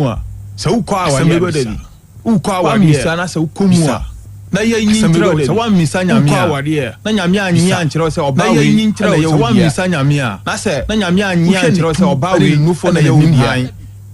mu a, sɛ wokɔ asɛm awareɛ bɛba a, da bisa. bi. Wokɔ awareɛ Woammisa na sɛ wokɔ mu bisa. a, na yɛnyi Asɛm nkyerɛ bɛba wo da sɛ bi. woammisa Nyame Wokɔ a, awareɛ a, na Nyame annye bisa. ankyerɛ wo sɛ Na ɔbaa wei yɛnyi nkyerɛ na wo ɛyɛ sɛ wo dea, woammisa Nyame a, na sɛ na Nyame annye wohwɛ ne ankyerɛ wo sɛ tu ɔbaa ne wei ne nufoɔ na na ɛyɛ ɛyɛ wo wo dea, dea,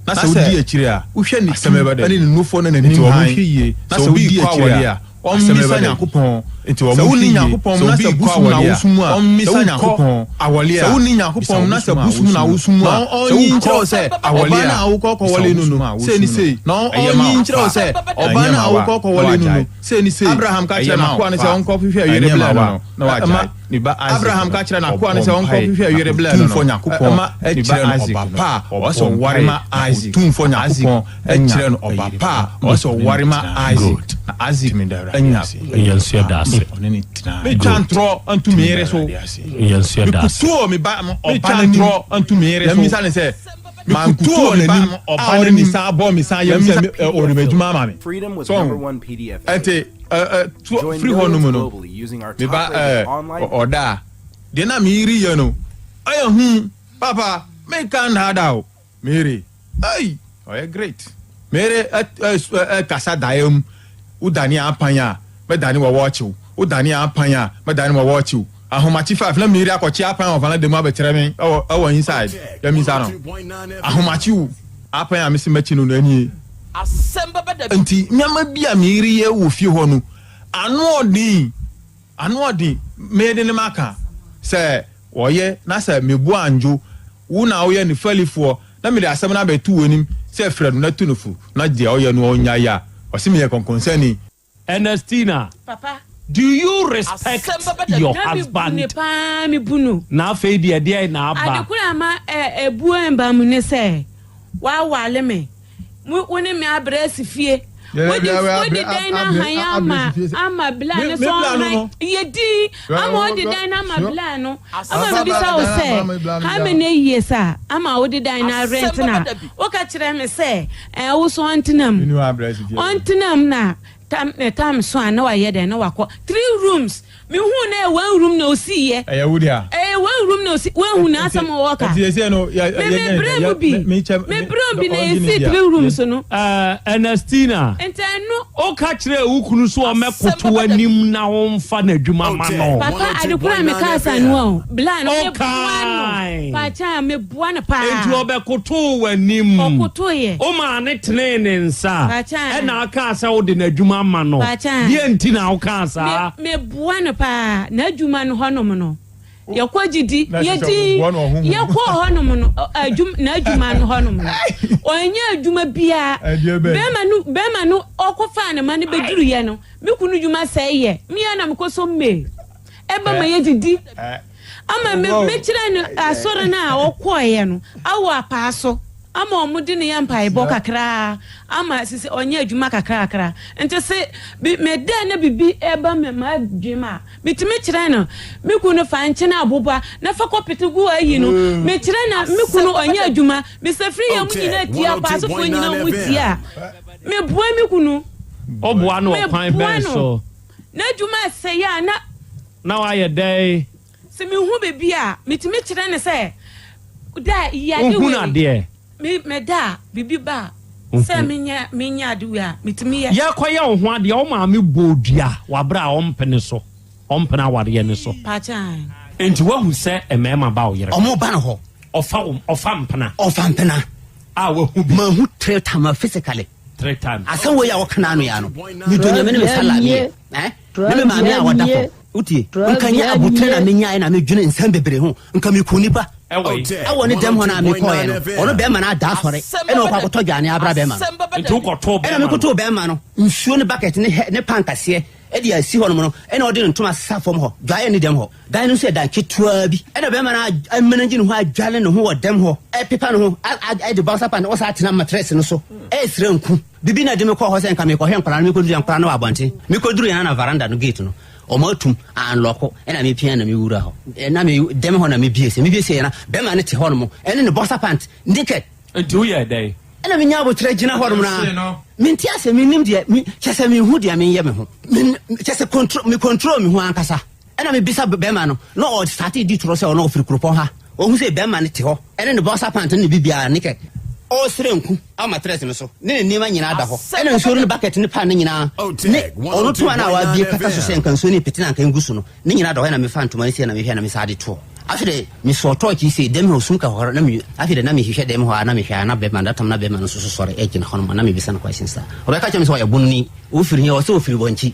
na na sɛ sɛ wodi akyire a, wohwɛ ne asɛm tu bɛba da ne bi. ne nufoɔ ne n'anim Nti wɔn hann, hwɛ yie, na sɛ sɛ obi wodi rekɔ akyire awareɛ a, a, asɛm ɔmmisa bɛba da bi. Nyankopɔn. Nti wɔn Sɛ hwɛ wonni yie, Nyankopɔn sɛ mu na obi sɛ rekɔ bosom na awareɛ a, wosom a, ɔmmisa sɛ wokɔ Nyankopɔn. awareɛ Sɛ a, wonni bisa Nyankopɔn wo mu na sɛ bosom a bosom na wosom wosom no, a, na sɛ ɔnyi wokɔ nkyerɛ wo sɛ awareɛ ɔbaa no a, a wokɔ bisa wo kɔwale no bosom no, a sei ne wosom no. sei, na Ɛyɛ ma ɔnyi wo nkyerɛ wo fa, sɛ ɔbaa ɛnyɛ no ma a wo a, wokɔ na kɔwale no no, wagyae. sei ne sei. Abraham Ka ɛyɛ kyerɛ ma wo n'akoa no sɛ fa, ɔnkɔhwehwɛ yere ɛnyɛ ma blɛ wo no a, no. na wagyae. Ɛma Ne ba Isaac Abraham no, ka kyerɛ n'akoa no ɔbɔɔ sɛ mpae ɔnkɔhwehwɛ na yere blɛ no Otumfoɔ no. Nyankopɔn Ɛma ne ba kyerɛɛ no Isaac ɔba no, pa a ɔwɔ sɛ ɔbɔɔ ɔware mpae ma na Isaac. Otumfoɔ Na Isaac Nyankopɔn anya kyerɛɛ no ɔba ɛyere pa pa a ɔwɔ sɛ ɔne no ɔware ma tena. Isaac. Good. Na Isaac Tumi da Awurade anya ase. Yɛn nso yɛda ase. Ɔne no tena. Metwa Good. ntorɔ nto me Tumi da yere so. Awurade ase. Yɛn nso yɛda ase. Mekutuo me ba ɔba Metwa n'anim. ntorɔ nto me yere so. Yɛmmisa ne sɛ, Mekutuo mankutuo me me ba ba ɔba a ɔde ne n'anim. nsa abɔ me san yam sɛ Yɛmmisa ɔde m'adwuma ama me. Freedom with So, number one PDF ɛnti editor. ɛ ɛ Join firi hɔ millions nom no, globally using our me ba top-rated online ɔda a, deɛ na me yere yɛ no, ɛyɛ hu papa. Menka nnaadaa o, me yere ei, ɔyɛ great. Me yere ɛ ɛ ɛ kasa daeɛ mu, wodane apan a, mɛdane wɔ wɔɔkyew, wodane apan a, mɛdane wɔ wɔɔkyew. Ahomakye 5 na me yere akɔkye apan wɔ veranda mu abɛkyerɛ me ɛwɔ inside. Yɛmisa no ahomakye o, apan a mesi mɛkyi no no anie. Nti nneɛma bi a me yere yɛ wɔ fie hɔ no, ano ɔden, ano ɔden. Mede ne maka sɛ wɔyɛ na sɛ mebu andwo wo na woyɛ ne falifoɔ na mede asɛm no abɛto w'anim sɛ frɛ no na tu no fo na deɛ ɔyɛ no ɔnya yɛ a, ɔse meyɛ kɔnkɔnsani. Ernestina, Papa. do you respect your Na mebu ne husband? paa, mebu no. Na afei deɛ, deɛ na aba? Ade koro ama ebuo mba mu ne sɛ wawale me, wo ne me abrɛ asi fie, wode wode dan no ahan ama bla no Me so bla no ɔhan no. yɛ din ama wode dan no ama bla no ama mebisa wo sɛ how many years a ama wode dan no arent na woka kyerɛ me sɛ wo so ɔntena mu Mene abrɛ asi fie. Ɔntena mu na tam ne tam so a na wayɛ dɛn na wakɔ three rooms. Mehu na ɛyɛ one room na osiiɛ. Ɛyɛ wo dea. Ɛyɛ one room na osi. Woahu n'asɛm a wɔka. Nti ɛsɛ no yɛ Me me brɛ mu bi. Me brɛ mu bi na esi three rooms no. Ernestina, Nti ɛno. woka kyerɛɛ wo kunu so ɔmmɛkoto w'anim na womfa n'adwuma ma no? Papa, ade koro a meka asa no o. Bla no meboa no. Ɔkae. Pakyɛ a meboa no paa. Enti ɔbɛkotoo w'anim. Ɔkotoeɛ. Womaa ne tenee ne nsa. Pakyɛ. Ɛna aka sɛ wode n'adwuma ama no. Pakyɛ. Deɛ nti na wokaa saa? Me meboa no paa. N'adwuma no hɔnom no. Yɛkɔ didi. Na ɛsɛ sɛ Yɛdi. woboa no ɔho mu. Yɛkɔ hɔnom no adwuma n'adwuma no hɔnom no. Ɔnyɛ adwuma biara. Ɛdeɛ bɛn? Bɛrima no ɔkɔfaa ne ma no bɛduruyɛ no. Me kunu dwuma sɛe yɛ. Mmea na mekɔ so mmee. Ɛba ma yɛdidi. Ama me mekyerɛ no asɔre no a ɔkɔɔeɛ no awɔ apaa so ama ɔmo de ne yɛ mpaebɔ kakraa ama sisi ɔnyɛ adwuma kakrakra. Nti se bi meda na bibi ɛba me ma adwene a, metumi kyerɛ no me kunu fa nkyene aboba na fa kɔpete gu ayi no. Mekyerɛ na me kunu ɔnyɛ adwuma mesɛ firi yɛ mu nyinaa tie apaasofoɔ nyinaa mu tie a, meboa me kunu. Woboa no ɔkwan Meboa bɛn no. so? N'adwuma ɛsɛe a na Na wayɛ dɛn? Sɛ mehu baabi a, metumi kyerɛ ne sɛ da yade Wohu wei adeɛ? Me meda a biribi ba a sɛ menyɛ ade wei a, metumi yɛ. Yɛkɔyɛ wo ho adeɛ, wo maame bɔɔ dua wabrɛ a ɔmpene so, ɔmpene awareɛ no so. Pakyɛ. Enti woahu sɛ mmarima ba wo yere hɔ? Ɔmo ba no hɔ. Ɔfa wo, ɔfa mpena? Ɔfa mpena. A wahu bi? Mahu three times physically. Three times. Asɛm wei a wɔka n'ano ya no, medɔ Nyame ne me salary yɛ ne me maame a wɔda fam. Wotie, nka nyɛ abotire na menyaeɛ na medwene nsɛm bebree ho, nka meku nipa. Ɛwɔ yi? Ɛwɔ ne dɛm hɔ no a mekɔɔɛ no, ɔno bɛrima no ada asɔre ɛna ɔkɔ akɔtɔ dwane abra bɛrima no. Nti wokɔtoo ɛna bɛrima no? Mekɔtoo bɛrima no nsuo ne bucket ne hɛ ne pan kaseɛ ɛde asi hɔ nom no, ɛna ɔde ne ntoma sesa fam hɔ. Dwaeɛ ne dɛm hɔ dan no nso yɛ dan ketewa bi, ɛna bɛrima no amanagye ne ho adwale ne ho wɔ dɛm hɔ, ɛpepa ne ho, ɛde boxer pant ɔsa atena mattress no so ɛsrɛ nku bibi. Na de me kɔɔ hɔ sɛ nka mekɔhwɛ nkwadaa no. Mekɔduru nkwadaa no wɔ abɔnten. Mekɔduru yɛn na veranda no gate no ɔmo atum anlɔko, ɛna mepia na mewura hɔ, ɛna me dɛm hɔ na mebie sɛ mebie sɛ yɛna bɛrima no te hɔ nom ɛne ne boxer pant naked. Nti woyɛ dɛn? Ɛna menya abotrɛ gyina hɔ nom na mente asɛ mennim deɛ kyɛ sɛ menhu deɛ menyɛ me ho. Kyɛ sɛ control me, control me ho ankasa. Ɛna mebisa bɛrima no na ɔstart di torɔ sɛ ɔno ɔfiri kuropɔn ha. Ɔhu sɛ bɛrima no te hɔ ɛne ne boxer pant ne ne bibiara naked. Ɔresrɛ nku wɔ matress no so ne ne nneɛma nyinaa da hɔ. Ɛna nsuo no ne bucket ne pan no nyinaa ne ɔno toma no a wabie kata so sɛ nka nsuo no repete na nka ngu so no ne nyinaa da hɔ. Ɛna mefa ntoma no sei na mehwɛ na mesan de toɔ. Afei de mesɔɔ torch yi sei dɛm hɔ sum ka hɔ na me afei de na mehwehwɛ dɛm hɔ a na mehwɛ a na bɛrima that time na bɛrima no nso so sɔre gyina hɔ nom na mebisa no questions a ɔbɛka kyerɛ me sɛ ɔyɛ bononi ofiri he ɔsɛ ofiri wɔnkyi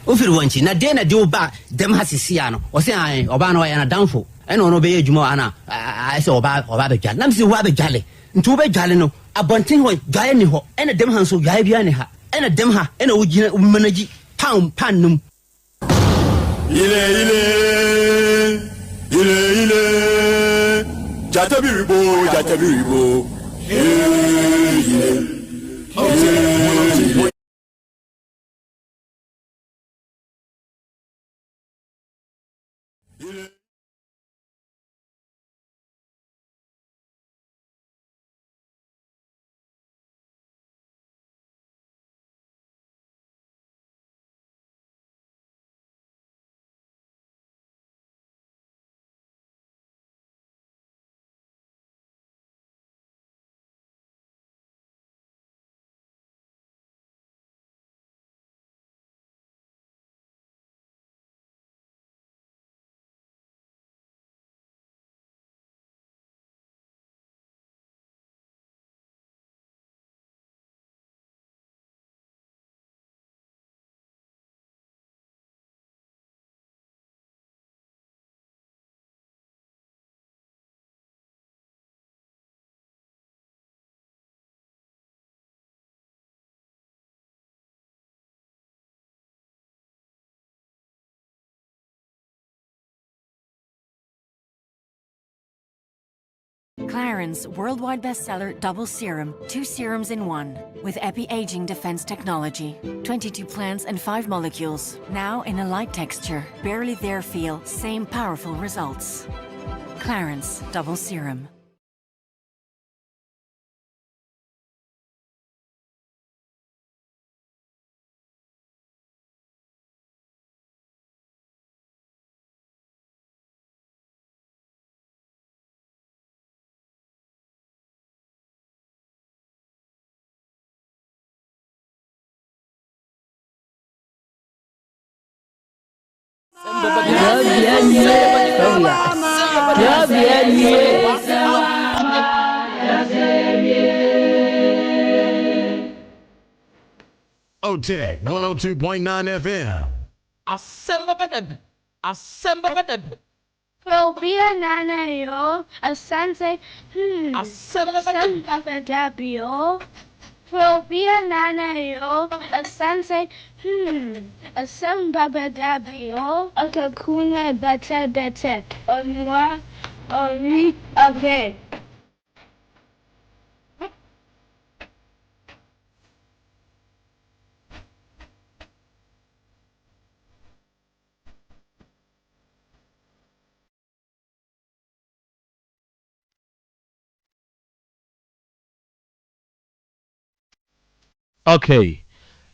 ofiri wɔnkyi na deɛ na de wo ba dɛm ha sisi a no ɔsɛ ae ɔbaa no ɔyɛ n'adamfo Ɛna ɔno ɔbɛyɛ adwuma wɔ ha na ayɛ sɛ ɔba ɔba abɛdwale. Na mese wo abɛdwale. Nti wobɛdwale no abɔnten hɔ dwaeɛ nni hɔ. Ɛna dɛm ha nso dwaeɛ biara nni ha. Ɛna dɛm ha ɛna wogyina wo manage pan pan no mu. Ile ile, ile ile, gyata bi rebo, gyata bi rebo, ile ile, ile. Clarins worldwide bestseller Double Serum, two serums in one, with epi-aging defense technology. 22 plants and 5 molecules, now in a light texture, barely there feel, same powerful results. Clarins Double Serum. Otec 102.9 FM. Phobia nana yo, asante, asem papa dabio. Phobia nana yo, asante, asem papa dabio. Akakuna bete bete, onwa, only, okay. Okay.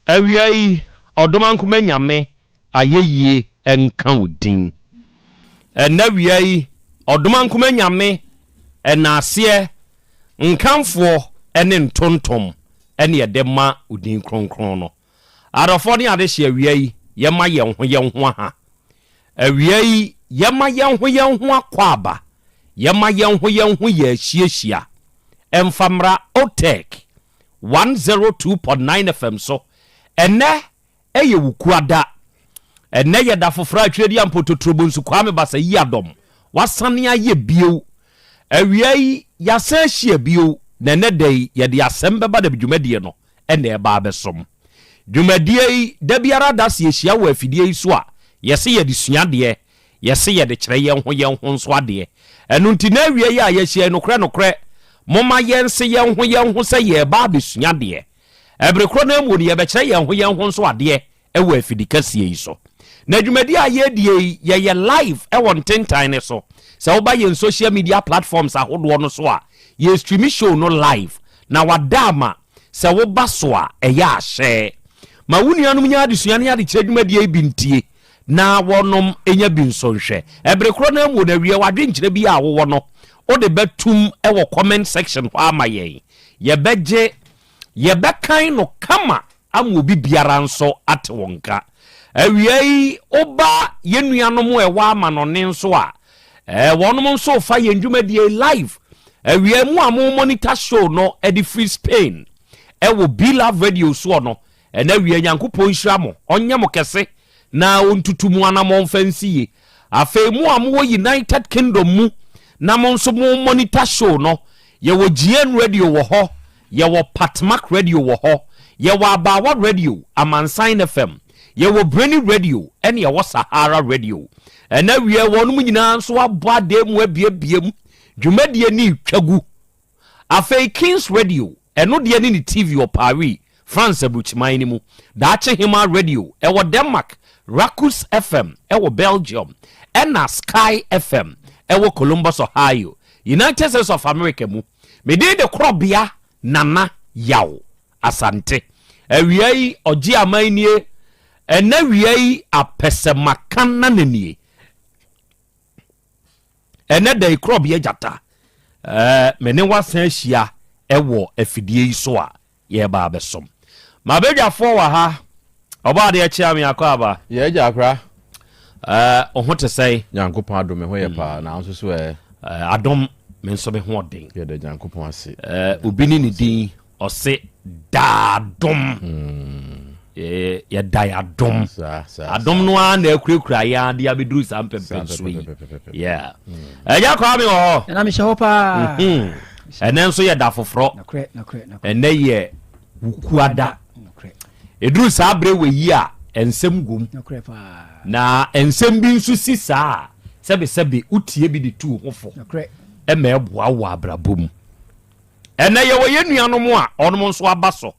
Awia yi, Ɔdomankoma Nyame ayɛyie nka wo din. Ɛnnɛ awia yi, Ɔdomankoma Nyame ɛnaaseɛ, nkamfoɔ ne ntontom ɛne yɛde ma wo din kronkron no. Adɔfoɔ ne adehye awia yi, yɛma yɛn ho yɛn ho aha. Awia yi, yɛma yɛn ho yɛn ho akwaaba, yɛma yɛn ho yɛn ho yɛ ahyiahyia. Ɛmfa mmra OTEC 102.9 FM so. Ɛnnɛ yɛ Wukuada. Ɛnnɛ yɛ da foforɔ a Twerɛdi Ampototorobonsu Kwame Basa Yiadom wasane ayɛ bio. Awia yi, yɛasan ahyia bio, na ɛnnɛ da yi, yɛde asɛm bɛba na dwumadie no na ɛreba abɛsom. Dwumadie yi, da biara da sɛ yɛhyia wɔ afidie yi so a, yɛse yɛde sua adeɛ, yɛse yɛde kyerɛ yɛn ho yɛn ho nso adeɛ. Ɛno nti na awia yi a yɛahyia yi, nokorɛ nokorɛ, momma yɛnse yɛn ho yɛn ho sɛ yɛreba abɛsua adeɛ. Ɛbere korɔ no ara mu no, yɛbɛkyerɛ yɛn ho yɛn ho nso adeɛ wɔ afidi kɛseɛ yi so. Na dwumadie a yɛredie yi, yɛyɛ live wɔ ntentan no so. Sɛ woba yɛn social media platforms ahodoɔ no so a, yɛstreami show no live. Na wada ama sɛ woba so a, ɛyɛ ahyɛ. Ma wo nuanom nya adesua ne adekyerɛ dwumadie yi bi ntie na wɔnom nya bi nso nhwɛ. Ɛbere korɔ no ara mu no, awie w'adwenkyerɛ bi a wowɔ no, Wode bɛtum wɔ comment section hɔ ama yɛn. Yɛbɛgye, yɛbɛkan no kama ama obi biara nso ate wo nka. Awia yi, woba yɛn nuanom a ɛwɔ amanɔne nso a, eh, wɔnom nso fa yɛn dwumadie live. Awia mu a mo monitor show no de firi Spain ɛwɔ Be Love Radio soɔ no, ɛna awia Nyankopɔn nhyira mo, ɔnyɛ mo kɛse na ɔntutu mo anamɔn mfa nsi yie. Afei mo a mowɔ United Kingdom mu na mo nso mo monitor show no, yɛwɔ GN Radio wɔ hɔ, yɛwɔ Patmak Radio wɔ hɔ, yɛwɔ Abaawa Radio, Amansan FM, yɛwɔ Breni Radio ɛne yɛwɔ Sahara Radio. Ɛna awia wɔnom nyinaa nso abɔ adan mu abiebie mu, dwumadie no retwa gu. Afei Kings Radio, ɛno deɛ ne ne TV wɔ Paris, France aburukyiman no mu, Daakye Hemaa Radio, ɛwɔ Denmark, Rakus FM, ɛwɔ Belgium, ɛna Sky FM, ɛwɔ Columbus, Ohio, United States of America mu. Me din de Korɔbea Nana Yaw Asante. Awia yi, ɔgye aman nie. Ɛnɛ awia yi, apɛsɛmaka nana nie. Ɛnɛ da yi korɔbea gyata ɛɛ me ne wasan ahyia ɛwɔ afidie yi so a yɛreba abɛsom. Mabadwafoɔ wɔ ha. Ɔbɔ adeɛ kyea me akɔ aba. Yɛ agya akora. Ɛɛ wo ho te sɛn? Nyankopɔn adom me ho yɛ paa na nso so ɛ. Ɛɛ adom me nso me ho ɔden. Yɛda Nyankopɔn ase. Ɛɛ obi ne ne din ɔse daadom. Yɛda yɛ adom. Adom no ara na akurakura yɛn ade abɛduru saa mpɛmpɛnsoɔ yi. Yeah. Ɛgya kwaa me wɔ hɔ. Ɛna mehyɛ hɔ paa. Ɛnɛ nso yɛ da foforɔ. Ɛnɛ yɛ wukuada. Ɛduru saa berɛ wɔ yi a nsɛm gom. Na nsɛm bi nso si saa a sɛbesɛbe wotie bi de tu ho fo ɛma ɛboa wɔ abrabɔ mu. Ɛnɛ yɛwɔ yɛn nuanom a ɔnom nso aba so.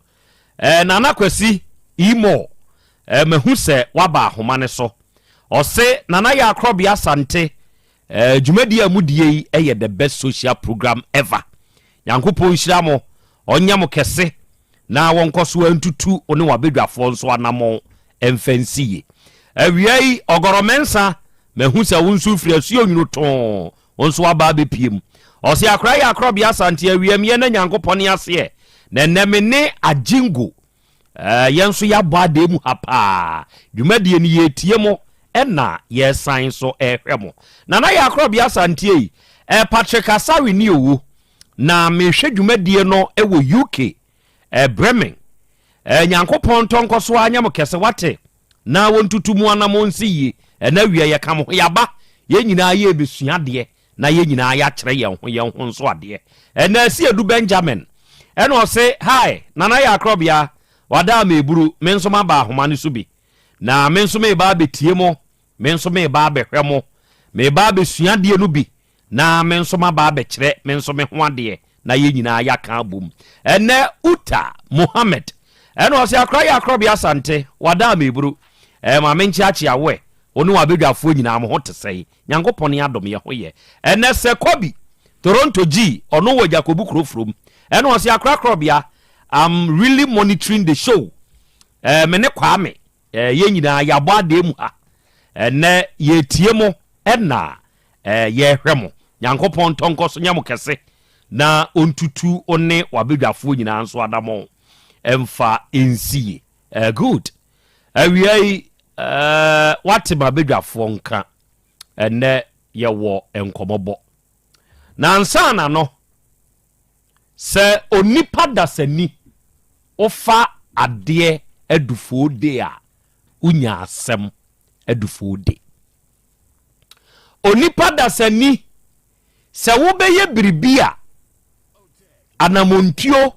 Eh, Nana Kwasi Imo, eh, mahu sɛ waba ahoma no so. Ɔse, Nana yɛ akorɔbea Asante, eh, dwumadie a modie yi yɛ the best social program ever. Nyankopɔn nhyira mo, ɔnyɛ mo kɛse, na wɔnkɔ so ntutu wo ne w'abadwafoɔ nso anamɔn mfa nsi yie. Awia yi, Ɔgɔrɔ Mensah, mahu sɛ wo nso wofiri asuo nwunu too, Wo nso waba abɛpue mu. Ɔse akora yɛ akorɔbea Asante awiam yɛ na Nyankopɔn aseɛ na ɛnɛ me ne Agyingo eh, yɛn nso yɛabɔ adee mu ha paa. Dwumadie no yɛretie mo ɛna yɛresan nso ɛrehwɛ mo. Nana yɛ akorɔbea Asante ei, eh, Patrick Asare ni owo na mehwɛ dwumadie no wɔ UK eh, Bremen. Eh, Nyankopɔn ntɔ nkɔso ara nyɛ mo kɛse wate. na wɔntutu mo anamɔn nsi yie. Ɛnɛ awia yɛka mo ho, yɛaba, yɛn nyinaa yɛrebɛsua adeɛ na yɛn nyinaa yɛakyerɛ yɛn ho yɛn ho nso adeɛ. Ɛnɛ Asiedu Benjamin ɛna ɔse, Hi, Nana Yaakrɔbea, wada a meburu, me nso maba ahoma no so bi. Na me nso mereba abɛtie mo, me nso mereba abɛhwɛ mo, mereba abɛsua adeɛ no bi Na me nso maba abɛkyerɛ me nso me ho adeɛ na yɛn nyinaa yɛaka abom. Ɛnnɛ Uta Mohammed ɛna ɔse akora yɛ akorɔbea Asante wada a meburu ɛɛ ma menkyeakyea wo ɛ wo ne w'abadwafoɔ nyinaa mo ho te sɛn Nyankopɔn adom yɛ ho yɛ ɛnnɛ Sir Kobi Toronto G ɔno wɔ Jakobu kuro from ɛna ɔse akora korɔbea I'm really monitoring the show ɛɛ me ne Kwame Eh, yɛn nyinaa yɛabɔ adeɛ mu ha. Ɛnnɛ yɛretie mo ɛna eh, yɛrehwɛ mo. Nyankopɔn ntɔ nkɔ so nyɛ mo kɛse na ɔntutu wo ne w'abadwafoɔ nyinaa nso adamɔn ɛmfa nsi yie. Eh, good. Awia yi, eh, woate m'abadwafoɔ nka. Ɛnnɛ yɛwɔ nkɔmmɔbɔ. Na ansa na no, Sɛ onipa dasani wofa adeɛ adufoo de a, wonya asɛm adufoo de. Onipa dasani sɛ wobɛyɛ biribi a, anamontuo,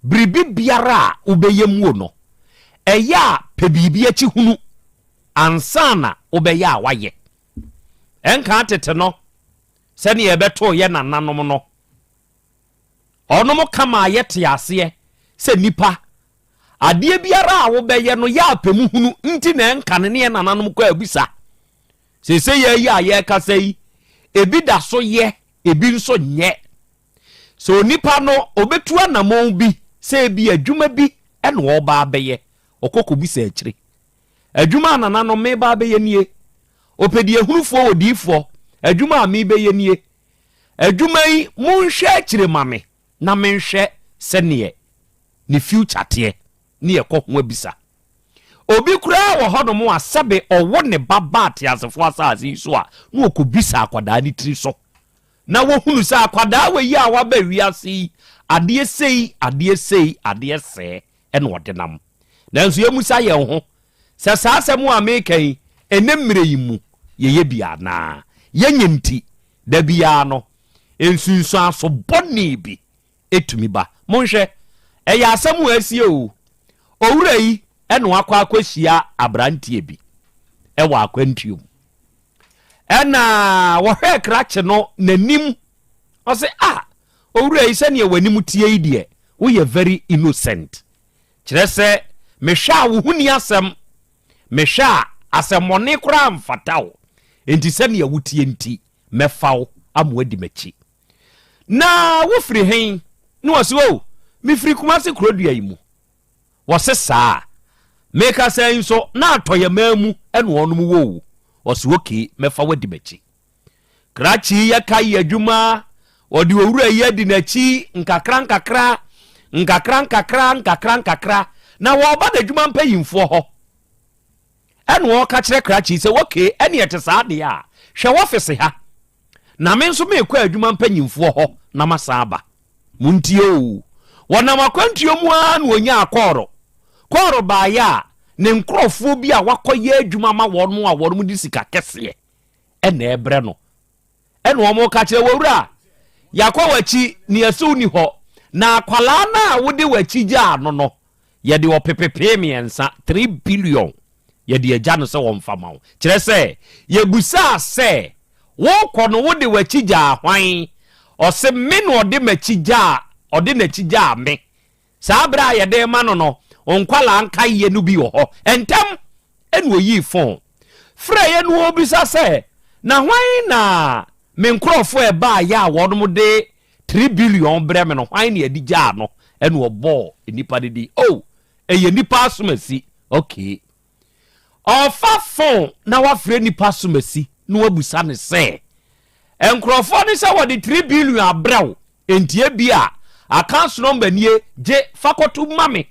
biribi biara a wobɛyɛ muo no, ɛyɛ a pɛ biribi akyi hunu ansa na wobɛyɛ a wayɛ. Ɛnka tete no, Sɛdeɛ ɛbɛtoo yɛ nananom no, ɔnom ka maa yɛtee aseɛ sɛ nnipa, adeɛ biara a wobɛyɛ no yɛ apɛ mu hunu nti na ɛnkane ne yɛ nananom kɔ abisa. Seesei yɛ yi a yɛrekasa yi, ebi da so yɛ, ebi nso nyɛ. Sɛ onipa no ɔbɛtu anamɔn bi sɛ ebi adwuma bi na ɔreba abɛyɛ, ɔkɔ kɔbisa akyire. Adwuma a nananom mereba abɛyɛ nie. Ɔpɛdeɛhunufoɔ odiyifoɔ, adwuma a merebɛyɛ nie. Adwuma yi monhwɛ akyire ma me na menhwɛ sɛdeɛ ne future teɛ ne yɛkɔ ho abisa. Obi koraa wɔ hɔnom a sɛbe ɔwo ne ba ba ateasefoɔ asase yi so a na ɔkɔbisa akwadaa no tiri so na wɔhunu sɛ akwadaa wei a waba wiase yi adeɛ sei, adeɛ sei, adeɛ sɛɛ ɛna ɔde nam. Nanso yɛmmisa yɛn ho sɛ saa asɛm a meka yi ɛnɛ mmerɛ yi mu yɛyɛ bi anaa? Yɛnyɛ nti da biara no nsunsuanso bɔne bi tumi ba. Monhwɛ, ɛyɛ asɛm a asie o. Owura yi na wakɔ akɔhyia aberanteɛ bi wɔ akwantuo mu. Ɛna wɔhwɛɛ krakye no n'anim, ɔse, ah, owura yi sɛdeɛ w'anim tie yi deɛ, woyɛ very innocent. Kyerɛ sɛ, mehwɛ a wo ho ni asɛm, mehwɛ a asɛmmɔne koraa mfata wo, enti sɛdeɛ wotie nti, mɛfa wo ama woadi m'akyi. Na wofiri he? Ne wɔse, O, mefiri Kumase kurodua yi mu. Wɔse, Saa? Mekasa yi nso, na atɔyɛmaa mu na wɔnom wɔ o. Wɔse, Ok, mɛfa wo adi m'akyi. Krakye yi yɛ ka yi adwuma, ɔde owura yi adi n'akyi nkakra nkakra, nkakra nkakra, nkakra nkakra, na wɔɔba n'adwuma mpanyimfoɔ hɔ. Ɛna ɔɔka kyerɛ krakye yi sɛ, Ok, ɛne ɛte saa deɛ a, hwɛ w'ɔfese ha. Na me nso merekɔ adwuma mpanyimfoɔ hɔ na masan aba. Montie oo! Wɔnam akwantuo mu ara na wɔnyaa kɔɔro. Kɔɔro baeɛ a, ne nkurɔfoɔ bi a wakɔyɛ adwuma ama wɔn a wɔn de sika kɛseɛ na ɛrebrɛ no. Ɛna wɔn ka kyerɛ wɔ wura, yɛakɔ w'akyi na yɛse wonni hɔ, na akwadaa no a wode w'akyi gyaa no no, Yɛde ɔpepepee miɛnsa, 3 billion, yɛde agya no sɛ ɔmfa ma wo. Kyerɛ sɛ, yɛbusaa sɛ, Worekɔ no wode w'akyi gyaa hwan? Ɔse, Me na ɔde m'akyi gyaa, ɔde n'akyi gyaa me. Saa berɛ a yɛde rema no no, wo nkwadaa nkaeɛ no bi wɔ hɔ. Ntɛm na ɔyii phone frɛeɛ na ɔrebisa sɛ, Na hwan na me nkorɔfoɔ a ɛbaeɛ a wɔnom de 3 billion brɛ me no hwan na yɛde gyaa no ɛna ɔbɔɔ nipa no din oh ɛyɛ nipa asomasi okay ɔfa phone na wafrɛ nipa asomasi na wabusa no sɛ nkurɔfoɔ no sɛ wɔde 3 billion abrɛ wo nti ebi a account number nie gye fa kɔto ma me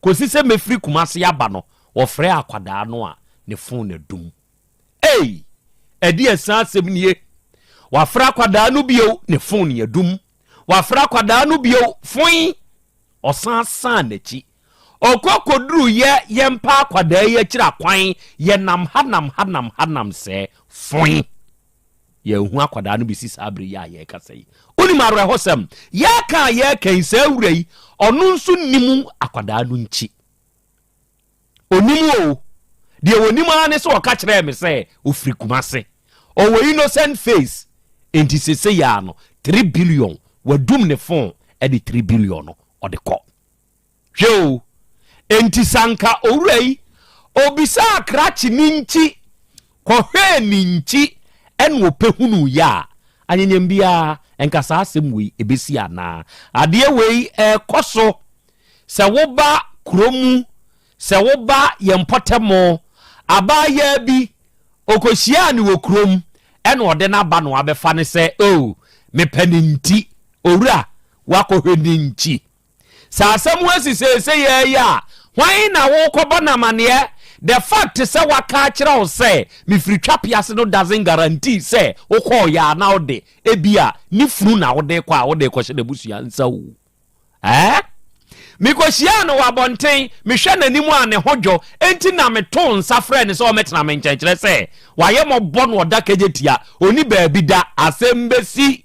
kɔsi sɛ mɛfiri Kumase aba no wɔfrɛ akwadaa no a ne phone adum Ei! Ɛdeɛ san asɛm nie. Wafrɛ akwadaa no bio, ne fon yɛ dum. Wafrɛ akwadaa no bio, foin. Ɔsan san n'akyi. Ɔkɔ kɔduru yɛ yɛmpa akwadaa yi akyiri akwan, yɛnam ha nam ha nam ha nam sɛɛ, foin. Yɛnhu akwadaa no bɛsi saa bere yi a yɛrekasa yi. Wonim awerɛhosɛm? Yɛreka a yɛreka yi, saa wura yi, ɔno nso nnim akwadaa no nkyi. Ɔnim o. Deɛ ɔnim ara ne sɛ ɔka kyerɛɛ me sɛ ɔfiri Kumase. Ɔwɔ innocent face. Enti sesei ara no, 3 billion, wadum ne phone de 3 billion no ɔde kɔ. Hwɛ o. Enti sɛ anka owura yi, ɔbisaa krakye no nkyi, kɔhwɛɛ ne nkyi ɛna ɔpɛ hunuiɛ a, anyanyam biara, nka saa asɛm wei ɛbɛsi anaa? Adeɛ wei ɛrekɔ so. Sɛ woba kuro mu, sɛ woba yɛn mpɔtam, abaayaa bi, ɔkɔhyiaa no wɔ kurom, ɛna ɔde no aba na wabɛfa no sɛ, oh, mepɛ no nti, owura, woakɔhwɛ ne nkyi. Sɛ asɛm asi seesei ara yi a, hwan na worekɔbɔ no amaneɛ? The fact sɛ waka akyerɛ wo sɛ mefiri Twapease no doesn't guarantee sɛ wokɔɔeɛ a na wode, ebia ne funu na wode rekɔ a wode rekɔhyɛ n'abusua nsa o. Ɛɛ? Mikohyiaa no wɔ abɔnten, mehwɛ n'anim a ne ho dwo, enti na metoo nsa frɛɛ no sɛ ɔmmɛtena me nkyɛn, kyerɛ sɛ, wayɛ mmɔbɔ na ɔda kagyetia, onni baabi da. Asɛm besi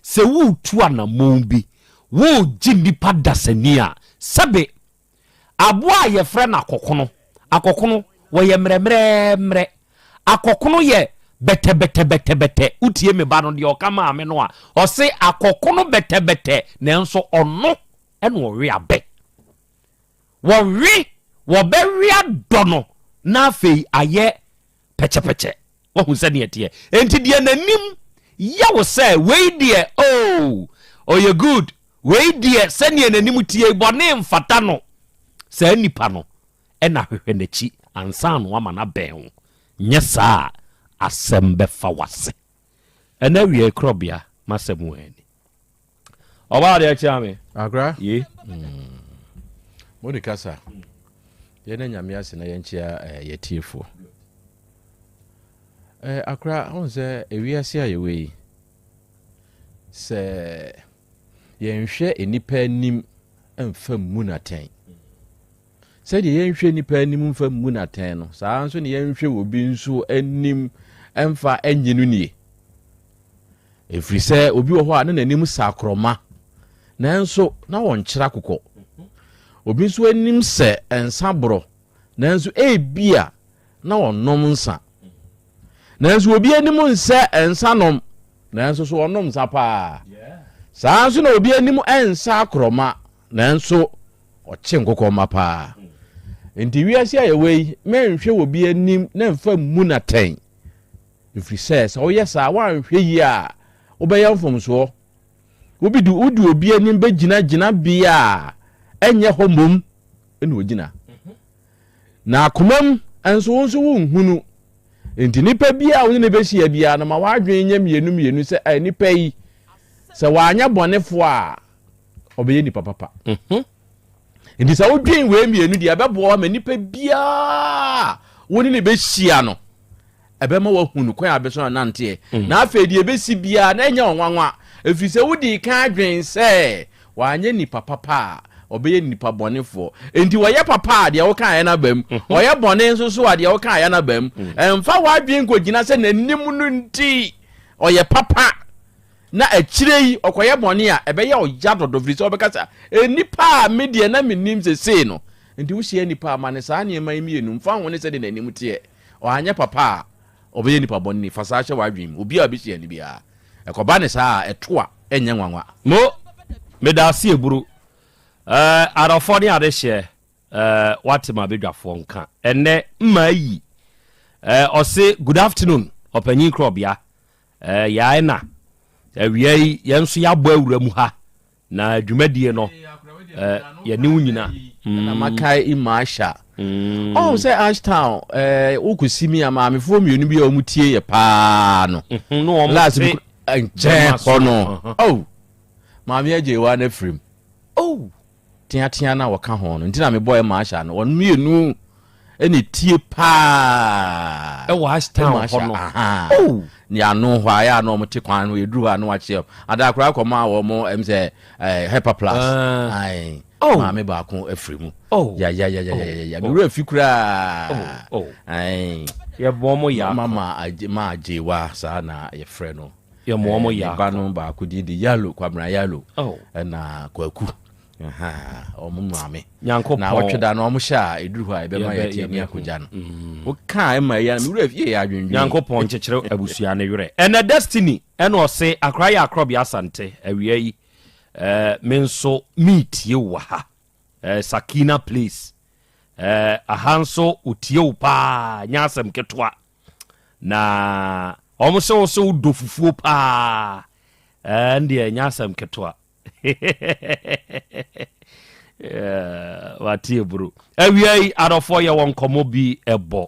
sɛ woretu anammɔn bi, woregye nnipa dasani a, sɛbe Aboa a yɛfrɛ no akɔkono. Akɔkono, wɔyɛ mmerɛmmerɛmmerɛ. Akɔkono yɛ bɛtɛbɛtɛbɛtɛbɛtɛ. Wotie me ba no deɛ ɔka maa me no a, ɔse akɔkono bɛtɛbɛtɛ nanso ɔno na ɔwe abɛ. Wɔwe, wɔbɛwe adɔ no na afei ayɛ pɛkyɛpɛkyɛ. Wahu sɛdeɛ ɛteɛ. Enti deɛ n'anim yɛ wo sɛ wei deɛ oh, ɔyɛ good, wei deɛ sɛdeɛ n'anim tie yi bɔne mfata no, saa nipa no na hwehwɛ n'akyi ansa na wama no abɛn wo. Nyɛ saa a, asɛm bɛfa w'ase. Ɛnɛ awiei korɔbea. M'asɛm ani. Ɔbaa deɛ kyea me. Akra. Ye. Mo de kasa. Yɛn na nyame ase na yɛnkyea eh, yɛtiefoɔ. Eh, akra, ɔn sɛ ewiase a yɛwɔ yi, sɛ yɛnhwɛ nnipa anim mfa mmu no atɛn. Sɛdeɛ yɛnhwɛ nnipa anim mfa mmu no atɛn no, saa ara nso na yɛnhwɛ obi nso anim mfa nnye no nie. Ɛfiri sɛ obi wɔ hɔ a na n'anim sɛ akorɔma, nanso na ɔnkyerɛ akokɔ. Obi nso anim sɛ nsa borɔ, nanso ebia na ɔnom nsa. Nanso obi anim nsɛ nsa nom, nanso so ɔnom nsa paa. Saa nso na obi anim nsa akorɔma, nanso ɔkye nkokɔ mma paa. Nti wiase a yɛwɔ yi, mɛnhwɛ obi anim na mfa mmu no atɛn. Ɛfiri sɛ, sɛ woyɛ saa, woanhwɛ yie a, wobɛyɛ mfomsoɔ. Wobi de wode obi anim bɛgyina gyinabea a ɛnyɛ hɔ mmom na ɔgyina. Na akomam nso wo nso wonhunu. Nti nipa bi a wo ne no bɛhyia biara no ma w'adwene nyɛ mmienu mmienu sɛ ɛ nipa yi sɛ wanyɛ bɔnefoɔ a ɔbɛyɛ nipa papa. Mhm. Nti sɛ wodwen wei mmienu deɛ ɛbɛboa ma nipa biara wo ne no bɛhyia no ɛbɛma woahu no kwan a bɛso ananteɛ mm. na afei deɛ ɛbɛsi biara na ɛnyɛ ɔnwanwa ɛfiri sɛ wodii kan adwen sɛ wanyɛ nipa papa a ɔbɛyɛ nipa bɔnefoɔ nti wɔyɛ papa a deɛ woka ayɛ no aba mu mhm. ɔyɛ bɔne nso so a deɛ woka ayɛ no aba mu mm. ɛmfa w'adwen nkɔgyina sɛ n'anim no nti ɔyɛ papa na akyire yi ɔkɔyɛ bɔne a ɛbɛyɛ ɔya dodo firi sɛ ɔbɛka sɛ nnipa a me deɛ na menim sesei no nti wohyia nnipa a ma ne saa nneɛma yi mmienu mfa ho ne sɛdeɛ n'anim teɛ Ɔanyɛ papa a, ɔbɛyɛ nipa bɔne. Fa saa hyɛ w'adwene mu. Obiara a obehyia no biara, ɛkɔba no saa a, ɛto a, ɛnyɛ nwanwa. Mo, medaase eburu. Eh, adɔfoɔ ne adehyeɛ, eh, wate m'abedwafoɔ nka. Ɛnnɛ, mma ayi. Eh, ɔse, good afternoon, ɔpanyin korɔbea. Eh, yae na, awia yi, yɛn nso yɛabɔ awura mu ha. Na dwumadie no yɛne wo nyina. Na makae Imasha. Ɔhu sɛ Ashtown wokɔsi mi a maamefoɔ mmienu bi a wɔn tie yɛ paa no. Mhm, Last bi nkyɛn hɔ no. Oh, maame agye wa no afirim. Oh. Teatea no a wɔka ho no nti na mebɔɔ Marsha no wɔn mmienu na etie paa ɛwɔ Ashtown hɔ no oh ne ano hɔ a yɛ a na wɔn te kwan no yɛduru hɔ a na wɔakyerɛ ada koraa kɔma wɔn ɛm sɛ ɛɛ hepa plus ayi oh. maame baako afiri mu oh. ya ya ya ya ya ya ya me wura fi koraa oh. ayi yɛbɔ mo ya mama agye ma agye wa saa na yɛfrɛ no Yɛ mo ɔmo ya. Ne ba no baako din de Yalo, Kwabena Yalo. Oh. Ɛna Kwaku. Ɔmo maame. Nyankopɔn. Na wɔtwe da no ɔmo hyɛ a eduru hɔ a ɛbɛma yɛ te ani akogya no. Mm. Woka ɛma ɛyɛ no mewura fie yɛ adwendwen. Nyankopɔn nkyekyere abusua no werɛ. Ɛnɛ Destiny ɛna ɔse akora yɛ akorɔbea Asante awia yi eh, me nso meetie wo wɔ ha eh, Sakina place eh, aha nso otie wo paa nyɛ asɛm ketewa. Na wɔn sɛ wo sɛ wodɔ fufuo paa ɛn deɛ ɛnyɛ asɛm ketewa wate aburo awia yi adɔfoɔ yɛ wɔ nkɔmmɔ bi ɛbɔ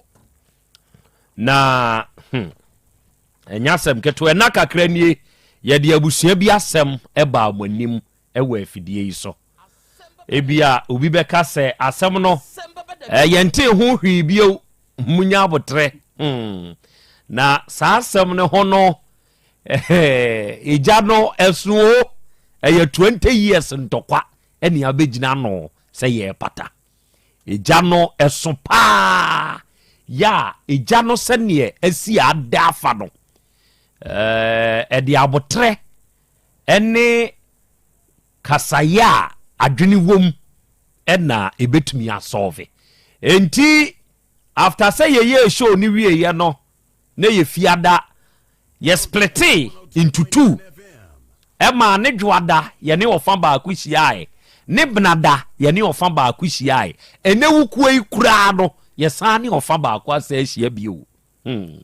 na hmm, ɛnyɛ asɛm ketewa ɛna kakra nie yɛde abusua bi asɛm ɛbaa mo anim ɛwɔ afidie yi so ebia obi bɛka sɛ asɛm no yɛntee ho hwee bio munya abotrɛ hmm. Na saa asɛm no ho no egya no ɛso o ɛyɛ 20 years ntɔkwa ɛne abɛgyina no sɛ yɛrepata egya no ɛso paa yɛ a egya no sɛneɛ asi ada afa no ɛde abotrɛ ɛne kasaeɛ a adwene wom na ɛbɛtumi asɔlve. Enti after sɛ yɛyɛɛ show no wieeɛ no, na yɛ fiada, yɛ splitee into two, ɛmaa ne dwoada yɛne ɔfa baako hyiaeɛ, ne benada yɛne ɔfa baako hyiaeɛ, ɛnɛ wukuo yi koraa no yɛsan ne ɔfa baako asan ahyia bio. Hmm.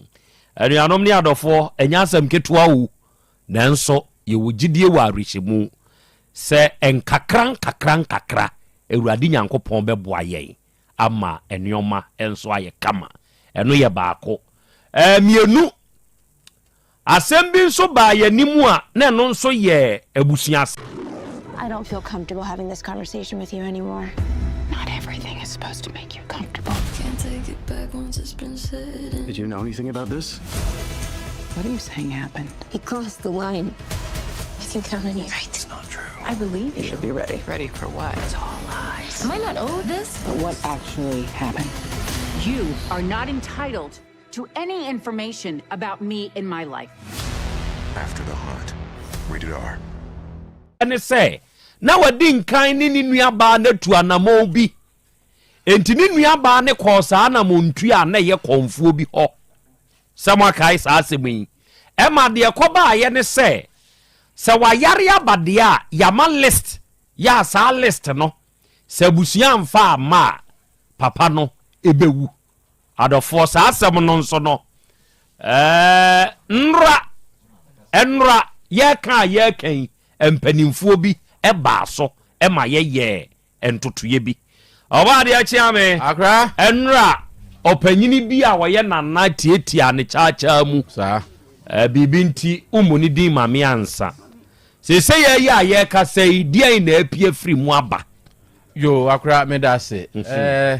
Anuanom ne adɔfoɔ, ɛnyɛ asɛm ketewa o. Nanso yɛwɔ gyidie wɔ awerɛhyɛmu sɛ nkakra nkakra nkakra Awurade Nyankopɔn bɛboa yɛn ama nnoɔma nso ayɛ kama. Ɛno yɛ baako. Mmienu, Asɛm bi nso baa yɛn anim a na ɛno nso yɛ abusua. I don't feel comfortable having this conversation with you anymore. Not everything is supposed to make you comfortable. Can't take it back once it's been said. Did you know anything about this? What are you saying happened? He crossed the line. I can count on you. Right? It's not true. I believe you. You should be ready. Ready for what? It's all lies. Am I not owed this? But what actually happened? You are not entitled to any information about me in my life. After the Hunt, rated R. Ne sɛ, na wadi nkan ne ne nuabaa no atu anammɔn bi. Enti ne nuabaa no kɔɔ saa anammɔntuo a na ɛyɛ kɔmfoɔ bi hɔ. Sɛ moakae saa asɛm yi, ɛma deɛ ɛkɔbaeɛ ne sɛ, sɛ wayare aba deɛ a, yɛama list, yɛ a saa list no, sɛ abusua amfa amma a, papa no bɛwu. Adɔfoɔ, saa asɛm no nso no, ɛɛ, nnora, nnora, yɛreka a yɛreka yi, mpanimfoɔ bi baa so ma yɛyɛɛ ntotoeɛ bi. Ɔbaa adeɛ kyea me. Akra. Nnora, ɔpanyini bi a ɔyɛ nana tiatiaa ne kyaakyaa mu. Saa. Ɛɛ, biribi nti, wommu ne din ma me ansa. Seesei yɛ yi a yɛrekasa yi, deɛn na apue afiri mu aba? Yo, akora meda ase. Eh,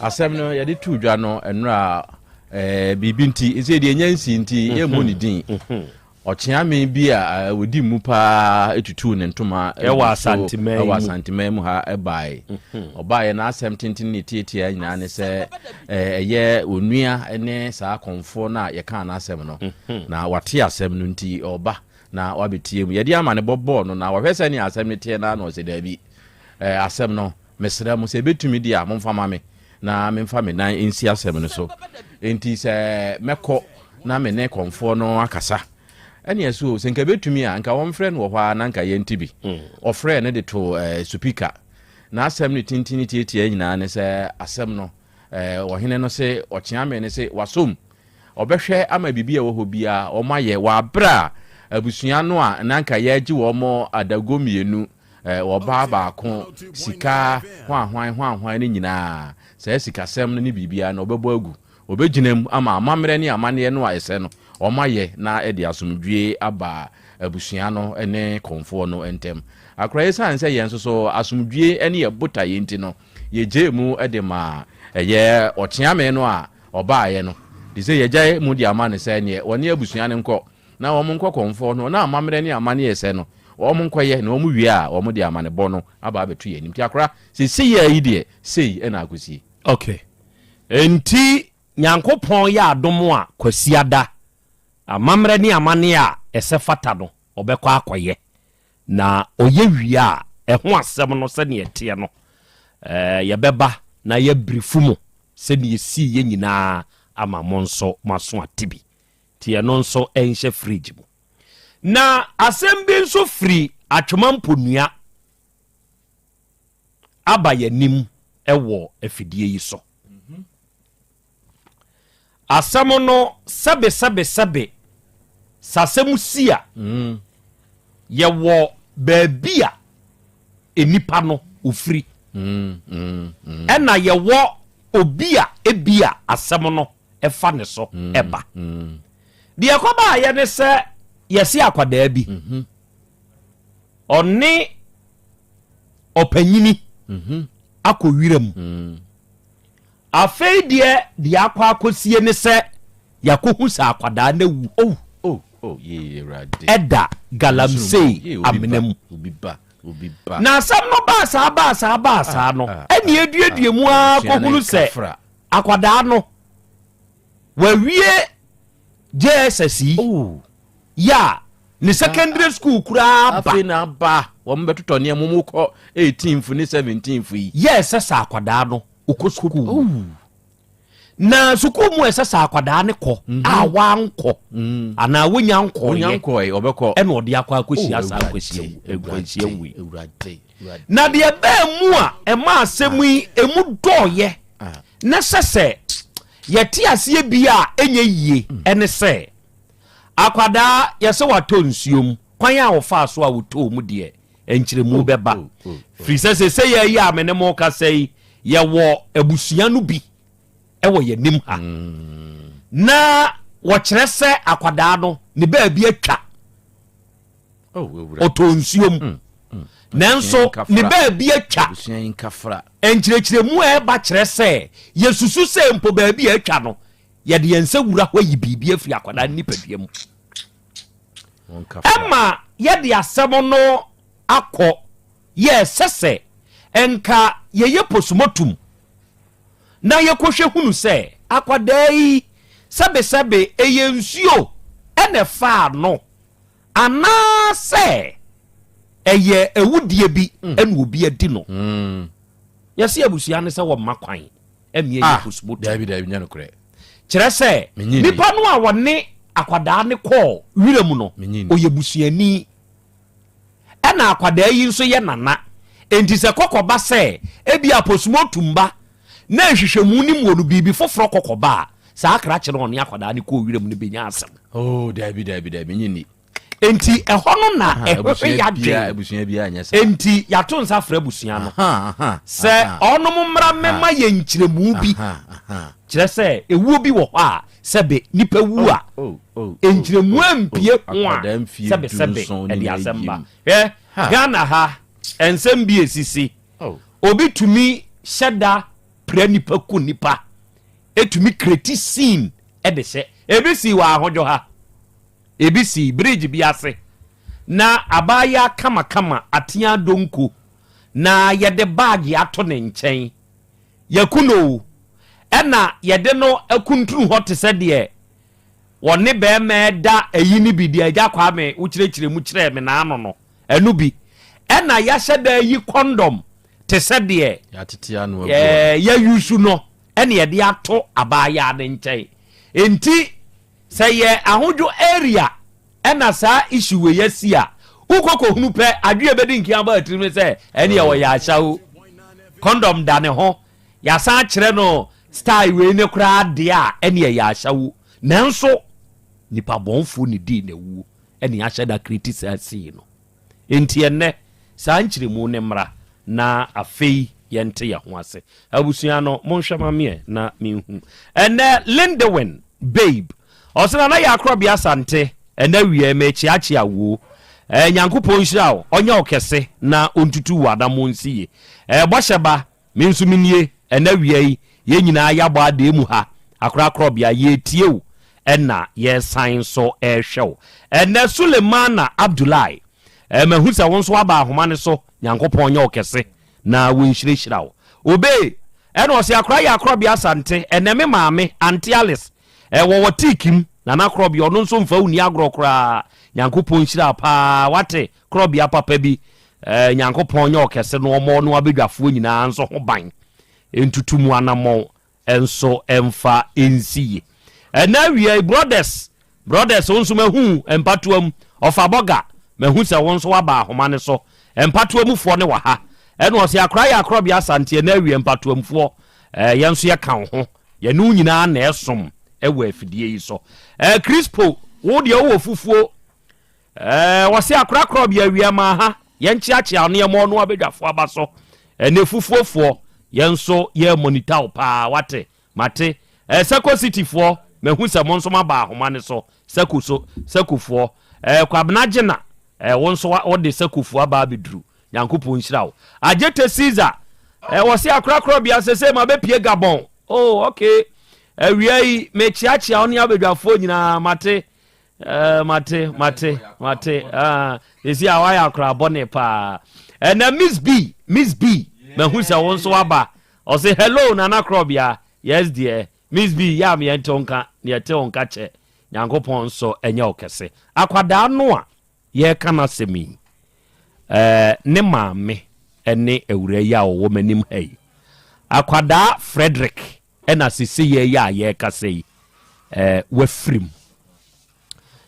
asɛm no yɛde too dwa no nnora eh, biribi nti sɛ deɛ ɛnya nsi nti mhm. yɛmmɔ ne din. Mhm. Ɔkyeame bi a eh, wɔdi mu paa tutuu ne ntoma ɛwɔ Asanteman ɛwɔ Asanteman mu ha ɛbae. Mhm. Ɔbaeɛ n'asɛm tenten ne tiatia nyinaa ne sɛ ɛyɛ onua ne saa kɔmfoɔ no a yɛkaa n'asɛm no na wate asɛm no nti ɔba na wabɛtie mu. Yɛde amanebɔ bɔɔ no na wɔhwɛ sɛnea asɛm no teɛ no ara na ɔse daabi, eh, asɛm no, mesrɛ mo, sɛ ɛbɛtumi deɛ a, momfa ma me na memfa me nan nsi asɛm no so. Enti sɛ mɛkɔ na me ne kɔmfoɔ no akasa. Ɛneɛ so, sɛ nka ɛbɛtumi a, nka wɔmfrɛ no wɔ hɔ ara na nka yɛnte bi. Ɔfrɛɛ no de too eh, supika. N'asɛm no tintini tiatia nyinaa ne sɛ asɛm no, eh, ɔhene no se, ɔkyeame no se, wasom. Ɔbɛhwɛ ama biribi a ɛwɔ hɔ biara wɔayɛ wɔ aberɛ a abusua no a na anka yɛregye wɔn adago mmienu, ɔbaa baako, sika hwanhwan hwanhwan no nyinaa, saa sikasɛm no ne biribiara no ɔbɛbɔ agu. Ɔbɛgyina mu ama amammerɛ ne amanneɛ no a ɛsɛ no wɔayɛ na ɛde asomdwoeɛ aba abusua no ne kɔmfoɔ no ntam. Akora ɛsiane sɛ yɛn nso so asomdwoeɛ ne yɛn botaeɛ nti no, yɛgyee mu de maa ɛyɛ ɔkyeame no a Ɔbaeɛ no, te sɛ yɛagyae mu de ama no sɛ neɛ ɔne abusua no nkɔ na wɔn nkɔ kɔmfoɔ no na amammerɛ ne amanneɛ sɛ no wɔn nkɔyɛ na wɔn wie a wɔn de amanebɔ no aba abɛto yɛn anim. Nti akora, seisei ara yi deɛ sei na akɔsie. Ok. Enti Nyankopɔn yɛ adom a Kwasiada, amammerɛ ne amanneɛ a ɛsɛ fata no ɔbɛkɔ akɔyɛ. Na ɔyɛ wie a, ɛho asɛm no sɛdeɛ ɛteɛ no, yɛbɛba na yɛabrifu mo sɛdeɛ ɛsiiɛ nyinaa ama mo nso moaso ate bi. Nti ɛno nso nhyɛ fridge mu. Na asɛm bi nso firi Atwoma Mponua aba yɛn anim wɔ afidie yi so. Asɛm no sɛbe sɛbe sɛbe sɛ asɛm si a yɛwɔ baabi a nnipa no ofiri ɛna yɛwɔ obi a ebi a asɛm no ɛfa ne so ɛba. Deɛ ɛkɔbaayɛ ne sɛ yɛse akwadaa bi ɔne ɔpanyini akɔ wira mu. Afei deɛ deɛ akɔ akɔsie ne sɛ yɛakɔhu sɛ akwadaa no awu Oh, oh, oh, yee, Awurade. ɛda galamsey Yee, obi amena ba, mu. Obi ba, obi ba. Na asɛm no baa saa baa saa baa saa no, ah, ɛne ah, aduadua ah, mu ara abusua no kɔhunu sɛ nkafra. akwadaa no wawie JSS yi Oh. yɛ a ne secondary school koraa ba. Afei na aba, wɔn bɛtotɔ nneɛma, wɔn kɔ 18 ne 17 yi. Yɛ ɛsɛ sɛ akwadaa no ɔkɔ sukuu mu. Na sukuu mu a ɛsɛ sɛ akwadaa no kɔ mhm. a wankɔ mm. anaa wonya nkɔɔyɛ ɛna ɔde akɔ akɔhyia oh, saa nkwanhyia wei. Na deɛ ɛbɛɛ mu a ɛma asɛm yi emu dɔɔyɛ ah. na sɛ sɛ yɛte aseɛ bi a ɛnyɛ yie mm. ɛne sɛ akwadaa yɛsɛ watɔ nsuo mu kwan a wɔfaa so a wɔtɔɔ mu deɛ nkyerɛmu oh, bɛba oh, oh, firi sɛ sɛsɛ yɛ yi a me ne mo kasa yi yɛwɔ abusua no bi ɛwɔ yɛn anim ha mm. na Wɔkyerɛ sɛ akwadaa no ne baabi atwa. Oh, Ɔtɔ nsuo mu. Nanso ne baabi atwa. Nkyerɛkyerɛmu a ɛba kyerɛ sɛ yɛsusu sɛ mpo baabi a atwa no, yɛde yɛn nsa wura hɔ ayi biribi afiri akwadaa no nipadua mu. Ɛma yɛde asɛm no akɔ yɛ ɛsɛ sɛ nka yɛyɛ posomotum na yɛkɔhwɛ hunu sɛ akwadaa yi sɛbesɛbe ɛyɛ nsuo ɛna ɛfaa no anaasɛ ɛyɛ awudie bi mm. ɛna obi adi no mm. Yɛse abusua no sɛ wɔmma kwan ɛmmeɛ yɛ ah, posomotum. Dabi dabi nyɛ nokorɛ. Kyerɛ sɛ nipa no a wɔne akwadaa no kɔɔ wira mu no ɔyɛ busuani ɛna akwadaa yi nso yɛ nana. Enti sɛ kɔkɔba sɛ ebi aposmotum ba na nhwehwɛmu no mu no biribi foforɔ kɔkɔba a, saa krakye no ɔne akwadaa no kɔɔ wira mu no bɛnya asɛm. Oh, dabi dabi dabi nye ni. Enti ɛhɔ no na ɛhwehwɛ yadwen. Enti yɛato nsa frɛ abusua no sɛ ɔnom mmra mmɛma yɛ nkyerɛmu bi. Kyerɛ sɛ ewuo bi wɔ hɔ a sɛbe nipa wu a oh, oh, oh, nkyerɛmu ampie ho a sɛbe sɛbe ɛde asɛm ba. Hwɛ Ghana ha nsɛm bi esisi. Obi tumi hyɛ da pira nipa ku nipa etumi kreti scene ɛde hyɛ. Ebi si wɔ ahodwo ha. Ebi sii bridge bi ase na abaayaa kamakama atea donko na yɛde baage ato ne nkyɛn. Yɛaku no o, ɛna yɛde no akuntunu hɔ te sɛ deɛ wɔne barima reda ayi no bi, deɛ Agya Kwame wokyerɛkyerɛ mu kyerɛɛ me n'ano no, ɛno bi. Ɛna yɛahyɛ da ayi kɔndɔm te sɛ deɛ yɛayusu no ɛna yɛde ato abaayaa no nkyɛn. Enti Sɛ yɛ ahodwo area ɛna saa issue wei asi a, wokɔ kɔhunu pɛ, adwene a ɛbɛdi nkan aba tirim ne sɛ ɛneɛ ɔyɛ ashawo. Condom da ne ho, yɛasan akyerɛ no style wei ne koraa deɛ a, ɛneɛ ɛyɛ ashawo. Nanso nipa bɔnfoɔ ne dii n'awuo ɛne ahyɛ da create saa scene no. Enti ɛnnɛ, saa nkyerɛmu no mmra, na afei yɛnte yɛn ho ase. Abusua no, monhwɛ ma meɛ na menhu. Ɛnnɛ, Lindewin, babe, ɔse Nana yɛ akorɔbea Asante, ɛnnɛ awia yi mekyeakyea woo. Eh, Nyankopɔn nhyira wo, ɔnyɛ wo kɛse na ɔntutu wo anammɔn nsi ye. Eh, bɔhyɛ ba, Me nso menie, ɛnnɛ awia yi, yɛn nyinaa yɛabɔ adee mu ha, akorakorɔbea, yɛretie wo, ɛna yɛresan nso rehwɛ wo. Ɛnnɛ Sulemana Abdullahi, eh, mahu sɛ wo nso woaba ahoma no so, Nyankopɔn nyɛ wo kɛse na wɔnhyirahyira wo. Obey, ɛna ɔse akora yɛ akorɔbea Asante, ɛnnɛ me maame, Auntie Alice, eh, wɔwɔ Tikim, Nana Korɔbea, ɔno nso mfa wo nni agorɔ koraa, Nyankopɔn nhyira wo paa, wate, Korɔbea papa bi. Eh, Nyankopɔn nyɛ ɔkɛse no ɔmɔ no abadwafoɔ nyinaa nso ho ban, ntutu mu anamɔn nso mfa nsi ye. Ɛnɛ awia yi, brothers, brothers, wo nso mahu mpatoa mu, ɔfa bɔga, mahu sɛ wo nso waba ahoma no so, mpatoa mufoɔ ne wɔ ha. Ɛna ɔse akora yɛ akorɔbea Asante, ɛnɛ awia mpatoamfoɔ, eh, yɛn nso yɛka wo ho, yɛne wo nyinaa na ɛsom ɛwɔ afidie yi so. Eh, Crispo, wo deɛ wowɔ fufuo, Ɛɛ wɔse akorakorɔ bea awia maa ha yɛn kyeakyea nneɛma ɔno abadwafoɔ aba so ɛnɛ fufuofoɔ yɛn nso yɛ monitor wo paa wate mate ɛɛ sɛko city foɔ mahu sɛ mo nso maba ahoma ne so sɛko so sɛkofoɔ ɛɛ kwabena gyena ɛɛ wo nso wode sɛkofoɔ aba abɛduru Nyankopɔn nhyira wo agyete Caesar ɛɛ wɔse akorakorɔ bea sese ma bɛpie Gabon oh okay awia yi mekyeakyea wo ne abadwafoɔ nyinaa mate Eh, mate mate mate ah, ɛsi a woayɛ akora bɔne paa ɛnɛ miss b miss b mahu sɛ wo nso aba ɔse hello nana korɔbea yes deɛ miss b yɛ a meyɛnte wo nka ne yɛte wo nka kyɛ nyankopɔn nso ɛnyɛ wo kɛse akwadaa no a yɛreka no asɛm yi eh, ne maame ne awura yi a ɔwɔ m'anim ha yi akwadaa frederick Ɛna seseiɛ yi a yɛrekasa yi, eh, wafiri mu.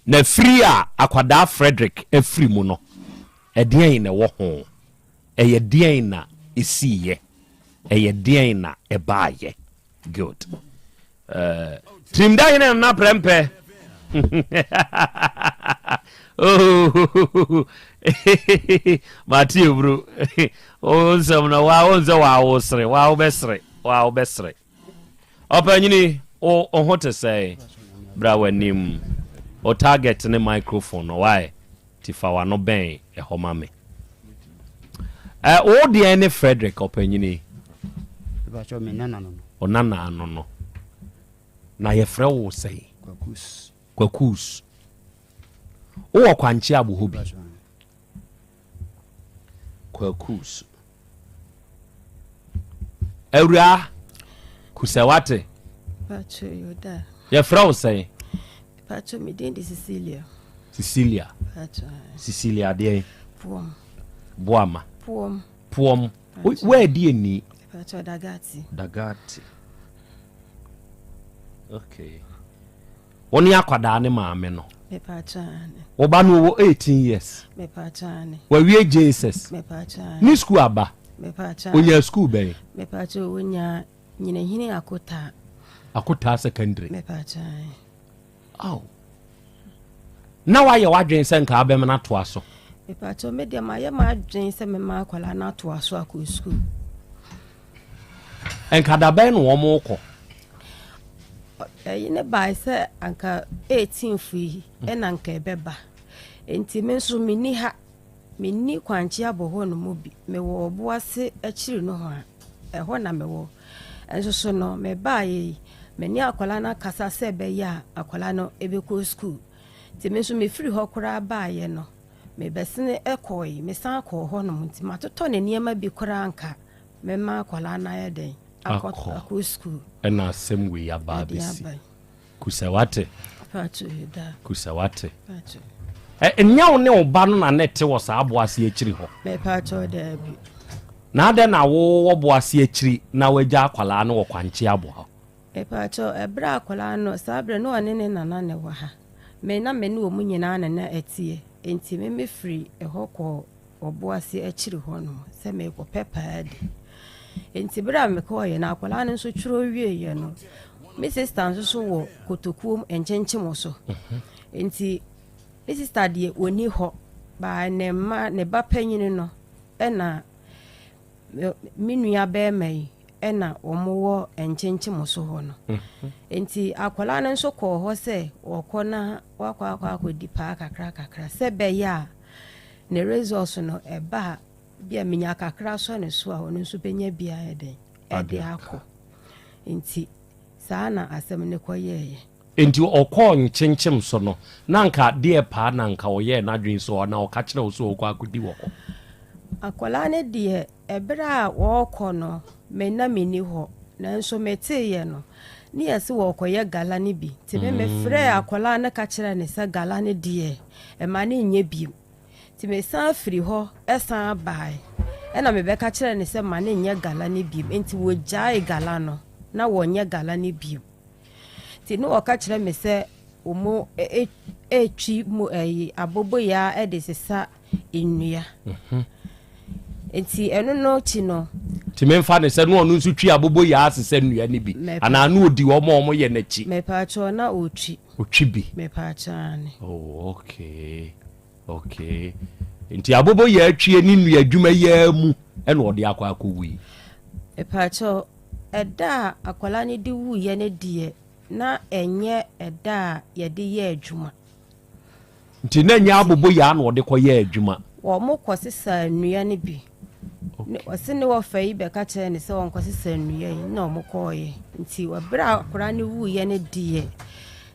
Na firi a akwadaa Frederick afiri mu no, ɛdeɛn na ɛwɔ ho? Ɛyɛ deɛn na ɛsiiɛ? Ɛyɛ deɛn na ɛbaayɛ? Good. Uh, Tirimda hene nana prɛmpɛ. Oh, mate eburo. Wo nsɛm no, wa wo nsɛ wa wo sere, wa wo bɛsere. Wa wobɛsere. Ɔpanyini, wo ho te sɛn? Bra w'anim. Wo target ne microphone no why? Ti fa w'ano bɛn ɛhɔ ma me. Ɛ wo deɛn ne Frederick ɔpanyini? Mepakyɛw me nana no no. Wo nana ano no. Na yɛfrɛ wo sɛn? Kwakus. Kwakus. Wowɔ kwankye abohɔ bi? Kwakus. Awuraa Kusɛ wate? Pacho Yoda. Yɛfrɛ wo sɛn? Pacho me din de Cecilia. Cecilia. Pacho. Cecilia adeɛ? Poom. Boama. Poom. Poom. Woadi ani? Pacho Dagati. Dagati. Okay. Wo ne akwadaa ne maame no. Wo ba no ɔwɔ 18 years. Wawie JSS. Ne sukuu aba. Onya sukuu bɛn? Nyinahini Akotaa. Akotaa secondary. Aw. Na wayɛ w'adwene sɛ nka abɛm no atoa so. Mepatɔ me deɛ mayɛ m'adwene sɛ mɛma akwadaa no atoa so akɔ sukuu. Nka da bɛn na wɔn rekɔ? Ɛyi ne bae sɛ anka 18th yi ɛna anka ɛbɛba. Nti me nso menni ha. Menni kwankye abɔ hɔ no mu bi. Mewɔ ɔbo ase akyiri no ho a ɛhɔ na mewɔ. Nso so no mebaeɛ yi me ne akwadaa no akasa sɛ ɛbɛyɛ a akwadaa no ɛbɛkɔ sukuu. Nti me nso mefiri hɔ koraa baeɛ no mebɛsene ɛkɔe mesan kɔɔ hɔnom nti matotɔ ne nneɛma bi koraa nka mɛma akwadaa no ayɛ dɛn akɔ akɔ sukuu. Ɛna asɛm wei aba abɛsi. Kusɛ wate? Kusɛ wate? Ɛnyɛ wo ne wo ba no na na ɛte wɔ saa aboase akyiri hɔ? Mepatɔ daabi. Na adɛn na wowɔ boase akyiri na wagya akwadaa no wɔ kwankye abo hɔ? Mepatɔ ɛberɛ akwadaa no saa berɛ na ɔne ne nana na ɛwɔ ha. Me na me ne wɔn nyinaa na na ɛteɛ. Nti me mefiri ɛhɔ kɔɔ ɔboase akyiri hɔ nom sɛ merekɔpɛ paa di. Nti berɛ a mekɔɔyɛ no akwadaa no nso twerɛ wieeɛ no me sister nso so wɔ kotokuom nkyenkyem so. Nti me sister deɛ ɔni hɔ baa ne mma ne ba panyini no ɛna me nua bɛrima yi ɛna wɔn wɔ nkyenkyem so hɔ no. Nti akwadaa no nso kɔɔ hɔ sɛ wɔkɔ na wakɔ akɔ akɔdi paa kakra kakra sɛ bɛyɛ a ne results no ɛba a bi a menya kakra sɔ ne so a ɔno nso bɛnya bi ayɛ dɛn ɛde akɔ. Nti saa na asɛm no kɔyɛɛyɛ. Nti ɔkɔɔ nkyenkyem so no na nka deɛ paa na nka ɔyɛɛ n'adwene so na ɔka kyerɛ wo sɛ ɔkɔ akɔdi wɔ hɔ? Akwadaa no deɛ ɛberɛ a wɔrekɔ no me na menni hɔ nanso meteeɛ no ne yɛ sɛ wɔrekɔyɛ gala no bi nti me mefrɛɛ akwadaa no ka kyerɛɛ ne sɛ gala no deɛ ɛma ne nyɛ bio. Nti mesan firi hɔ ɛsan bae ɛna mebɛka kyerɛɛ ne sɛ ma ne nyɛ gala no bio. Nti wɔgyae gala no na wɔnyɛ gala no bio. Nti ne wɔka kyerɛ me sɛ wɔn ɛtwi mu ɛyi aboboyaa ɛde sesa nnua. Nti ɛno no akyi no. Nti memfa ne sɛ na ɔno nso twi aboboyaa sesa nnua no bi anaa na ɔdi wɔn a wɔyɛ n'akyi? Mepaakyɛw na ɔtwi. Ɔtwi bi. Mepaakyɛw ane. Oh, okay. Okay. Nti aboboyaa twie ne nnua adwuma yi mu ɛna ɔde akɔ akɔwu yi? Mepaakyɛw ɛda a akwadaa no de wuiɛ no deɛ na ɛnyɛ ɛda a yɛde yɛ adwuma. Nti na ɛnyɛ aboboyaa na ɔde kɔyɛ adwuma? Wɔn kɔ sesa nnua no bi. Ɔse ne wɔfa yi bɛka kyerɛ ne sɛ wɔnkɔ sesa nnua yi na wɔn kɔɔyɛ. Nti ɛberɛ a akwadaa no wuiɛ no deɛ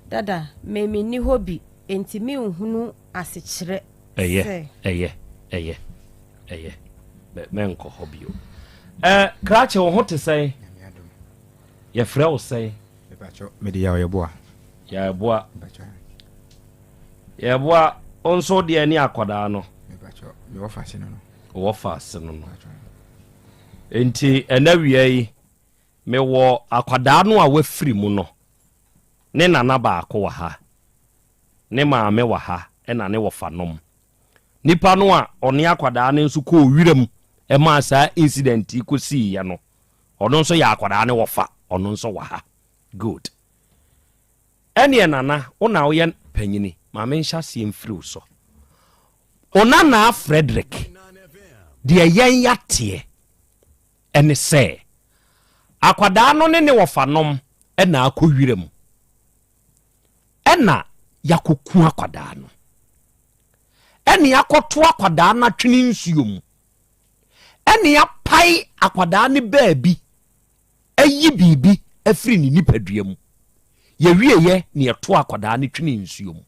dada me menni hɔ bi nti menhunu asekyerɛ. Ɛyɛ ɛyɛ ɛyɛ ɛyɛ mɛnkɔ hɔ bio. Ɛ krakye wo ho te sɛn? Yɛfrɛ wo sɛn? Mede Yaw Yɛboa. Yɛboa. Yɛboa wo nso deɛ ne akwadaa no. Mewɔ fa ase no no. Wɔ fa ase no no. Nti ɛnɛ wia yi mewɔ akwadaa no a wafiri mu no ne nana baako wɔ ha, ne maame wɔ ha, ɛna ne wɔfa nom. Nipa no a ɔne akwadaa no nso kɔɔ wiram ɛmaa saa incident yi kɔsiiɛ no, ɔno nso yɛ akwadaa ne wɔfa, ɔno nso wɔ ha. Good. Ɛneɛ nana, wo na woyɛ panyini, maame nhyɛ aseɛ mfiri wo so. Wo nana Frederick, deɛ yɛn yateɛ ɛne sɛ akwadaa no ne ne wɔfa nom ɛna akɔ wiram. Ɛna yɛakɔku akwadaa no. Ɛne yɛakɔto akwadaa no atwene nsuo mu. Ɛne yɛapae akwadaa no baabi ayi biribi afiri ne nipadua mu. Yɛwieɛ na yɛto akwadaa no twene nsuo mu.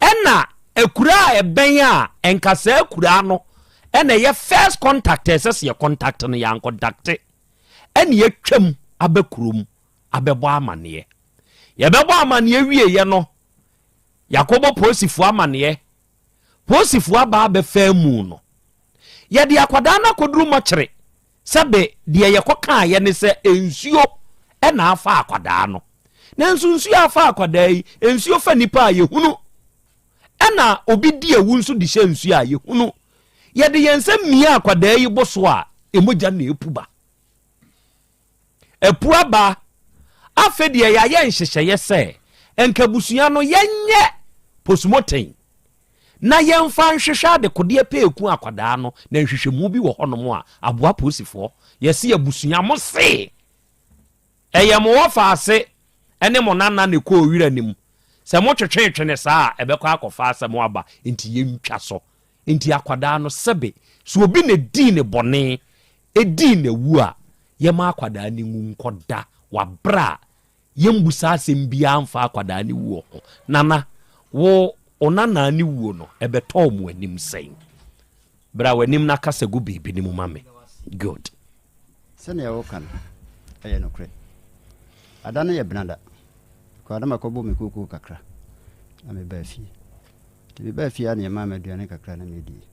Ɛna akuraa a ɛbɛn a ɛnka saa akuraa no ɛna ɛyɛ first contact a ɛsɛ sɛ yɛ contact no yɛancontacte. Ɛne yɛatwam aba kurom abɛbɔ amaneɛ. Yɛbɛbɔ amaneɛ wieɛ no, yɛakɔbɔ polisifoɔ amaneɛ. Polisifoɔ aba abɛfa amu no. Yɛde akwadaa no akɔduru mɔkyere sɛbe deɛ yɛkɔkaeɛ ne sɛ nsuo na afa akwadaa no. Nanso nsuo afa akwadaa yi, nsuo fa nipa a yɛhunu. Ɛna obi di awu nso de hyɛ nsuo a yɛhunu. Yɛde yɛn nsa mia akwadaa yi bo so a, mogya na ɛpu ba. Apu aba. Afei deɛ yɛayɛ nhyehyɛeɛ sɛ nka abusua no yɛnyɛ postmortem na yɛmfa nhwehwɛ adekodeɛ pɛɛku akwadaa no na nhwehwɛmu bi wɔ hɔnom a aboa polisifoɔ. Yɛse abusua mo se ɛyɛ mo wɔfaase ne mo nana na ɛkɔɔ wira no mu. Sɛ motwetwetwe no saa a ɛbɛkɔ akɔfa asɛm aba nti yɛntwa so. Nti akwadaa no sɛbe sɛ obi na ɛdii ne bɔne Edii n'awu a, yɛma akwadaa no nwu nkɔda wɔ aberɛ a yɛmmu saa asɛm biara mfa akwadaa no wuo ho. Nana, wo wo nanaa no wuo no, ɛbɛtɔɔ mo anim sɛn? Bra w'anim na kasa gu biribi no mu ma me. Good. Sɛnea woka no, ɛyɛ nokorɛ. Ada no yɛ benada. Mekɔɔ a na makɔbɔ me kookoo kakra na mebaa fie. Nti mebaa fie a na yɛmaa me aduane kakra na medie.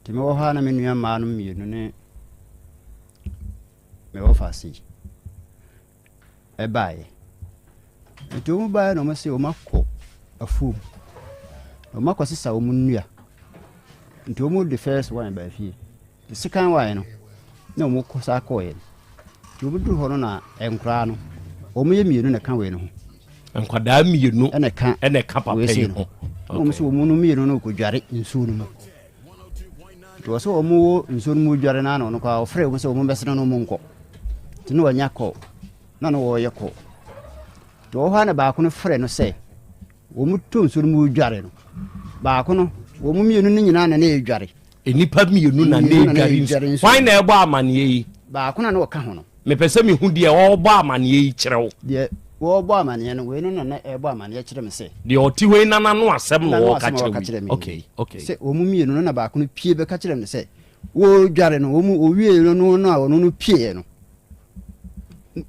Nti mewɔ hɔ a na me nua mmaa no mmienu ne me wɔfaase yi ɛbaeɛ. Nti wɔn baeɛ na wɔn se wɔn akɔ afuom na wɔn akɔsesa wɔn nnua. Nti wɔn de first one baa fie. The second one no na wɔn kɔ saa kɔɔeɛ no. Nti wɔn duru hɔ no na nkoraa no wɔn yɛ mmienu na ɛka wei no ho. Nkwadaa mmienu ɛna ɛka ɛna ɛka papa yi ho. Na wɔn sɛ wɔn no mmienu no kɔdware nsuo no mu. Nti wɔ sɛ wɔn wɔ nsuo no mu dware no ano no koraa ɔfrɛ wɔn sɛ wɔn bɛsene no wɔn nkɔ. Nti na wɔanya kɔ na na wɔreyɛ kɔ. Nti wɔ hɔ a na baako no frɛ no sɛ wɔn to nsuo no mu dware no. Baako no wɔn mmienu no nyinaa na na ɛredware. Nnipa mmienu na na ɛredware nsuo. Hwan na ɛbɔ amaneɛ yi? Baako na na ɔka ho no. Mepɛ sɛ mehu deɛ ɔrebɔ amaneɛ yi kyerɛ wo. Deɛ wɔrebɔ amaneɛ no, wei no na na ɛrebɔ amaneɛ kyerɛ me sɛ. Deɛ ɔte hɔ yi na n'ano asɛm na ɔreka kyerɛ wo yi. Okay, okay. Sɛ wɔn mmienu no na baako no pie bɛka kyerɛ me sɛ wɔredware no, wɔn wɔwie no no no a ɔno no pieeɛ no,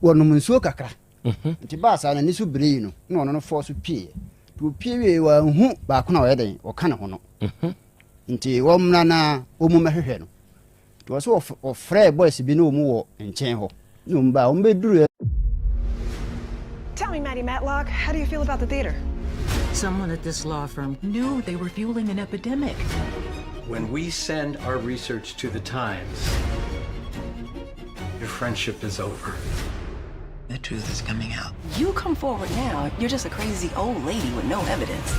wɔnom nsuo kakra. Mhm. Nti baa saa n'ani so beree no na ɔno no fɔɔ so pieeɛ. Nti wɔpie wie wɔanhu baako na ɔyɛ dɛn ɔka ne ho no. Mhm. Nti wɔmmra na wɔn mmɛhwehwɛ no. Nti wɔ so wɔfrɛɛ boys bi ne wɔn wɔ nkyɛn hɔ ne wɔn baa wɔn bɛduru. Tell me, Maddie Matlock, how do you feel about the theater? Someone at this law firm knew they were fueling an epidemic. When we send our research to the Times, your friendship is over. The truth is coming out. You come forward now, you're just a crazy old lady with no evidence.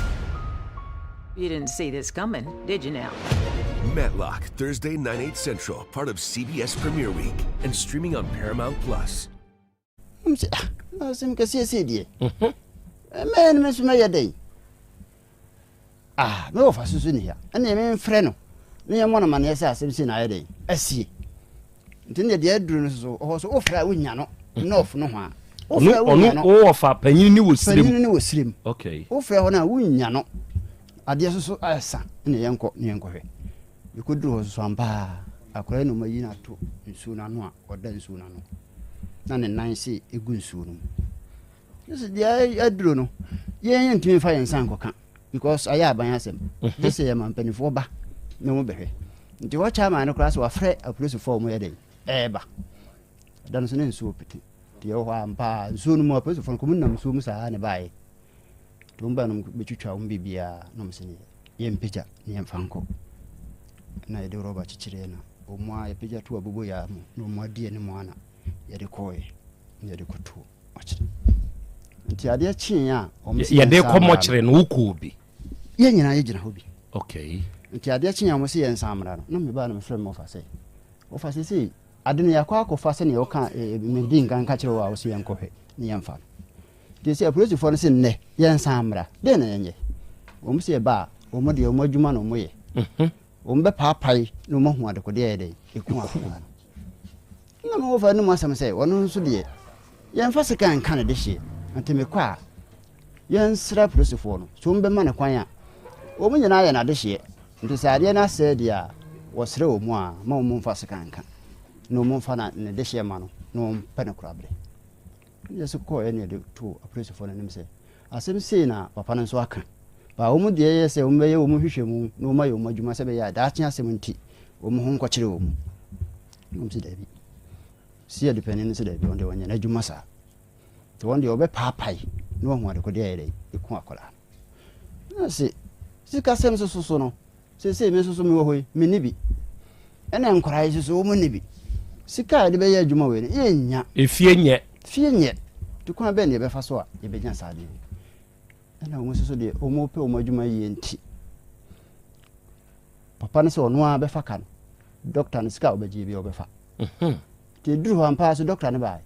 You didn't see this coming, did you now? Matlock, Thursday, 9, 8 Central, part of CBS Premiere Week and streaming on Paramount Plus. Ah, asɛm kɛseɛ sei deɛ mɛyɛ no me nso mɛyɛ dɛn ah mɛwɔ fa so so ni ha ɛnna memfrɛ no ne yɛmmɔ no amaneɛ sɛ asɛm sei na ayɛ dɛn asie nti ne deɛ aduru no so ɔhɔ so wofrɛ a wonya no nɔɔf no ho a wofrɛ a wonya no wɔfa panyin ne wɔ sirem panyin ne wɔ sirem okay wofrɛ hɔ no a wonya no adeɛ so so ɛsa ne yɛnkɔ ne yɛnkɔhwɛ yɛkɔduru hɔ so so ampa akwadaa no ma yi no ato nsuo no ano a ɔda nsuo no ano na ne nan se egu nsuo no mu sɛ deɛ aduro no yɛn yɛntumi nfa yɛn nsa nkɔka because ayɛ aban asɛm mhm. gye sɛ yɛma mpanimfoɔ ba na wɔn bɛhwɛ nti wɔkyɛ ama no koraa sɛ wɔafrɛ apolisifoɔ a wɔn yɛ dɛn ɛɛba da no so ne nsuo pete nti yɛwɔ hɔ ampa nsuo no mu apolisifoɔ no kɔmu nam nsuo mu saa na baeɛ nti wɔn ba no bɛtwitwa wɔn biribiara na wɔn sɛ ne yɛmpagya ne yɛmfa nkɔ na yɛde rɔba kyekyereɛ na wɔn a yɛpagya to abobo yaa mu na wɔn adi anim ana yɛde kɔɔɛ na yɛde kɔtoo ɔkyerɛ nti adeɛ kyee a wɔn sɛ yɛde kɔ mɔkyerɛ no wokɔɔ bi yɛn nyinaa yɛgyina hɔ bi okay nti adeɛ kyee a wɔn sɛ yɛn nsa mmra no na mebaa na mefrɛ me ɔfa sɛ ɔfa sɛ sei ade no yɛakɔ akɔfa sɛdeɛ wɔka medi nka nka kyerɛ wɔ a wɔsɛ yɛnkɔhwɛ ne yɛmfa no. Nti sɛ apolisifoɔ no se nnɛ yɛnsan mmra, dɛn na yɛnyɛ? Wɔn se yɛba a, wɔn deɛ wɔn adwuma na wɔyɛ. Wɔn bɛpaapae na wɔn ahu adekodeɛ a ɛyɛ dɛn? Ɛku akwadaa no. Nna me wɔfa no mu asɛm sɛ ɔno nso deɛ yɛmfa sekan nka ne dehyeɛ nti mekɔ a yɛnsrɛ apolisifoɔ no sɛ wɔbɛma no kwan a wɔn nyinaa yɛ n'adehyeɛ nti sɛ adeɛ no asɛe deɛ a wɔsrɛ wɔn a ma wɔn mfa sekan nka na wɔn mfa ne dehyeɛ ma no na wɔn pɛ no koraberɛ. Ɛna yɛso kɔɔ ɛne yɛde too apolisifoɔ no anim sɛ asɛm sei na papa no nso aka. Ba wɔn deɛ yɛ sɛ wɔn bɛyɛ wɔn nhwehwɛmu na wɔn ayɛ wɔn adwuma sɛ bɛyɛ a daakye asɛm nti wɔn ho nkɔkyere wɔn. Na wɔn sɛ daabi. Si yɛ panin no sɛ daabi wɔn deɛ wɔnyɛ n'adwuma saa. Nti wɔn deɛ wɔbɛpaapae na wɔahu adekodeɛ a ɛyɛ dɛ ɛku akwadaa no. Na se sikasɛm nso so no Seesei me nso so mewɔ hɔ yi, menni bi. Ɛna nkwadaa yi nso so, wɔn nni bi. Sika a yɛde bɛyɛ adwuma wei no, yɛnnya. Efie nyɛ. Fie nyɛ. Nti kwan bɛn na yɛbɛfa so a yɛbɛnya saa adeɛ yi? Ɛna wɔn nso so deɛ, wɔpɛ wɔn adwuma yie nti, papa no sɛ ɔno ara bɛfa ka no, dɔkta no sika a ɔbɛgye bi ɔbɛfa. Nti ɛduru hɔ ampa so dɔkta no baeɛ.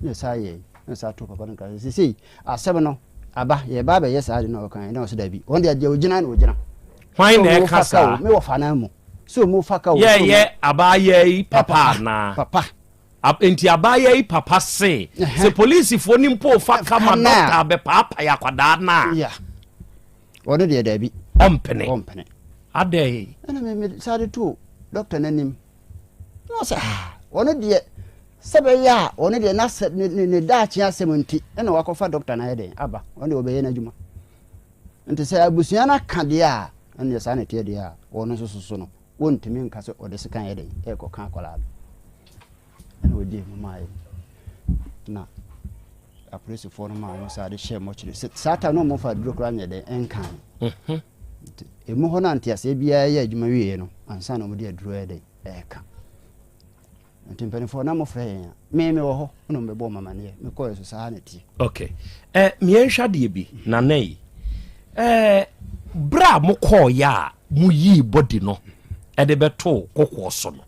Na ɛsaa yɛe, na ɛsaa too papa no nkra sɛ, Seesei asɛm no aba, yɛreba abɛyɛ saa ade no a ɔkae. Na ɔse, Dabi, wɔn deɛ, deɛ ɔgyina na ɔgyina. Hwan na Sɛ ɛka wɔfa ka o, saa? me wɔfa no mu. Sɛ wɔn fa ka o, sɛ wɔn. Yɛyɛ abaayaa yi papa anaa? Papa. Enti abaayaa yi papa se, sɛ polisifoɔ no mpo fa ka ma dɔkta abɛpaapae akwadaa no a. Yeah. Ɔno deɛ dabi. Ɔmpene. Ɔmpene. Adɛn? Ɛna me me saa de too dɔkta no anim. Na ɔsɛ ah, ɔno deɛ Sɛ ɛbɛyɛ a ɔno deɛ n'asɛ ne ne ne daakye asɛm nti ɛna wakɔfa dɔkta no ayɛ dɛn aba ɔno deɛ ɔbɛyɛ n'adwuma nti sɛ abusua no aka deɛ a ɛnneɛ saa na ɛteɛ deɛ a ɔno nso soso no wɔntumi nka sɛ ɔde sekan yɛ dɛn ɛrekɔka akwadaa no ɛna ɔgye mu maa yɛ na apolisifoɔ no maa wɔn saa de hyɛ mɔkyere sɛ saa ta no wɔn fa aduro koraa nyɛ dɛn ɛnkan nti emu hɔ no anteaseɛ biara yɛ adwuma wieɛ no ansa na wɔde aduro yɛ dɛn ɛreka Nti mpanimfoɔ na mofrɛ yɛn a, me mewɔ hɔ na mebɛbɔ wɔn amaneɛ. Mekɔɛ so saa na ɛteɛ. Ok. Eh, meɛnhwɛ adeɛ bi, Nana yi. Eh, berɛ a mokɔɔyɛ a moyii body no de bɛtoo kokoɔ so no,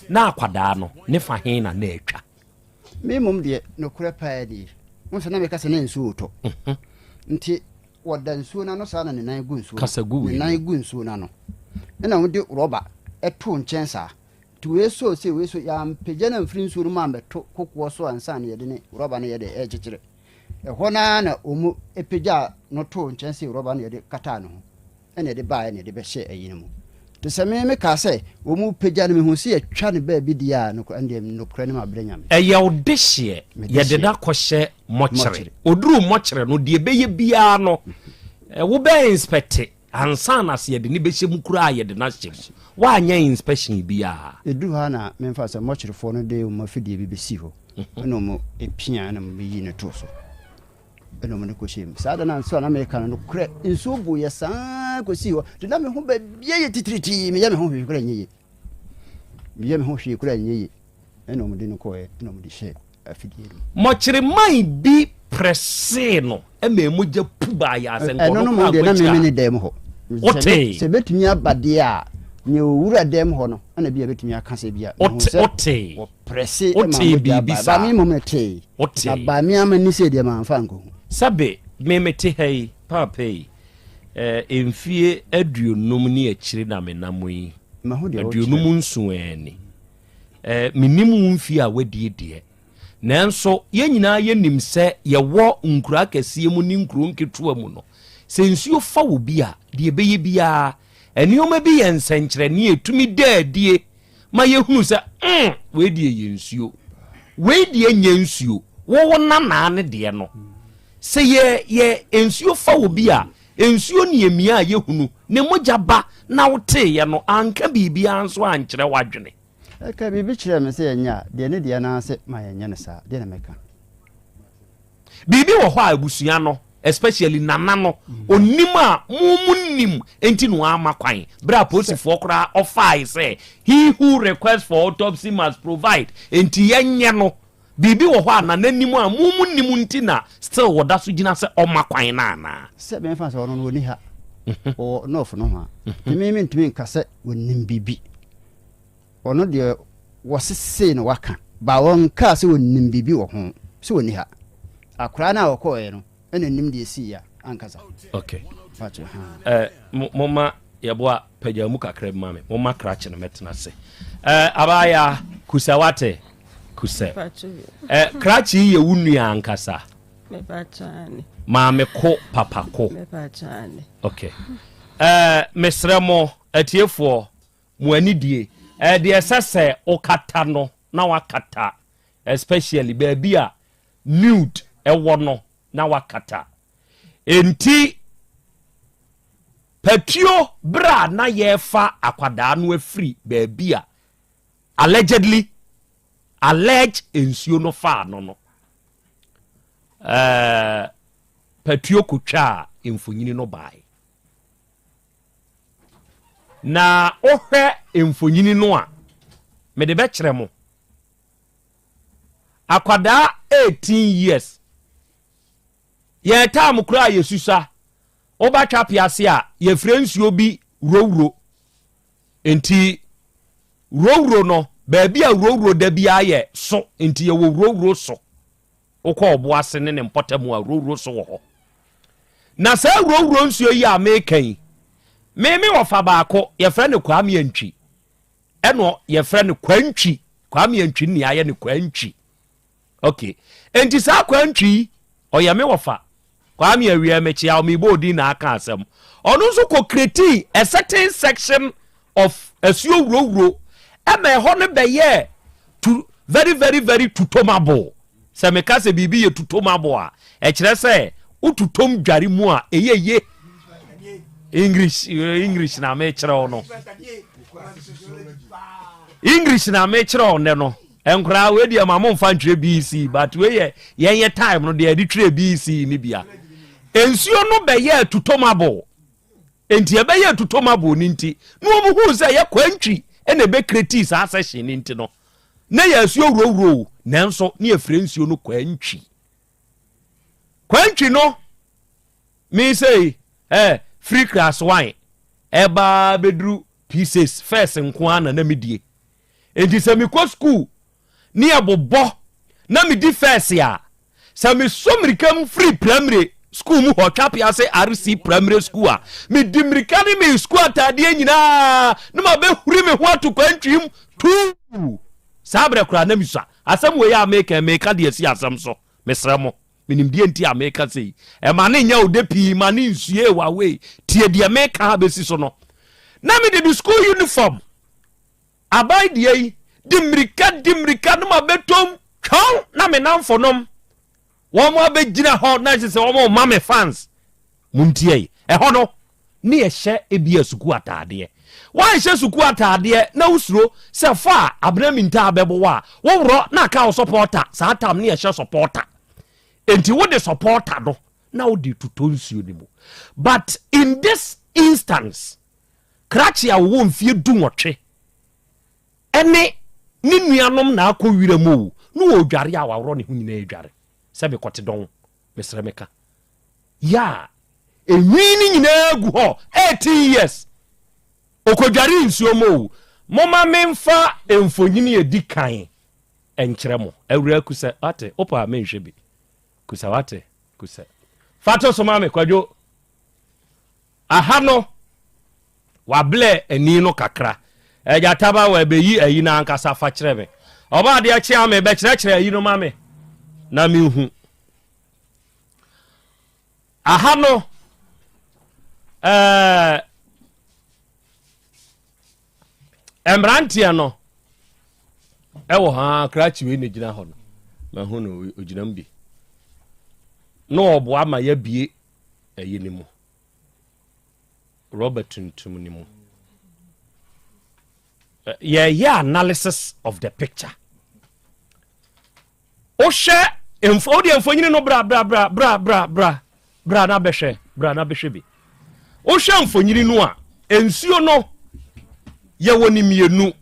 na akwadaa no ne fa he na na atwa? Me mmom deɛ, nokorɛ paa nie, wohu sɛ na meka sɛ na nsuo retɔ. Nti wɔda nsuo no ano saa na ne nan gu nsuo Kasa gu ne wei nan mu. gu nsuo no ano. Ɛna wɔde rɔba too nkyɛn saa. Nti wei soo sei, wei soo, yɛampagya no amfiri nsuo no mu ammɛto kokoɔ so ansa na yɛde ne rɔba no yɛde rekyekyere. Ɛhɔ no ara na wɔpagyaa no too nkyɛn sei rɔba no yɛde kataa ne ho ɛna yɛde baeɛ na yɛde bɛhyɛɛ ayi no mu. Nti sɛ me mekaa sɛ wɔpagya no mehu sɛ yɛtwa no baabi deɛ a nokorɛ ɛndeɛ nokorɛ no mabrɛ Nyame. Ɛyɛ wo dehyeɛ, yɛde no akɔhyɛ mɔkyere. Ɔduruu mɔkyere no, deɛ ɛbɛyɛ biara no, wobɛ inspɛte. Ansa na sɛ yɛde no bɛhyɛ mu koraa a yɛde no ahyɛ mu. Woanyɛ inspection biara. Ɛduru hɔ a na memfa sɛ mɔkyerefoɔ no de wɔn afidie bi bɛsii hɔ ɛna wɔn pia ɛna wɔn bɛyii no too so ɛna wɔn de kɔhyɛɛ mu. Saa da no nso a na meka no nokorɛ nsuo guiɛ saa kɔsii hɔ nti na me ho baabiara yɛ titiritii meyɛ me ho hwee koraa nyɛ yie meyɛ me ho hwee koraa nyɛ yie ɛna wɔn de no kɔɛ ɛna wɔn de hyɛɛ afidie no mu. Mɔkyere-man bi prɛsee no ma mogya pu baeɛ a sɛ nka Ɛno ɔno no koraa mu deɛ na ankɔkyiri meme a. ne dɛm hɔ. Wotee? Sɛ bɛtumi aba deɛ a, nea ɔwura dɛm hɔ no ɛna bi a bɛtumi aka sɛ bi a mehu Wote sɛ wotee? wɔprɛse ma Wotee mogya biribi baeɛ. Ba saa? me mmom no tee. Na Wotee? ba me ama ni sɛ deɛ mamfa ankɔhu. Sɛbe me mete ha yi, paapa yi, eh, mfie aduonum ne akyire na menam yi, Mahu deɛ wokyerɛ. aduonum nson ni. Eh, mennim wo mfie a woadie deɛ, nanso yɛn nyinaa yɛnim sɛ yɛwɔ nkuro akɛseɛ mu ne nkuro nketewa mu no, sɛ nsuo fa wo bi a, deɛ ɛbɛyɛ biara, nneɛma bi yɛ nsɛnkyerɛnne a ɛtumi da adie ma yɛhunu sɛ, mm, wei deɛ yɛ nsuo, wei deɛ nyɛ nsuo, wo wo nanaa ne deɛ no. Sɛ yɛ, yɛ nsuo fa wo bi a, Nsuo ne amia a yɛhunu, ne mogya ba na woteeɛ no anka biribiara nso ankyerɛ w'adwene. Ɛka biribi kyerɛɛ me sɛ yɛnyɛ a, deɛ ne deɛ no ara sɛ ma yɛnyɛ no saa, deɛ na mɛka. Biribi wɔ hɔ a abusua no especially nana no onim a mo mo nnim nti na wamma kwan. Berɛ a polisifoɔ koraa ɔfaae sɛ he who requests for autopsy must provide nti yɛnyɛ no. Biribi wɔ hɔ a Nana nim a mo mo nnim nti na still wɔda so gyina sɛ ɔmma kwan no anaa? Sɛ memfa sɛ ɔno no ɔni ha, ɔwɔ North nohoa, nti me mentumi nka sɛ ɔnim biribi. Ɔno deɛ wɔse sei na waka, but ɔnkaa sɛ ɔnim biribi wɔ ho, sɛ ɔni ha. Akwadaa no a ɔkɔɔeɛ no ɛna nim deɛ ɛsiiɛ ankasa. Okay. Mpakyɛ haa. Eh, momma yɛboa pagya mu kakra bi ma me. Momma krakye no mɛtena ase. Eh, abaya kusɛ wate kusɛ. Eh, krakye yi yɛ wo nua ankasa. Maame ko papa ko. Okay. Eh, mesrɛ mo atiefoɔ mo ani die. Eh, deɛ ɛsɛ sɛ wokata no na wakata especially baabi a nude ɛwɔ no na wakata. Enti patuo berɛ a na yɛrefa akwadaa no afiri baabi a allegedly allege nsuo no faa no no ɛɛ patuo kotwaa mfonyini no bae. Na wohwɛ mfonyini no a mede bɛkyerɛ mo. Akwadaa 18 years yɛn time koraa yɛsusa woba twa ase a yɛfrɛ nsuo bi wurowuro nti wurowuro no baabi a wurowuro da biara yɛ so nti yɛwɔ wurowuro so wokɔ ɔbo ase ne ne mpɔtam a wurowuro so wɔ hɔ na saa wurowuro nsuo yi a meka yi meme wɔfa baako yɛfrɛ no Kwame Antwi ɛna yɛfrɛ no Kwantwi Kwame Antwi ne ayɛ no Kwantwi okay enti saa Kwantwi yi ɔyɛ me wɔfa Kwame awia mekyea mebɔ odin na aka asɛm ɔno nso kɔ create a certain section of asuo wurowuro ɛma ɛhɔ no bɛyɛ to very very very tutomable sɛ meka sɛ biribi yɛ tutomable a ɛkyerɛ sɛ wotutom dware mu a ɛyɛ ye English English na mekyerɛ wo no English na mekyerɛ wo nnɛ no nkoraa wei deɛ ma momfa ntwerɛ BC but wei yɛ yɛn yɛ time no deɛ yɛde twerɛ BC ne bia nsuo no bɛyɛ tutomable nti ɛbɛyɛ tutomable no nti na wɔn hu sɛ yɛ kwantwi ɛna ɛbɛkreti saa session no nti no na yɛ asuo wurawuro nanso ne yɛfrɛ nsuo no kwantwi kwantwi no me sei eh, free class one ɛbaa bɛduru p6 first nko ara na na medie nti sɛ mekɔ school ne yɛbobɔ na medi first a sɛ mesɔ mmirika mu firi primary school mu hɔ twapea se rc primary school a medi mmirika ne me school ataadeɛ nyinaa na mabɛhuri me ho ato kwantwi mu tuu saa berɛ koraa na mesua asɛm wei a meka meka de asi asɛm so mesrɛ mo menim deɛ nti a meka sei ɛma ne nyɛ ode pii ma ne nsue wawei tie deɛ meka bɛsi so no na mede me school uniform aban deɛ yi di mmirika di mmirika no ma bɛtɔm twɔn na me namfo nom wɔn abɛgyina hɔ na ɛsɛ sɛ wɔn ma me fans muntie yi ɛhɔ no ne yɛhyɛ ebi a sukuu ataadeɛ wanhyɛ sukuu ataadeɛ na wosuro sɛ fa a abena minta abɛbɔ a woworɔ na aka wo supporter saa tam ne yɛhyɛ supporter enti wode supporter no na wode tutɔ nsuo no mu but in this instance krakye a wɔwɔ mfie 18 ɛne ne nuanom na akɔ wira mu o na wɔdware a waworɔ ne ho nyinaa adware sɛ mekɔte dɔn mesrɛ meka ya enwi no nyinaa gu hɔ 18 years okɔdware nsuo mu o moma memfa mfonyini edi kan nkyerɛ mo awura kusɛ wate wopɛ a menhwɛ bi kusɛ wate kusɛ fa to so ma me kwadwo aha no wablɛ ani no kakra ɛgya taba wɔ ɛbɛyi ayi no ankasa fa kyerɛ me ɔba adeɛ kyea me bɛkyerɛkyerɛ ayi no ma me na mehu aha no ɛɛ mmeranteɛ no ɛwɔ ha krakye wei na gyina hɔ no mahu no ogyina mu bi na ɔboa ma yɛabie ɛyi no mu rɔba tuntum no mu yɛyɛ analysis of the picture wohwɛ mfo wodeɛ mfonyini no bra bra bra bra bra bra bra na bɛhwɛ bra na bɛhwɛ bi wohwɛ mfonyini no a nsuo no yɛwɔ ne mmienu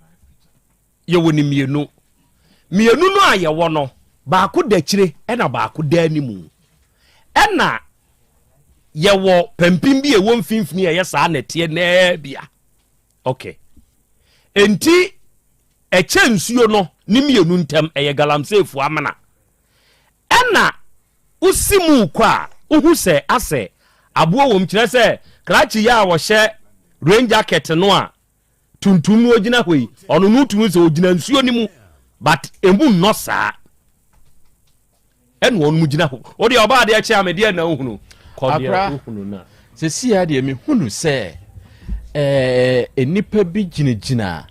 yɛwɔ ne mmienu mmienu no a yɛwɔ no baako da akyire ɛna baako da anim ɛna yɛwɔ pampim bi a ɛwɔ mfimfini a ɛyɛ saa nɛteɛ nɛɛ bia okay enti ɛkyɛ nsuo no ne mmienu ntam ɛyɛ galamseyfoɔ amena ɛna. Wosi mu kɔ a, wohu sɛ asɛ aboɔ wom, kyerɛ sɛ krakye yi a wɔhyɛ rain jacket no a tuntum no ogyina hɔ yi, ɔno no wotumi sɛ ogyina nsuo no mu but emu nnɔ saa. Ɛna wɔn mu gyina hɔ. Wo deɛ ɔbaa adeɛ kye a me deɛ na wohunu. Kɔ deɛ wohunu no a. Seesei ara deɛ mehunu sɛ eh, nnipa bi gyinagyina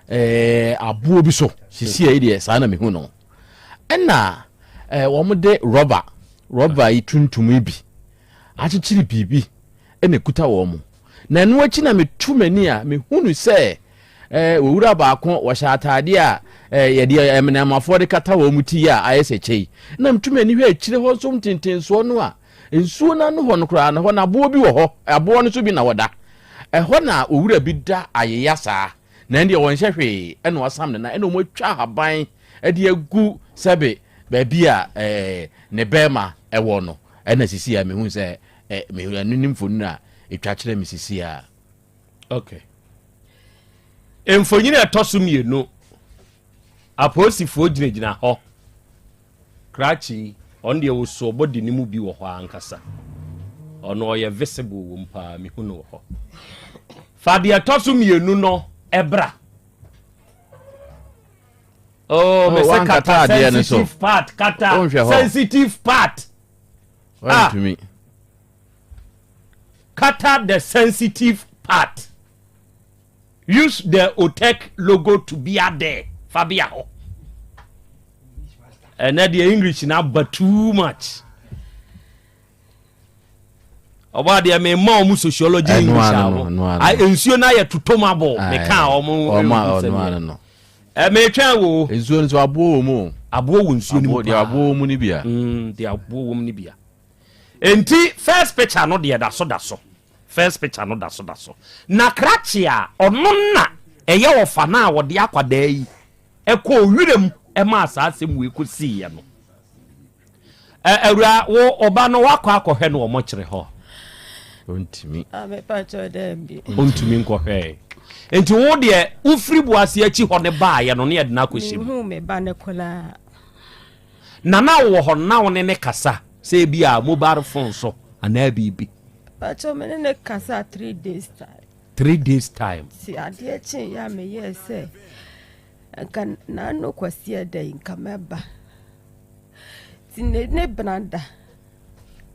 eh, aboɔ bi so. Seesei yi deɛ saa na mehu no. Ɛna eh, wɔde rɔba, rɔba yi tuntum yi bi akyekyere biribi na ɛkuta wɔn mu. Na ɛno akyi na metu m'ani a mehunu sɛ eh, owura baako wɔhyɛ ataadeɛ a eh, yɛde ɛmenamafoɔ de kata wɔn ti yi a ayɛ sɛ kyɛ yi. Na metu m'ani hwɛ akyire hɔ nso ntentensoɔ no a nsuo no ano hɔ no koraa no hɔ no aboɔ bi wɔ hɔ, aboɔ no so bi na wɔda. Ɛhɔ na owura bi da ayeya saa. Na ɛndeɛ wɔnhyɛ hwee ɛna wasam ne nan ɛna wɔn atwa ahaban ɛde agu sɛbe baabi a ɛɛ ne bɛɛma ɛwɔ no ɛna sisi a mehu sɛ ɛ mehu ɛno ne mfonini a ɛtwa kyerɛ me sisi a. Okay. Mfonini a ɛtɔ so mmienu apolisifoɔ gyinagyina hɔ Krakye yi, ɔno deɛ ɔsu ɔbɔ di ne mu bi wɔ hɔ ankasa. Ɔno ɔyɛ visible wɔ mu paa, mehu no wɔ hɔ. Fa deɛ ɛtɔ so mmienu no ɛbra. Oh, me sɛ kata sensitive part, kata sensitive part. Ah, kata the sensitive part. Use the OTEC logo to be there. Fa bea hɔ. Ɛnɛ deɛ English na aba too much. Ɔbɔ adeɛ me ma ɔmo sociology English a ɔmo. Nsuo no ayɛ totom abɔ me ka ɔmo. Ɔmo ɔno ano no. Ɛ metwɛn wo. Nsuo no so aboɔ wɔ mu. Aboɔ wɔ nsuo no mu paa. Deɛ aboɔ wɔ mu no bia. Deɛ aboɔ wɔ mu no bia. Enti first picture no deɛ da so da so. First picture no da so da so. Na krakye a ɔno na ɛyɛ ɔfa no a ɔde akwadaa yi ɛkɔɔ wiram ɛmaa saa asɛm wei kɔsiiɛ no. Awura wo ɔba no wakɔ akɔhwɛ no wɔ mɔkyere hɔ? Ɔntumi. Ah, Ɔntumi nkɔhwɛɛ. Nti wo deɛ wofiri boase akyi hɔ ne baayɛ no ne yɛde no akɔhyɛ mu. Mehu me ba no koraa. Na na wowɔ hɔ no na wo ne no kasa sɛ ebi a mobile phone so anaa biribi? Pakyɛw me ne no kasaa 3 days time. 3 days time. Ti adeɛ kyee yɛ a meyɛɛ sɛ nka n'ano kwasi ɛda yi nka mɛba. Ti ne ne benada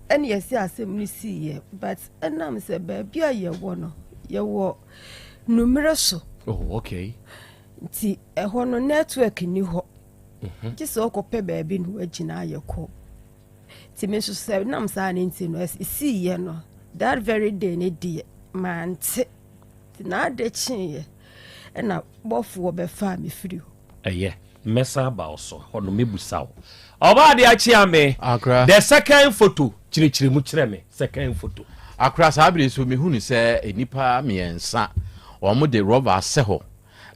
ɛne yɛsi asɛm no siiɛ but ɛnam sɛ baabi a yɛwɔ no yɛwɔ numere so. Oh okay. Nti ɛhɔ no network ni hɔ. Gye sɛ ɔkɔpɛ baabi na wagyina ayɛ kɔ. Nti me nso sɛ nam saa ne nti no ɛsiiɛ no that very day ne deɛ mante. Nti n'ade kyeeɛ ɛna bɔfoɔ bɛfaa me firi hɔ. Ɛyɛ mɛsan aba wo so hɔ no mɛbusa wo. Ɔbaa de akyea me. Akra. The second photo kyerɛkyerɛ mu kyerɛ me second photo. Akra saa bere so mehunu sɛ nnipa mmiɛnsa wɔn de rɔba asɛ hɔ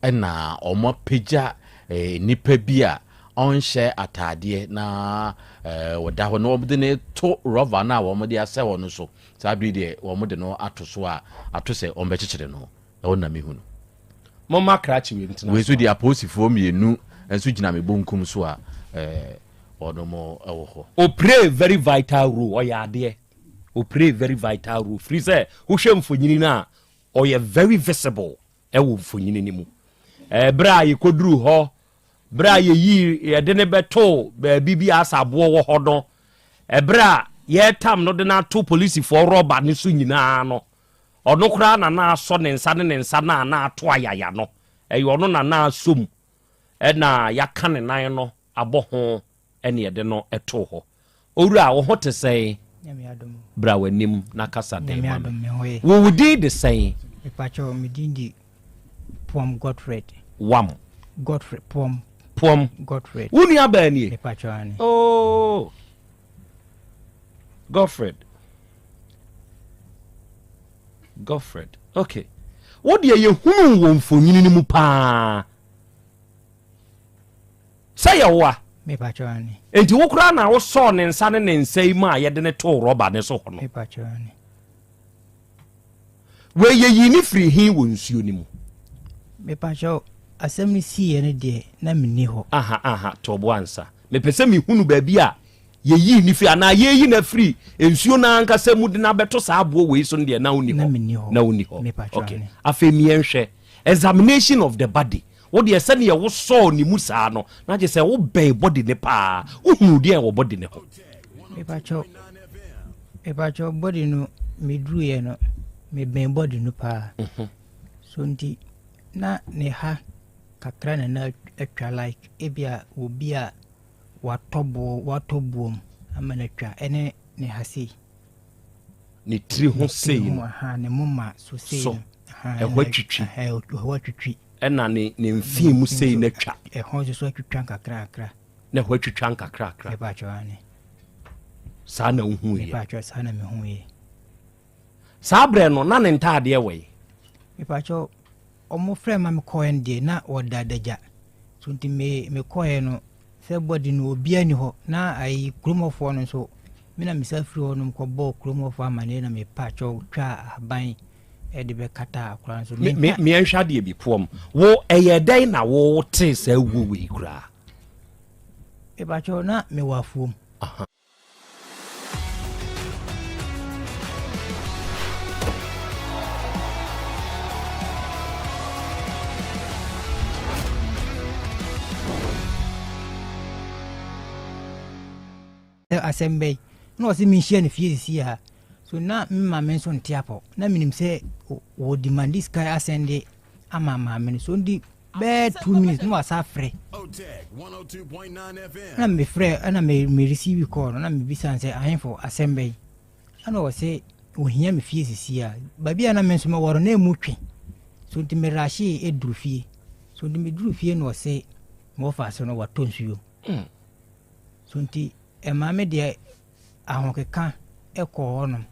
ɛna wɔn apagya nnipa bi a ɔnhyɛ ataadeɛ na ɔda hɔ na wɔn de no to rɔba no a wɔn de asɛ hɔ no so saa bere deɛ wɔn de no ato so a ato sɛ wɔn bɛkyekyere no ɛhɔ na mehu no. Momma krakye wei ntena Wei nso deɛ apolisifoɔ mmienu nso gyina me bonkum so a wɔn wɔ hɔ. O play very vital role, ɔyɛ adeɛ. O play very vital role firi sɛ wohwɛ mfonyini no a ɔyɛ very visible ɛwɔ mfonyini no mu. Ɛberɛ a yɛkɔduru hɔ, berɛ a yɛyii yɛde no bɛtoo baabi bi a asa aboɔ wɔ hɔ no, ɛberɛ a yɛretam no de no ato polisifoɔ rɔba no so nyinaa no, ɔno koraa na na asɔ ne nsa ne ne nsa no a na ato ayaya no, ɛyɛ ɔno na na asɔ mu, ɛna yɛaka ne nan no abɔ ho ɛne yɛde no too hɔ. Owura, wo ho te sɛn? Bra w'anim na kasa den ma me. Wo wo din de sɛn? Mepakyɛw, me din de Puam Godfred. Wam. Godfred Puam. Puam. Godfred. Wo nua baa nie? Mepakyɛw ane. Oh. Godfred. Godfred. Okay. Wo deɛ yɛhunu wɔ mfonini no mu paa. Sɛ yɛ wo a. Mepakyɛw ane. Enti wo koraa na wosɔɔ ne nsa ne ne nsa yi mu a yɛde no too rɔba ne so hɔ no. Mepakyɛw ane. Wei yɛyii ne firi he wɔ nsuo no mu? Mepakyɛw, asɛm no siiɛ no deɛ na menni hɔ. Aha aha, to bo ansa. Mepɛ sɛ mehunu baabi a yɛyii no firi anaa yɛreyi no afiri nsuo no ankasa mu de no abɛto saa aboɔ wei so no deɛ na wonni hɔ. Na wonni hɔ. Okay. Afei miɛnhwɛ examination of the body. Wo deɛ sɛdeɛ wosɔɔ ne mu saa no na gye sɛ wobɛn body ne paa. Wohunu deɛ wɔ body ne ho. Mepakyɛw, mepakyɛw body no meduruiɛ no mebɛn body no paa. Mhm. So nti na ne ha kakra na na atwa like ebia obi a watɔ boɔ watɔ buom ama no atwa ɛne ne ha sei. Ne tiri ho sei no. Aha ne moma so sei no. Ɛhɔ atwitwi. Ɛhɔ atwitwi. Ɛna ne ne mfin mu sei no atwa. Ɛhɔ nso so atwitwa nkakrakra. Na ɛhɔ atwitwa nkakrakra. Mepakyɛw ane. Saa na wohu yɛ. Mepakyɛw saa na mehu yɛ. Saa berɛ no na ne ntaadeɛ wɔ yi. Mepakyɛw Ɔmo frɛɛ ma me kɔɔɛ no deɛ na wɔda adagya so nti me me kɔɔɛ no sɛ bɔdi no obiara ni hɔ na ayi kurom hɔfoɔ no nso me na me sa firi hɔ nom kɔ bɔɔ kurom hɔfoɔ amaneɛ na me pa kyɛw twaa ahaban ɛde bɛ kata akora no so. Me me me nhwɛ adeɛ bi poɔm wo ɛyɛ dɛn na wo tee saa wuo wei koraa? Me pa kyɛw na me wɔ afuom. Asɛm bɛyi na ɔsɛ menhyia no fie sisi ha so na me maame nso nte apɔ na menim sɛ wɔ demande sika asɛnde ama maame no so ndi bɛyɛ 2 minutes na wasa frɛ na mefrɛ ɛna me me receive call no na mebisa no sɛ ahemfo asɛm bɛyi ɛna ɔsɛ ohia me fie sisi a baabi a na me nso mewɔ no na emu twe so nti merahye eduru fie so nti meduru fie na ɔsɛ mewɔ so no watɔ nsuo so nti ɛmaa me deɛ ahokeka kɔɔ hɔnom.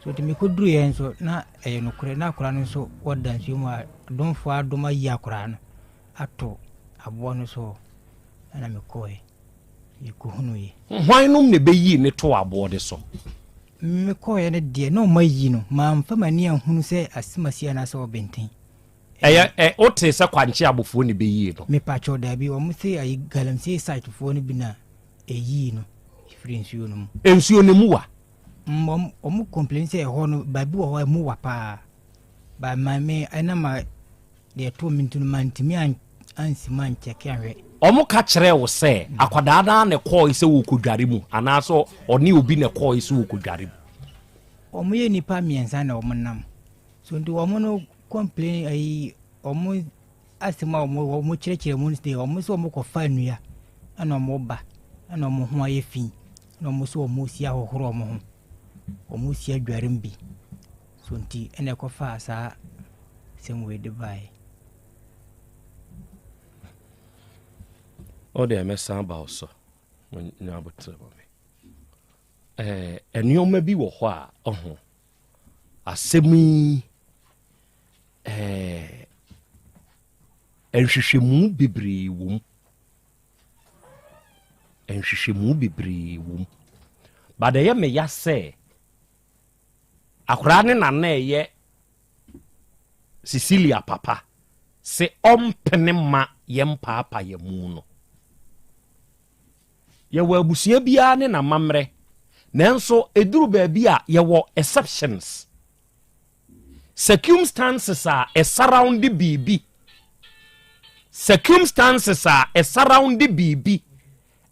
So nti mekɔduruiɛ nso na ɛyɛ nokorɛ na akwadaa no nso wɔda nsuo mu a adomfoɔ adom ayi akwadaa no ato aboɔ no so ɛna mekɔɛ mekɔhunuiɛ. Hwan nom na ɛbɛyii no too aboɔ no so? Mekɔɛ no deɛ na ɔma yi no mamfa m'ani anhunu sɛ asemasi anaasɛ ɔbenten. Ɛyɛ ɛ wotee sɛ kwankye abofoɔ na ɛbɛyii no? Mepakyɛw daabi wɔn se ayi galamsey site foɔ no bi na ɛyii no firi nsuo no mu. Nsuo no mu wa? Mm, wɔn wɔn complain sɛ ɛhɔ no baabi wɔ hɔ ɛmu wa paa. Ba ma me ɛna ma deɛ ɛtoo me nti no mantumi an ansi mu ankyɛke anhwɛ. Wɔn ka kyerɛɛ wo sɛ akwadaa no ara na ɛkɔɔe sɛ ɔrekɔdware mu anaasɛ ɔne obi na ɛkɔɔe sɛ ɔrekɔdware mu? Wɔn yɛ nnipa mmiɛnsa na wɔn nam. So nti wɔn no complain ayi wɔn asɛm a wɔn wɔn kyerɛkyerɛ mu no deɛ wɔn sɛ wɔn kɔfa nnua ɛna wɔn ba ɛna wɔn ho ayɛ fi ɛna wɔn sɛ wɔn si ahohoro wɔn ho wɔn si adware mu bi so nti ɛna ɛkɔfa saa asɛm wei de baeɛ. O deɛ mɛsan ba wo so nya aboterɛ ma me ɛɛ nneɛma bi wɔ hɔ a ɔho asɛm yi ɛɛ nhwehwɛmu bebree wɔ mu nhwehwɛmu bebree wɔ mu but ɛyɛ me ya sɛ akwaraa ne nana ɛyɛ Cecilia papa se ɔmpene ma yɛmpaapa yɛ mu no. Yɛwɔ abusua biara ne n'amammerɛ, nanso ɛduru baabi a yɛwɔ exceptions. Circumstances a ɛsurround biribi, circumstances a ɛsurround biribi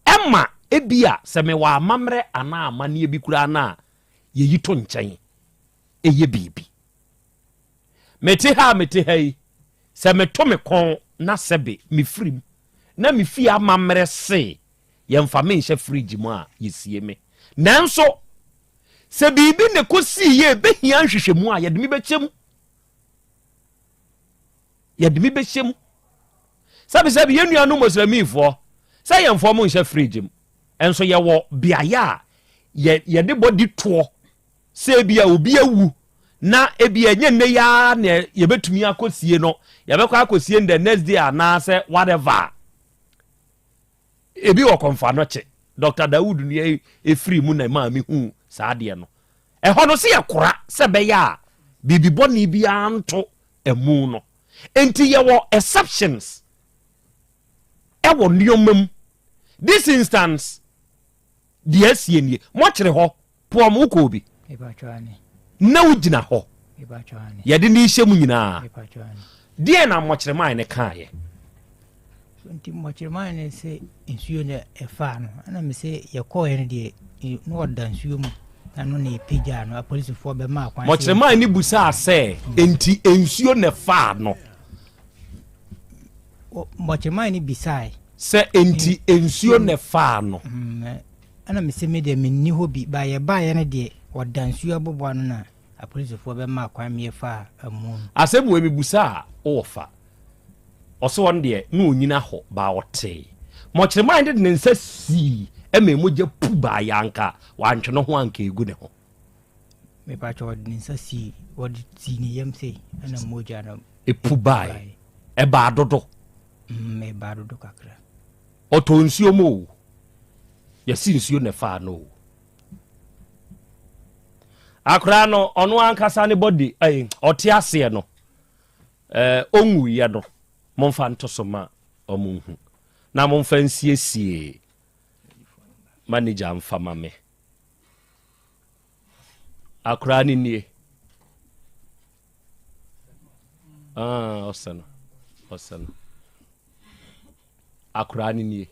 ɛma ebia sɛ mewɔ amammerɛ anaa amanneɛ bi koraa no a yɛyi to nkyɛn ɛyɛ biribi. Mete ha a mete ha yi, sɛ meto me kɔn na sɛbe mefirim na me fie amammerɛ se yɛmfa me nhyɛ fridge mu a, yɛsie me. Nanso, sɛ biribi na ɛkɔsii yɛ ɛbɛhia nhwehwɛmu a, yɛde me bɛkyɛ mu. Yɛde me bɛhyɛ mu. Sɛbisɛbi, yɛn nuanom Moslemifoɔ, sɛ yɛmfa wɔn nhyɛ fridge mu, nso yɛwɔ beaeɛ a yɛde bɔdi toɔ sɛ ebia obi awu na ebia ɛnyɛ nnɛ yi ara na yɛbɛtumi akɔsie no, yɛbɛkɔ akɔsie no the next day anaasɛ whatever. Ebi wɔ Kɔmfoanɔkye, Dr. Dawood nua efiri mu na ɛmaa me hu saa adeɛ no. Ɛhɔ no sɛ yɛkora sɛ ɛbɛyɛ a biribi bɔne biara nto ɛmu no. Enti yɛwɔ exceptions ɛwɔ nneɛma mu. This instance, Deɛ asie nie. Mɔkyere hɔ, poɔm wokɔɔ bi? Na wogyina hɔ. Yɛde ne rehyɛ mu nyinaa. Deɛn na mmɔkyerɛman no kaeɛ? Nti mmɔkyerɛman no sɛ nsuo na ɛfaa no ɛna me sɛ yɛkɔɔɛ no deɛ na ɔda nsuo mu na no na yɛpagyaa no apolisifoɔ bɛmaa kwan. Mmɔkyerɛman no busaa sɛ nti nsuo na ɛfaa no? Mmɔkyerɛman no bisae. Sɛ nti nsuo na ɛfaa no? Mm, ɛna me sɛ me deɛ menni hɔ bi ba yɛbaeɛ no deɛ ɔda nsuo aboboa no na Apolisifoɔ bɛmaa kwan ma yɛfaa amu no. Asɛm wei mebusa a wowɔ fa. Ɔse ɔno deɛ na ɔnyina hɔ baa ɔtee. Mɔkyereman de ne nsa sii ma mogya pu baa yɛ anka wantwe ne ho anka egu ne ho. Mepakyɛ ɔde ne nsa sii ɔde sii ne yam sei ɛna mogya no epu bae. Ɛbaa dodo. Mm, ɛbaa dodo kakra. Ɔtɔ nsuo mu o. Yɛsi nsuo na ɛfaa no o. Akwadaa no ɔno ankasa ne bɔdi ɛyi ɔte aseɛ no ɛɛ ɔnwuiɛ no momfa nto so ma ɔmo nhu na momfa nsiesie manager mfa ma me akwadaa no nie ah, ɔsɛ no ɔsɛ no akwadaa no nie.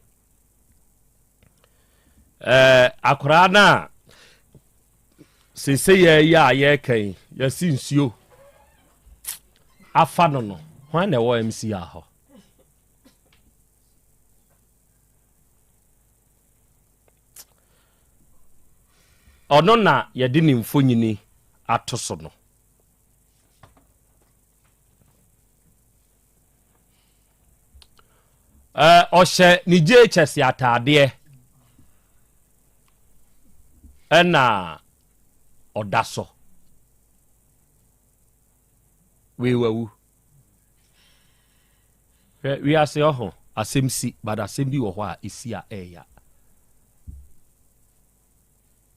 Ɛɛ akwaraa no a seesei yɛyɛ a yɛreka yi yɛsi nsuo afa no no hwan na ɛwɔ MCR hɔ? Ɔno na yɛde ne mfonyini ato so no. Ɔhyɛ ne JHS ataadeɛ ɛna ɔda so. Wei wawu. Hwɛ wiase ɔho asɛm si but asɛm bi wɔ hɔ a ɛsi a ɛɛya.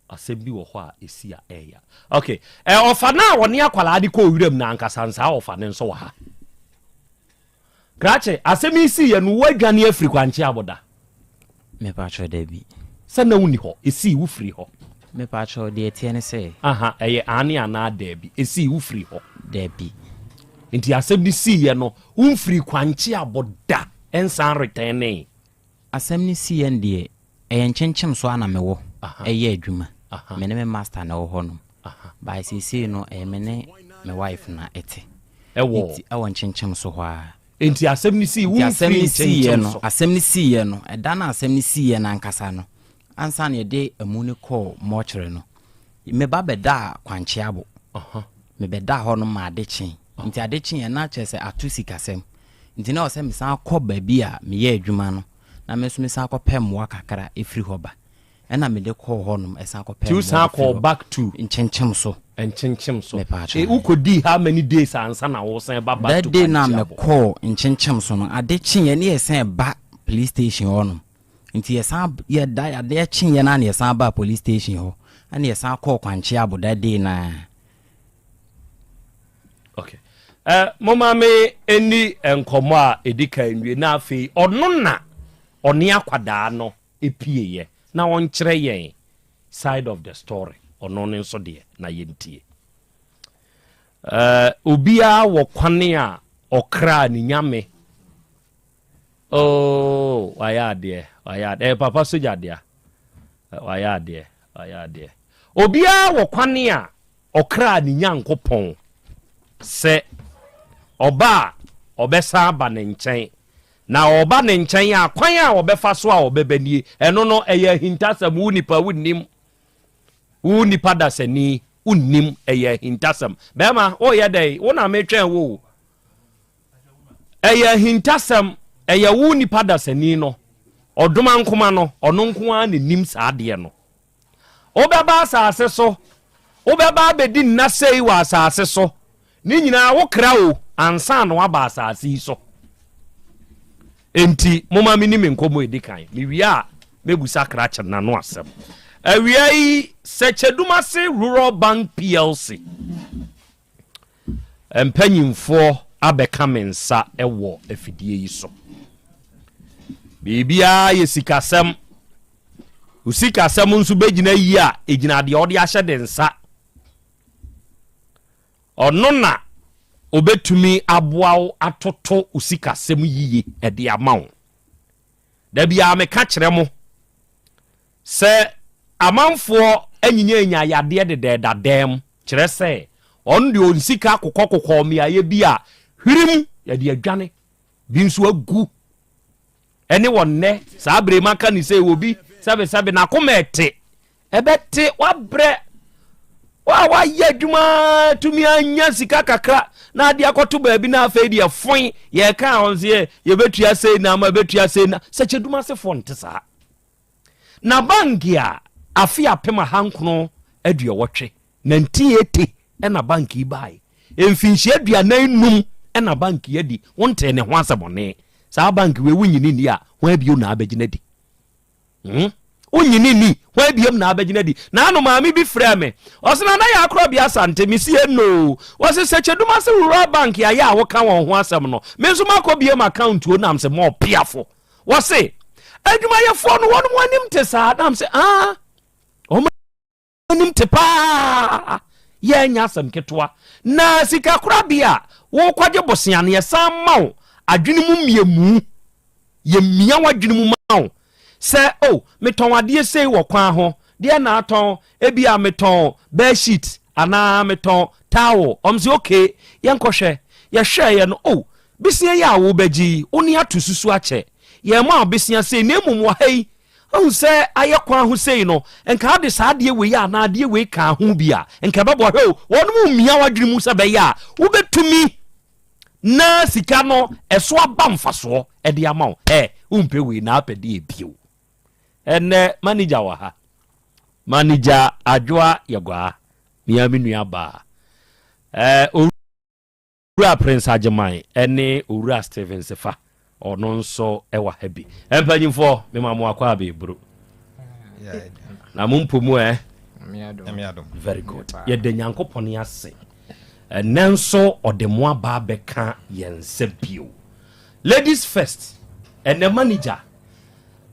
Asɛm bi wɔ hɔ a ɛsi a ɛya. Ok, ɛ ɔfa no a ɔne akwadaa de kɔɔ wuram no ankasa nsaa ɔfa no nso wɔ ha. Krakye, asɛm yi siiɛ no woadwane afiri kwankye aboda? Mepakyɛw dabi. Sɛ na wonni hɔ, ɛsii wofiri hɔ? Mepakyɛw deɛ ɛteɛ ne sɛ. Aha, ɛyɛ aane anaa daabi, ɛsii wofiri hɔ? Dabi. Nti asɛm no siiɛ no womfirii kwankye aboda nsan retɛnee? Asɛm no siiɛ no deɛ Ɛyɛ nkyenkyem so ara na mewɔ yɛ adwuma. Me ne me master na ɛwɔ hɔ nom. By seesei no ɛyɛ me ne me wife na ɛte. Ɛwɔ? Nti ɛwɔ nkyenkyem so hɔ ara. Nti asɛm no sii, wo mfiri nkyenkyem so? Asɛm no siiɛ no, ɛda no a asɛm no siiɛ no ankasa no, ansa na yɛde amu no kɔɔ mortuary no, me ba bɛdaa Kwankyeabo. Mebɛdaa hɔ nom ma ade kyee. Nti ade kyeeɛ na kyerɛ sɛ ato sikasɛm. Nti na ɛwɔ sɛ mesan kɔ baabi a meyɛ adwuma no. na me nso mesan kɔpɛ mmoa kakra firi hɔ ba. Ɛna mede kɔɔ hɔnom san kɔpɛ mmoa san kɔɔ back to nkyenkyem so. Nkyenkyem so. Mepaakyɛw. E, wokɔdii how many days ansa na wosan ba back to That day na Kwankyeabo? mekɔɔ nkyenkyem so no, ade kyeeɛ ne yɛsan ba police station hɔnom. Nti yɛsan yɛda adeɛ kyeeɛ no a na yɛsan baa police station hɔ. Ɛna yɛsan kɔɔ Kwankyeabo that day no ara. Okay. Eh, moma me ɛni nkɔmmɔ a ɛdi kan nwie na afei ɔno na ɔne akwadaa no ɛpieeɛ na ɔnkyerɛ yɛn side of the story ɔno ne nso deɛ na yɛntie. Eh, obiara wɔ kwane a ɔkraa ne nyame. Oh, wayɛ adeɛ, wayɛ adeɛ. Eh, papa sogya dea. Eh, wayɛ adeɛ, wayɛ adeɛ. Obiara wɔ kwane a ɔkraa ne Nyankopɔn sɛ ɔba a ɔbɛsan aba ne nkyɛn. Na ɔba ne nkyɛn a, kwan a ɔbɛfa so a ɔbɛba nie. Ɛno no, ɛyɛ ahintasɛm, wo nipa wonnim. Wo nipa dasani wonnim, ɛyɛ ahintasɛm. Bɛrima, woyɛ dɛn? Wo na metwɛn wo o. Ɛyɛ ahintasɛm, ɛyɛ wo nipa dasani no, ɔdomankoma no, ɔno nko ara na nim saa adeɛ no. Wobɛba asase so, wobɛba abɛdi nna sei wɔ asase so, ne nyinaa wo kra o, ansa na waba asase yi so. Enti, momma menni me nkɔmmɔ edi kan. Mewie a, mɛbusa krakye n'ano asɛm. Awia yi, Sɛkyɛdumase Rural Bank PLC. Mpanyimfoɔ abɛka me nsa wɔ afidie yi so. Biribiara yɛ sikasɛm. Wo sikasɛm nso bɛgyina yie a, ɛgyina deɛ wode ahyɛ ne nsa. Ɔno na ɔbɛtumi aboa wo atoto wo sikasɛm yie de ama wo. Da biara meka kyerɛ mo sɛ amanfoɔ anyinyanya yadeɛ dedɛɛda dɛm, kyerɛ sɛ ɔno deɛ ɔnsika kokɔkokɔ mmeaeɛ bi a hwirim yɛde adwane bi nso agu ɛne wɔ nnɛ saa bere maka ne sɛ obi sɛbesɛbe n'akoma ɛte Ɛbɛte wabrɛ wa wayɛ adwuma tumi anya sika kakra na ade akɔto baabi na afei deɛ foe yɛka a ɔn sɛ yɛbɛtua sei na ama yɛbɛtua sei na sɛ kyɛdum asefoɔ nte saa na banki a afe 1980 1980 ɛna banki yi bae mfinhyia 45 ɛna banki adi wontee ne ho asɛmɔne saa banki wei wonyini nni a ho abio na abɛgyina di Hmm? Wonnye no nni? Hwan biom na abɛgyina di? Naano maame bi frɛɛ me. Ɔse Nana yɛ akorɔbea Asante. Mese ennoo. Ɔse Sɛkyɛdum ase Rural Bank yɛayɛ a woka wɔn ho asɛm no. Me nso makɔ biem account o nam se mɔɔpiafo. Wɔse adwumayɛfoɔ no wɔnom anim te saa. Nam se ah. Wɔn anim te paa. Yɛnyɛ asɛm ketewa. Na sikakorabea a wokɔgye bosea no yɛsan ma wo adwene mu mmiamu. Yɛmia w'adwene mu ma wo sɛ o oh, metɔn adeɛ sei wɔ kwan ho deɛ na atɔn ebi a metɔn bed sheet anaa metɔn towel ɔm sɛ okay yɛnkɔhwɛ yɛhwɛeɛ no o oh, besia yi a wobɛgye yi wo ne ato susu akyɛ yɛn ma wo besia sei na mmom wɔ ha yi Ahu sɛ ayɛ kwan ho sei no, nka ade saa adeɛ wei anaa adeɛ wei kaa ho bi a, nka ɛbɛboa. Hwɛ o, wɔnom mmia w'adwene mu sɛ bɛyɛ a wobɛtumi na sika no ɛso aba mfasoɔ ɛde ama wo. Ɛ, wompɛ wei na apɛ deɛ bio. Ɛnɛ manager wɔ ha. Manager Adwoa Yɛgwaa, mea me nua baa. Ɛ, Owura Prince Agyeman ne Owura Stephen Sefa, ɔno nso wɔ ha bi. Mpanyinfoɔ, mema mo akɔ abɛɛburo. Na mo mpo mu ɛ? Very good. Yɛda Nyankopɔn ase. Ɛnɛ nso ɔde mo aba abɛka yɛn nsa bio. Ladies first, ɛnɛ manager,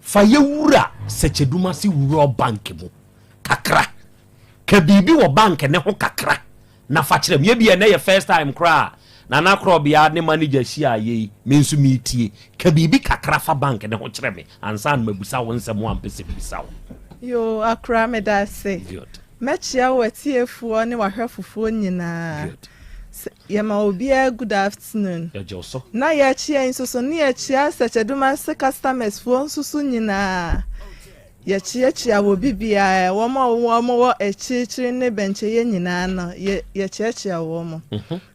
fa yɛwura Sɛkyɛdumase Rural Bank mu kakra. Ka biribi wɔ bank ne ho kakra. Na fa kyerɛ me. Ebia ɛnɛ yɛ first time koraa a Nana Korɔbea ne manager hyia yɛ yi, me nso meretie. Ka biribi kakra fa bank no ho kyerɛ me ansa na mabisa wo nsɛm a mpɛ sɛ mebisa wo. Yoo Akora meda ase. Good. Mɛkyea wo atiefoɔ ne w'ahwɛfofoɔ nyinaa. Good. Sɛ yɛma obiara good afternoon. Yɛgye wo so. Na yɛkyea yi nso so ne yɛkyea Sɛkyɛdumase customers foɔ nso so nyinaa. Yɛkyeakyea wɔ bibiara, wɔn a wɔwɔ akyirikyiri ne bɛnkyɛeɛ nyinaa no, yɛ, yɛkyeakyea wɔn.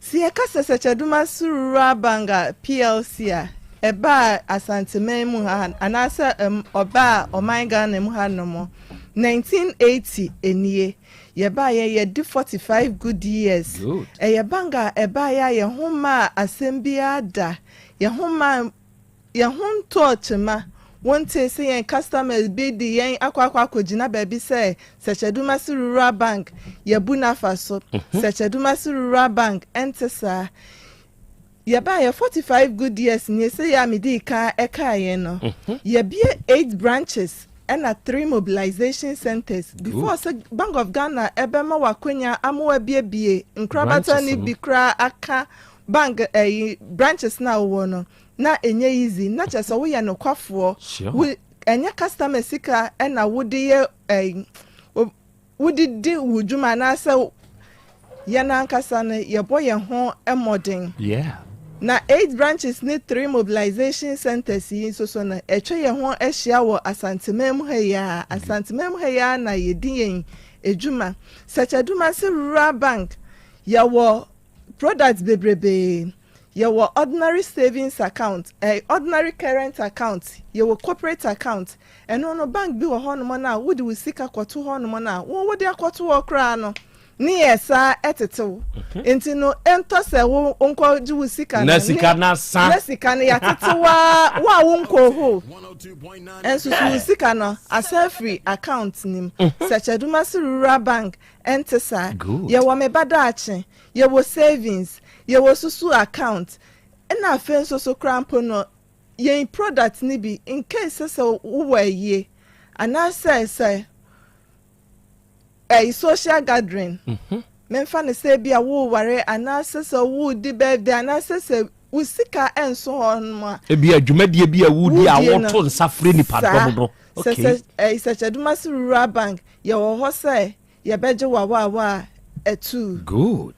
Sɛ yɛka sɛ Sɛkyɛdumase Rural Bank a, PLC a, ɛbaa Asanteman mu ha, anaasɛ ɛm, ɔbaa ɔman Ghana mu ha nom, 1980 nie. Yɛbaeɛ, yɛadi 45 good years. Good. Ɛyɛ bank a ɛbaeɛ a yɛn ho mmaa asɛm biara da. Yɛn ho mmaa Yɛn ho ntɔɔ kyema. Wontee sɛ yɛn customers bi de yɛn akɔ akɔ akɔgyina baabi sɛ Sɛkyɛdumasi Rural Bank yɛabu no afa so. Sɛkyɛdumasi Rural Bank ɛnte saa. Yɛbaeɛ 45 good years nie sɛ yɛ a medii kan ɛkaa yɛn no. Yɛabue eight branches ɛna three mobilization centers. Before sɛ Bank of Ghana ɛbɛma wo akwanya ama woabiebie nkorabata no bi koraa aka bank ɛyi branches no a wowɔ no, na ɛnyɛ easy na kyerɛ sɛ woyɛ nokwafoɔ Sure. wo ɛnyɛ customer sika ɛna wode yɛ ɛyi wode di wo dwuma anaasɛ yɛn ankasa no yɛbɔ yɛn ho mmɔden Yeah. na eight branches ne three mobilization centers yi nso so no atwa yɛn ho ahyia wɔ Asanteman mu ha yi ara Asanteman mu ha yi ara na yɛdi yɛn adwuma Sɛkyɛdumase Rural Bank yɛwɔ products bebrebee Yɛwɔ ordinary savings account, eh, ordinary current account, yɛwɔ corporate account. Ɛno no, bank bi wɔ hɔnom no a, wode wo sika kɔto hɔnom no a, wo wode akɔto hɔ koraa no, ne yɛ saa ɛtetew. Nti no, ɛntɔ sɛ wo nkɔgye wo sika no. Na sika no asa. Na sika no yɛatetew ara, wo a wonkɔɔ hɔ nso so wo sika no asan afiri account no mu. Sɛkyɛdumase Rural Bank ɛnte saa. Yɛwɔ me ba daakye, yɛwɔ savings, yɛwɔ susu account, ɛna afei nso so koraa mpo no, yɛn product no bi, in case sɛ sɛ wowɔ ayie, Anaasɛ sɛ ɛyi social gathering, memfa no sɛ bi a woware anaasɛ sɛ woredi birthday anaasɛ sɛ wo sika nso hɔ nom a. Ebi a dwumadie bi a wodi a Wodie no. woto nsa frɛ nipadɔm no. Sɛ sɛ ɛyi Sɛkyɛdumase Rural Bank yɛwɔ hɔ sɛ yɛbɛgye w'awaawa a ɛtuu. Good,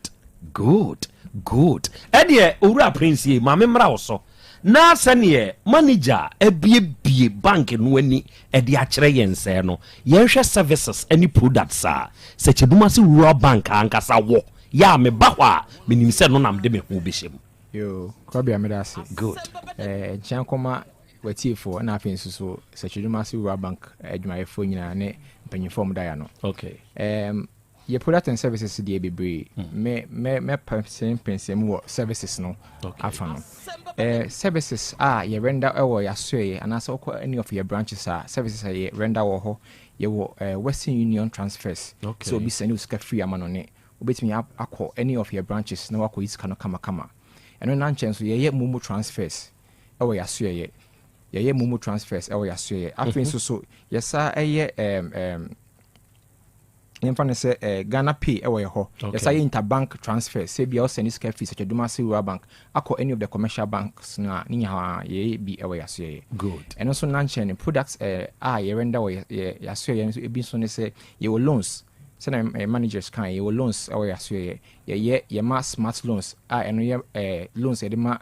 good, good. Ɛdeɛ Owura Prince yei ma me mmra wo so na sɛdeɛ manager abiebie bank no ani de akyerɛ yɛn sɛɛ no, yɛnhwɛ services ne products a Sɛkyɛdumase Rural Bank ankasa wɔ. Yɛ a meba hɔ a, menim sɛ no na mede me ho bɛhyɛ mu. Yoo, Krɔbea meda ase. Good. Eh, nkyea nkɔma w'atiefoɔ ɛna afei nso so Sɛkyɛdumase Rural Bank adwumayɛfoɔ nyinaa ne mpanyinfoɔ a wɔda yɛ ano. Okay. Um, yɛ product and services deɛ bebree. Me me mɛpɛnsɛmpɛnsɛm mu wɔ services no afa no. Eh, services a yɛ render wɔ yɛasoɛeɛ anaasɛ wokɔ any of yɛ branches a services a yɛ render wɔ hɔ yɛwɔ eh, Western Union transfers. Okay. Sɛ obi send wo sika firi amanɔne wobɛtumi akɔ any of yɛ branches na wakɔyi sika no kamakama. Ɛno na nkyɛn nso yɛyɛ momo transfers wɔ yɛasoɛeɛ. Yɛyɛ momo transfers wɔ yɛasoɛeɛ. Afei nso so yɛsa yɛ um, um, yɛmfa no sɛ eh, Ghana Pay wɔ yɛ hɔ. Yɛsa yɛ interbank transfer sɛ bia wosɛne sika firi Sɛkyɛdumase Rural Bank akɔ any of the commercial banks no a ne nyinaa yɛyɛ bi wɔ yɛasoɛeɛ. Good. Ɛno nso na nkyɛn no products eh, a yɛrenda wɔ yɛ yɛasoɛeɛ nso ebi nso ne sɛ yɛwɔ loans sɛnea eh, managers kan yɛwɔ loans wɔ yɛasoɛeɛ. Yɛyɛ yɛma smart loans a ɛno yɛ eh, loans yɛde ma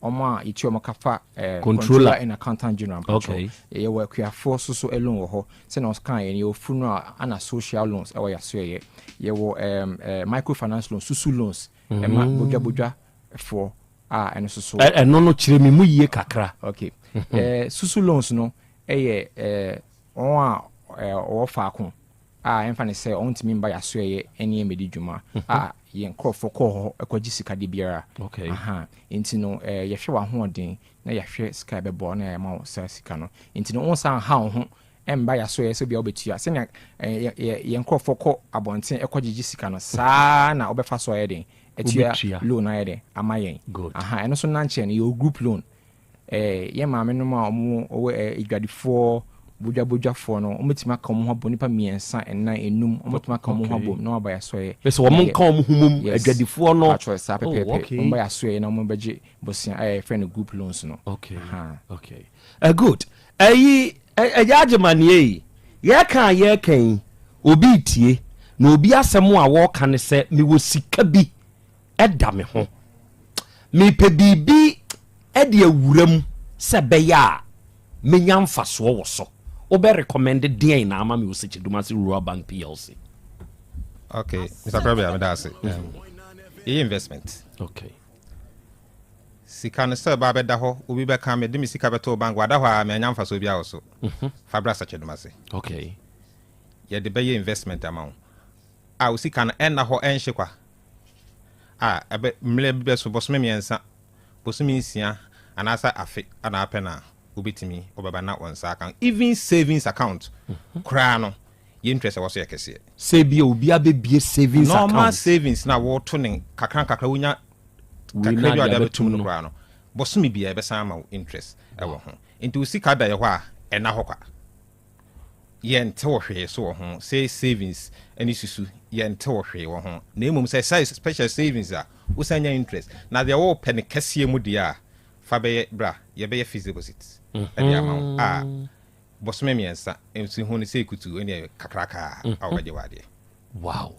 wɔn a yɛtua wɔn ka fa eh, Controller. and accountant general mpakyɛw. Okay. Yɛwɔ akuafoɔ so so loan wɔ hɔ sɛnea ɔka yɛn yɛwɔ funeral ana social loans ɛwɔ yɛasoɛyɛ. Yɛwɔ um, eh, microfinance loans, susu loans ɛma bodwabodwafoɔ a ɛno nso so. Ɛno no kyerɛ me mu yie kakra. Okay. Eh, susu loans no ɛyɛ eh, wɔn a eh, wɔwɔ faako a ɛmfa ne sɛ ɔntumi mba yɛasoɛyɛ ɛne yɛn mmɛdi dwuma a yɛn nkurɔfoɔ kɔɔ hɔ ɛkɔgye sika de biara. Okay. Aha. Nti no eh, yɛhwɛ w'ahoɔden na yɛahwɛ sika a ɛbɛboa wo na yɛama wo saa sika no. Nti no wonsan nha wo ho ɛmba yɛasoɛyɛ sɛ bia wobɛtua. Sɛnea eh, yɛn nkurɔfoɔ kɔ abɔnten ɛkɔgyegye sika no saa na wobɛfa so ayɛ den atua Wobɛtua. loan ayɛ den ama yɛn. Good. Aha, ɛno nso nankyɛn no yɛwɔ group loan. Eh, yɛn maame nom a wɔn wɔ eh, adwadifoɔ, bodwabodwafoɔ no, wɔbɛtumi aka wɔn ho abom, nnipa mmiɛnsa, nnan, enum, wɔbɛtumi aka wɔn ho Okay. abom na wɔaba yɛasoɛyɛ. Sɛ wɔn nka wɔn ho mom, Yes. adwadifoɔ no. Patrɔ, saa Oh, pɛpɛɛpɛ. okay. Wɔn ba yɛasoɛyɛ na wɔn bɛgye bosea a yɛfrɛ no group loans no. Okay. Aha. Okay. Good. Ɛyi, ɛyɛ agyemaneɛ yi, yɛka a yɛka yi, obi retie, na obi asɛm a wɔreka ne sɛ, mewɔ sika bi ɛda me ho. Mepɛ biribi de awura mu sɛ ɛbɛyɛ a menya mfasoɔ wɔ so. Wobɛ recommend deɛn na ama me wɔ Sekyedumase Rural Bank PLC? Okay, Mr. Krabea, meda ase. Yɛyɛ investment. Okay. Sika no sɛ ɛba bɛda hɔ, obi bɛka mede me sika bɛto bank, wada hɔ a manya mfasoɔ biara wɔ so. Fa bra Sekyedumase. Okay. Yɛde bɛyɛ investment ama wo. A wo sika no ɛnna hɔ ɛnhye kwa. A ɛbɛ mmerɛ bi bɛso bosome mmiɛnsa, bosome nsia anaasɛ afe ana apɛ no a wobɛtumi wobɛba na wɔn nsa aka. Even savings account koraa no yɛ interest a ɛwɔ so yɛ kɛseɛ. Sɛ ebia obi abɛbie savings Normal account. savings na woto ne kakra nkakra wonya Wei kakra na bi a de wɔde abɛtum abɛtum no no. koraa no bosome biara ɛbɛsan ama wo interest ɛwɔ ho. Nti wo sika da yɛ hɔ a ɛnna hɔ kwa. Yɛntew hwee so wɔ ho, sɛ savings ne susu, yɛntew hwee wɔ ho. Na mmom sɛ sɛ special savings a, wosan nya interest. Na deɛ wopɛ no kɛseɛ mu deɛ a, fa bɛyɛ bra, yɛbɛyɛ fixed deposit de ama wo a bosome mmiɛnsa nso hu no sɛ kutu ɛne kakraka a wobɛgye w'adeɛ. Wow.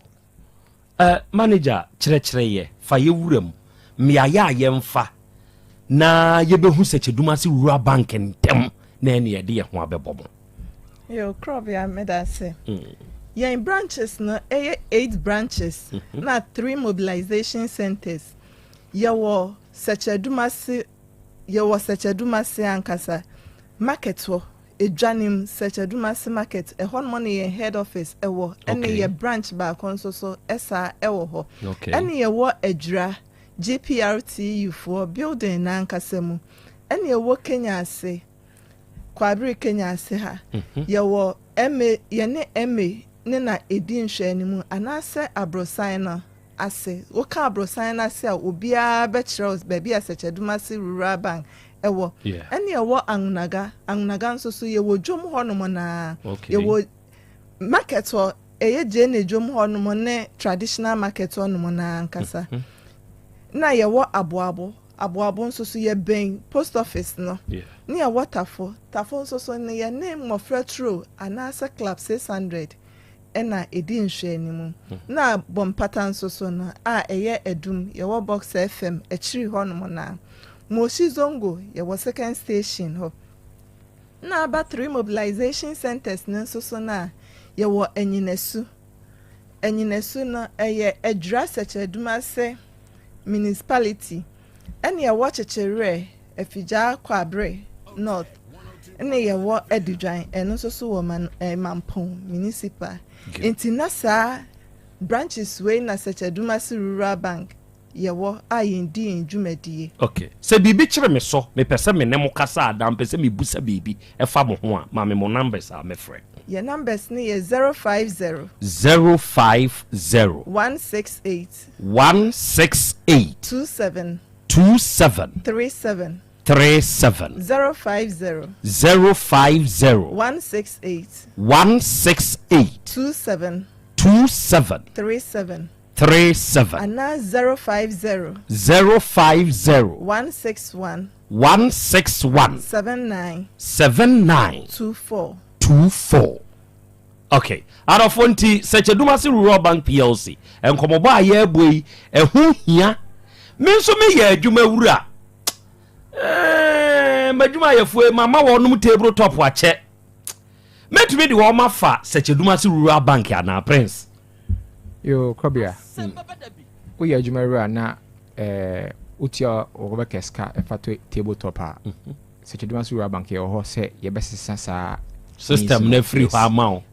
Eh, manager, kyerɛkyerɛ yɛ, fa yɛ wura mu, mmeaeɛ a yɛmfa na yɛbɛhu sɛ Kyedumase Rural Bank ntɛm na ɛne yɛde yɛn ho abɛbɔ mo. Yo, Krɔbea, meda ase. Yɛn branches no ɛyɛ eight branches na three mobilization centers. Yɛwɔ Sɛkyɛdumase, yɛwɔ Sɛkyɛdumase ankasa, market hɔ, Edwa no mu, Sɛkyɛdumase market, ɛhɔnom ne yɛn head office ɛwɔ, ɛne yɛ branch baako nso so ɛsaa ɛwɔ hɔ. Ɛne yɛwɔ Adwira, GPRTU foɔ building no ankasa mu. Ɛne yɛwɔ Kenya ase, Kwabere Kenya ase ha. Yɛwɔ MA, yɛne MA ne na ɛdi nhwɛanimu anaasɛ aborosan no ase. Woka aborosan no ase a, obiara bɛkyerɛ wo baabi a Sɛkyɛdumase Rural Bank ɛwɔ. Ɛne ɛwɔ Angunaga. Angunaga nso so yɛwɔ dwom hɔnom naa. Yɛwɔ market hɔ, ɛyɛ Gyeene dwom hɔnom ne traditional market hɔnom naa ankasa. Na yɛwɔ Aboabo. Aboabo nso so yɛbɛn post office no. Ne yɛwɔ Tafo. Tafo nso so no yɛne Mmɔfra Turo anaasɛ Club 600 na ɛdi nhwɛanimu. Na Bompata nso so no a ɛyɛ Adum, yɛwɔ Boxer FM akyiri hɔnom no ara. Moshi Zongo, yɛwɔ Second Station hɔ. Na aba three mobilization centres no nso so no a, yɛwɔ Anyinasu. Anyinasu no, ɛyɛ Adwira Sɛkyerɛdumase Municipality. Ɛne ɛwɔ Kyekyewerɛ, Afigyaa Kwabre North, ɛne yɛwɔ Adudwan, ɛno nso so wɔ Man, eh, Mampong Municipal. Nti na saa branches wei na Sɛkyerɛdumase Rural Bank yɛwɔ a yɛndi yɛn dwumadie. Ok. Sɛ biribi kyere me so, mepɛ sɛ me ne mo kasa anaa mepɛ sɛ mebusa biribi ɛfa mo ho a, ma me mo numbers a mɛfrɛ. Yɛn numbers no yɛ 050. 050. 168. 168. 27. 27. 37. 37. 050. 050. 168. 168. 27. 27. 37. 37. Anaa 050. 050. 161. 161. 79. 79. 24. 24. Okay. Adɔfo nti Sɛkyɛdumase Rural Bank PLC nkɔmmɔbɔ a yɛrebɔ yi ɛho hia. Me nso meyɛ adwuma wura. Ɛɛ, m'adwumayɛfoɔ yi mama wɔnom table top akyɛ. Mɛtumi de wɔn afa Sɛkyɛdumase Rural Bank anaa Prince? Yo, Krɔbea, woyɛ adwuma wura na eh, wotua wo workers ka ɛfa to table top a, mhm. Sɛkyɛdumase Rural Bank yɛwɔ hɔ sɛ yɛbɛsesa saa system no afiri hɔ ama wo.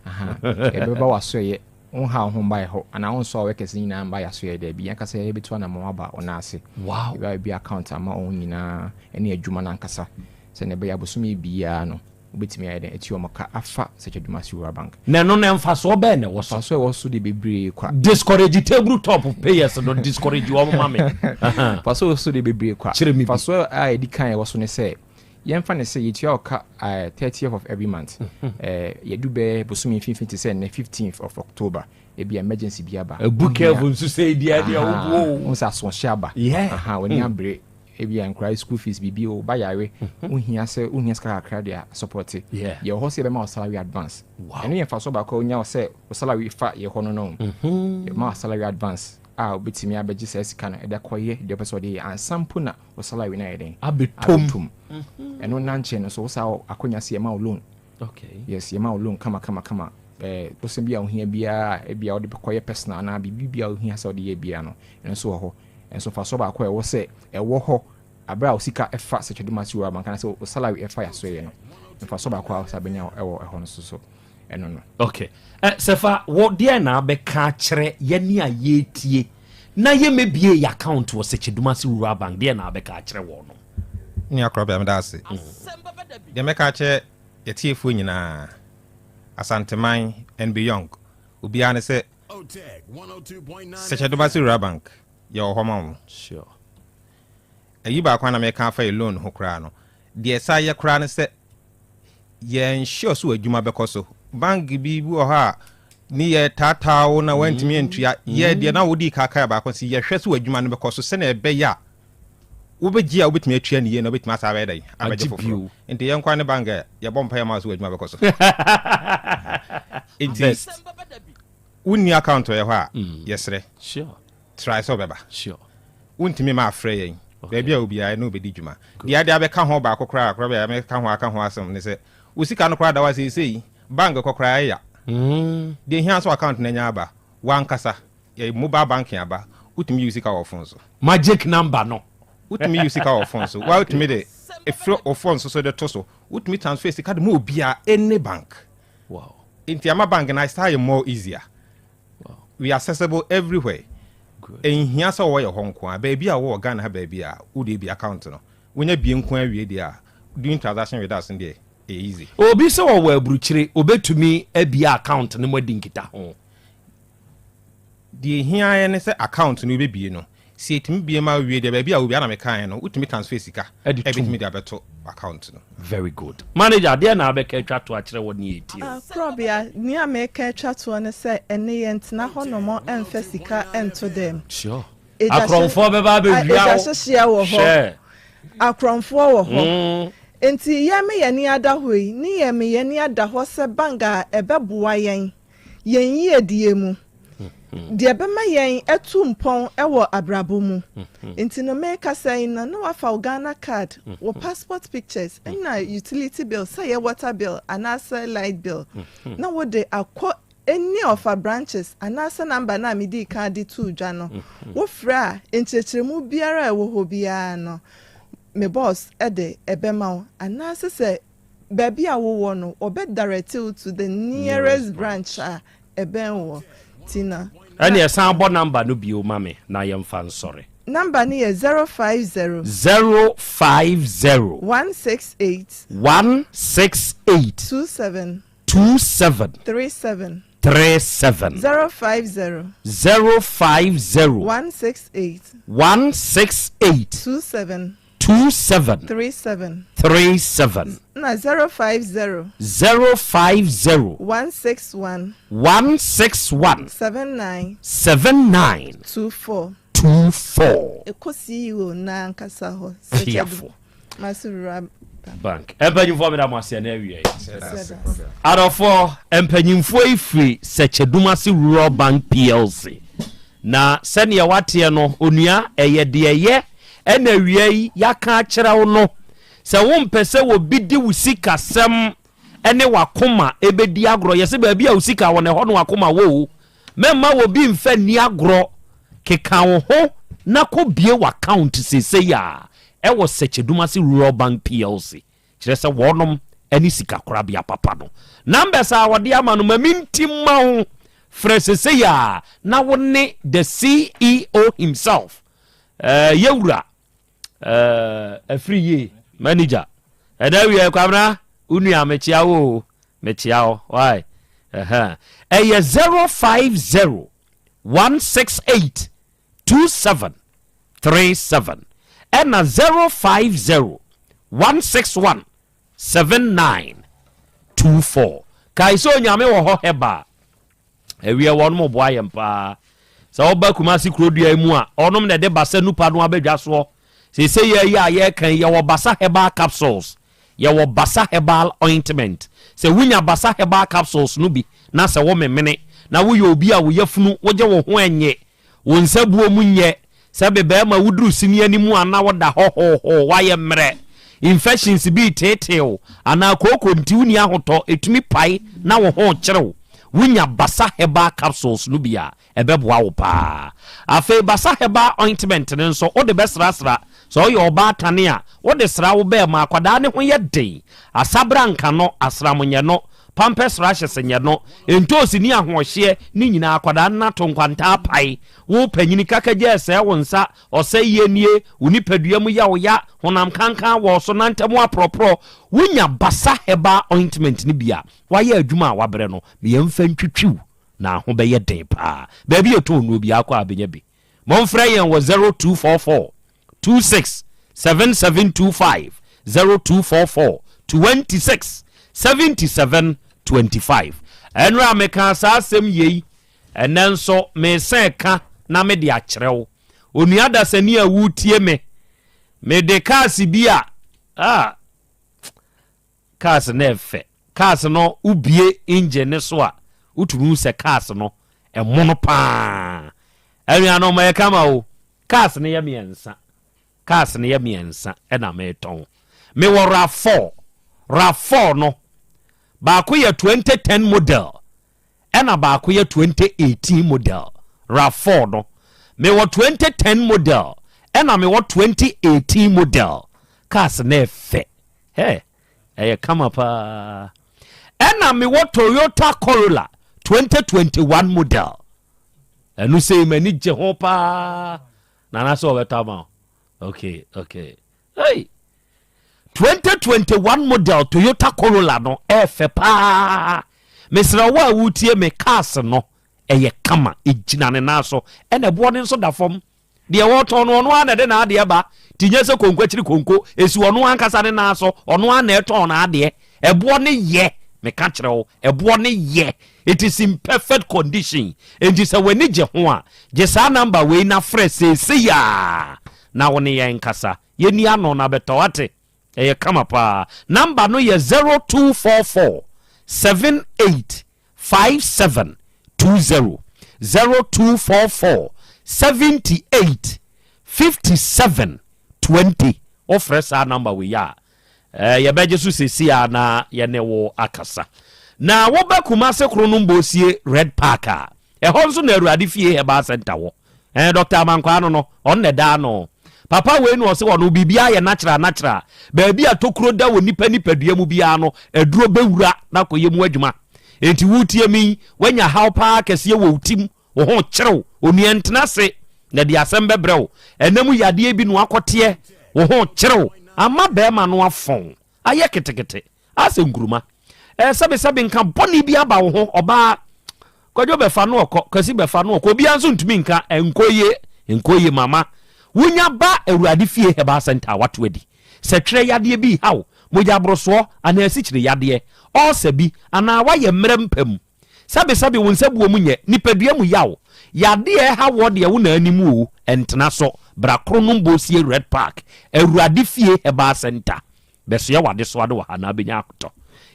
Yɛbɛba w'asoɛyɛ, wonha wo ho mba yɛ hɔ anaa wonsɔ wo workers no nyinaa mba yɛ asoɛyɛ daabi, yɛn ankasa yɛbɛtu anamɔn aba wo nan ase. Wow. Yɛbɛba account ama wɔn nyinaa ne adwuma no ankasa sɛnea ɛbɛyɛ abosome biara no Wobɛtumi ayɛ dɛn atua wɔn ka afa Sɛkyɛdumasi Rural Bank? Na ɛno no mfasoɔ bɛn na ɛwɔ so? Mfasoɔ a ɛwɔ so deɛ bebree kwa. Discourage table top payers no, discourage wɔn ma me. Mfasoɔ a ɛwɔ so deɛ bebree kwa. Kyerɛ me bi. Mfasoɔ a ɛdi kan a ɛwɔ so ne sɛ, yɛmfa no sɛ yɛtua wo ka 30th of every month. Yɛdu bɛyɛ bosome mfimfini te sɛ nnɛ 15th of October, ebia emergency bi aba. Abu careful nso sɛ ebia deɛ wobuo o. Wohu sɛ asoɔhye aba. Yeah. W'ani abere. Ebia nkwadaa school fees biribi o, ba yare, wohia sɛ wohia sika kakra de asɔpɔte. Yɛwɔ hɔ sɛ yɛbɛma wo salary advance. Ɛno yɛ mfasoɔ baako a wonya wɔ sɛ wo salary fa yɛ hɔ no no. Yɛbɛma wo salary advance a wobɛtumi abɛgye saa sika no de akɔyɛ deɛ wopɛ sɛ wode yɛ ansa mpo na wo salary no ayɛ dɛn? Abɛtom. Ɛno nna nkyɛn no nso wo saa wɔ akwanya sɛ yɛma wo loan. Yes, yɛma wo loan kama kama kama. Eh, bosea bi a wohia biara a ebia wode bɛkɔyɛ personal anaa biribi biara a wohia sɛ wode yɛ biara no, ɛno nso wɔ hɔ. Nso mfasoɔ baako a ɛwɔ sɛ ɛwɔ hɔ aberɛ a wo sika fa Sɛkyɛdumasi Rural Bank anaasɛ wo salary fa Yasoɛeɛ no, mfasoɔ baako a wosan bɛnya wɔ ɛhɔ no nso so ɛno no. Ok. Eh, Sɛfa, wo deɛn na abɛka akyerɛ yɛne a yɛretie na yɛmmɛbie yɛ account wɔ Sɛkyɛdumasi Rural Bank, deɛn na abɛka akyerɛ wɔn no? Nua Korɔbea, meda ase. Deɛ mɛka akyerɛ yɛtiefoɔ nyinaa, Asanteman and beyond, obiara ne sɛ, Sɛkyɛdobase Rural Bank, yɛwɔ hɔ ma wo. Sure. Ayi baako a na meka afa yɛ loan ho koraa no, deɛ ɛsa yɛ koraa ne sɛ yɛ ensure sɛ w'adwuma bɛkɔ so. Bank bi bi wɔ hɔ a ne yɛ taataa wo na woantumi antua. Yɛ deɛ na wodii ka kae baako sɛ yɛhwɛ sɛ w'adwuma no bɛkɔ so sɛnea ɛbɛyɛ a wobɛgye a wobɛtumi atua ne yie na wobɛtumi asan abɛyɛ dɛn abɛgye foforɔ. Nti yɛn nkoa ne bank a yɛbɔ mpaeɛ ma wo sɛ w'adwuma bɛkɔ so. Nti wonni account wɔ yɛ hɔ a yɛsrɛ try sɛ wobɛba. Wontumi ma afrɛ yɛn baabi a obiara yɛne wo bɛdi dwuma. Deɛ ade abɛka ho baako koraa koraa bia mɛka ho aka ho asɛm ne sɛ wo sika no koraa da hɔ a seesei bank kɔ koraa ɛya. Deɛ ɛhia sɛ account no anya aba w'ankasa Yɛ mobile banking aba, wotumi yi wo sika wɔ phone so. Magic number no. Wotumi yi wo sika wɔ phone so. Wotumi de efiri wo phone so so de to so. Wotumi transfer sika de ma obiara, any bank. Wow. Nti ama bank no style yɛ more easier. Wow. We are accessible everywhere. Good. Enhia sɛ wɔwɔ yɛ hɔ nko ara. Baabi a wɔwɔ Ghana ha baabi a wode bi account no. Wonya bie nko ara wie deɛ a, doing transaction with us no deɛ ɛyɛ easy. Obi sɛ ɔwɔ aburukyire, obetumi abie account no mu adi nkitaho. Deɛ ɛhia ara ne sɛ account no wobɛbie no, Sɛ yɛtumi bue ma wo wie deɛ, baabi a wɔ biara na mekaeɛ no, wotumi transfer sika Ɛde tom. ɛbɛtumi de abɛto account no. Very good. Manager, deɛn na wobɛka atwa toɔ akyerɛ wɔn a ɛretie wo? Korɔbea, nea meka atwa toɔ ne sɛ ɛnne yɛntena hɔnom mfa sika nto dɛm. Sure. Egya hye- Akorɔmfoɔ bɛba abɛwia wo. Egya hyehyeɛ wɔ hɔ. Hwɛ. Akorɔmfoɔ wɔ hɔ. Enti yɛn me yɛn ani ada hɔ yi, ne yɛn me yɛn ani ada hɔ sɛ bank a ɛbɛboa yɛn, yɛn yiedie mu, deɛ ɛbɛma yɛn atu mpɔn wɔ abrabɔ mu. Nti no merekasa yi no, na wafa wo Ghana card, wo passport pictures, ɛna utility bill, sɛ ɛyɛ water bill anaasɛ light bill, na wode akɔ any of our branches anaasɛ number no a medii kan de too dwa no. Wofrɛ a, nkyerɛkyerɛmu biara a ɛwɔ hɔ biara no, me boss de ɛbɛma wo, anaasɛ sɛ baabi a wowɔ no, wɔbɛ direct wo to the nearest branch a ɛbɛn woɔ. Nti no. Ɛneɛ san bɔ number no bio ma me na yɛmfa nsɔre. Number no yɛ 050. 050. 168. 168. 27. 27. 37. 37. 050. 050. 168. 168. 27. 27. 37. 37. Na 050. 050. 161. 161. 79. 79. 24. 24. Ɛkɔ CEO no ankasa hɔ. Piafo. Mase wura Bank. Mpanyinfoɔ meda mo ase ɛna awia yi. Adɔfoɔ mpanyinfoɔ yi firi Sɛkyɛdumase Rural Bank PLC. Na sɛdeɛ wateɛ no onua ɛyɛ deɛ ɛyɛ ɛna awia yi yɛaka akyerɛ wo no sɛ wompɛ sɛ obi de wo sikasɛm ɛne wakoma ɛbɛdi agorɔ yɛsɛ baabi a wo sika wɔ no ɛhɔ no wakoma wɔ o mɛmma obi mfa nni agorɔ keka wo ho na kɔ bie w'account seesei a ɛwɔ Sɛkyɛdumase Rural Bank PLC Kyerɛ sɛ wɔnom ne sikakorabea papa no. Numbers a wɔde ama no ma menti mma wo. Frɛ sesei a na wo ne the CEO himself, eh, yɛwura eh, afiri yie manager. Ɛna awie Kwabena, wo nua mekyea wo o, mekyea wo, why? Ɛhɛn. Ɛyɛ 050 168 2737 ɛna 050 161 7924. Kae sɛ Onyame wɔ hɔ Herbal awiɛ wɔnom boa yɛn paa. Sɛ woba Kumasi kurodua yi mu a ɔnom na ɛde basa nupa no abɛdwa soɔ. Seesei yɛ yi a yɛreka yi yɛwɔ basa herbal capsules Yɛwɔ Basa Herbal Ointment. Sɛ wunya Basa Herbal Capsules no bi na sɛ womemene, na woyɛ obi a wo yafunu wogye wo ho nnye, wo nsa buo mu nyɛ, sɛ be barima woduru sini anim a na woda hɔ hoohoo, woayɛ mmerɛ, infections bi reteetee wo, anaa kooko nti wonni ahotɔ, ɛtumi pae na wo ho rekyere wo, wunya Basa Herbal Capsules no bi a, Ɛbɛboa wo paa. Afei Basa Herbal Ointment no nso, wode bɛsrasra. Sɛ woyɛ ɔbaatan a, wode sra wo bɛɛma. Akwadaa no ho yɛ den. Asabra nka no, asram nyɛ no, pampers rashes nyɛ no, ntoosi ne ahoɔhyeɛ ne nyinaa akwadaa no nato nkwantaa pae. Wo panyini kakagya ɛsɛe wo nsa, ɔsɛeɛ nie, wo nipadua mu yɛ wo ya, honam kankan wɔ wo so, nantam aporɔporɔ. Wonya Basa Herbal Ointment no bi a, woayɛ adwuma a wabrɛ no, ma yɛmfa ntwitwiw. na ho bɛyɛ den paa. Baabi a yɛtɔn nnuro biara kɔ a bɛnya bi. Momfrɛ yɛn wɔ 0244 26 7725, 0244 26 77 25. Ɛnora mekaa saa asɛm yei, ɛnɛ nso mesan ka na mede akyerɛ wo. Onua dasani a woretie me, mede cars bi a, ah, Cars no ɛfɛ. Cars no wo bue engine no so a wo tumi hu sɛ cars no ɛmono paa. Anuanom ɛyɛ kama o. Cars no yɛ mmiɛnsa. Cars no yɛ mmiɛnsa ɛna metɔn. Mewɔ RAV4. RAV4 no baako yɛ 2010 model ɛna baako yɛ 2018 model RAV4 no mewɔ 2010 model ɛna mewɔ 2018 model cars no ɛfɛ hɛ ɛyɛ kama paa ɛna mewɔ Toyota Corolla 2021 model ɛno sei m'ani gye ho paa nana sɛ ɔbɛtɔ ama okay okay hey 2021 model Toyota Corolla no ɛɛfɛ paa. Mesrɛ wo a wotie me, cars no ɛyɛ kama, ɛgyina ne nan so, ɛna ɛboɔ no nso da fam. Deɛ wɔtɔn no, ɔno ara na ɛde n'adeɛ ba. Nti nyɛ sɛ konko akyiri konko, ɛsi ɔno ankasa ne nan so, ɔno ara na ɛtɔn n'adeɛ. Ɛboɔ no yɛ, meka kyerɛ wo, ɛboɔ no yɛ. It is in perfect condition. Enti sɛ w'ani gye ho a, gye saa number wei na frɛ seesei ara na wo ne yɛn nkasa. Yɛnni ano na bɛtɔ, woate? Ɛyɛ kama paa. Number no yɛ 0244 78 5720 0244 78 57 20. Wofrɛ saa number wei a, eh, yɛbɛgye so seesei a na yɛne wo akasa. Na woba Kumase Kronom Bosie Red Park a, ɛhɔ nso na Awurade Fie Herbal Center wɔ. Ɛɛ Doctor Amankwaa no no, ɔno na ɛda ano. Papa wei na ɔse ɔno biribiara yɛ natural natural. Baabi a tokuro da wɔ nipa nipadua mu biara no, aduro bɛwura na akɔyɛ mu adwuma. Enti woretie me yi, woanya haw paa kɛseɛ wɔ wo tim, wo ho rekyere wo, onua ntena ase na ɛde asɛm bɛbrɛ wo. Ɛna mu yadeɛ bi na wakɔteɛ, wo ho rekyere wo, ama barima no afɔn, ayɛ ketekete. Asɛ nkuruma. Ɛɛ sɛbesɛbe nka bɔne bi aba wo ho, ɔbaa. Kwadwo bɛfa no ɔkɔ, Kwasi bɛfa no ɔkɔ, obiara nso ntumi nka, ɛnkɔ yie, ɛnkɔ yie mama. Wonya ba Awurade fie Herbal Center a wato adi. Sɛ twerɛ yadeɛ bi reha wo, mogya aborosoɔ anaa asikyire yadeɛ, ɔɔsa bi, anaa woayɛ mmerɛ mpa mu. Sɛbesɛbe wo nsa buo mu nyɛ, nipadua mu yaw, yadeɛ a ɛha woɔ deɛ wo na anim o, ɛntena so. Bra Kronom Bosie Red Park, Awurade fie Herbal Center. Bɛsoɛ w'adesoa no wɔ ha na abɛnya ahotɔ.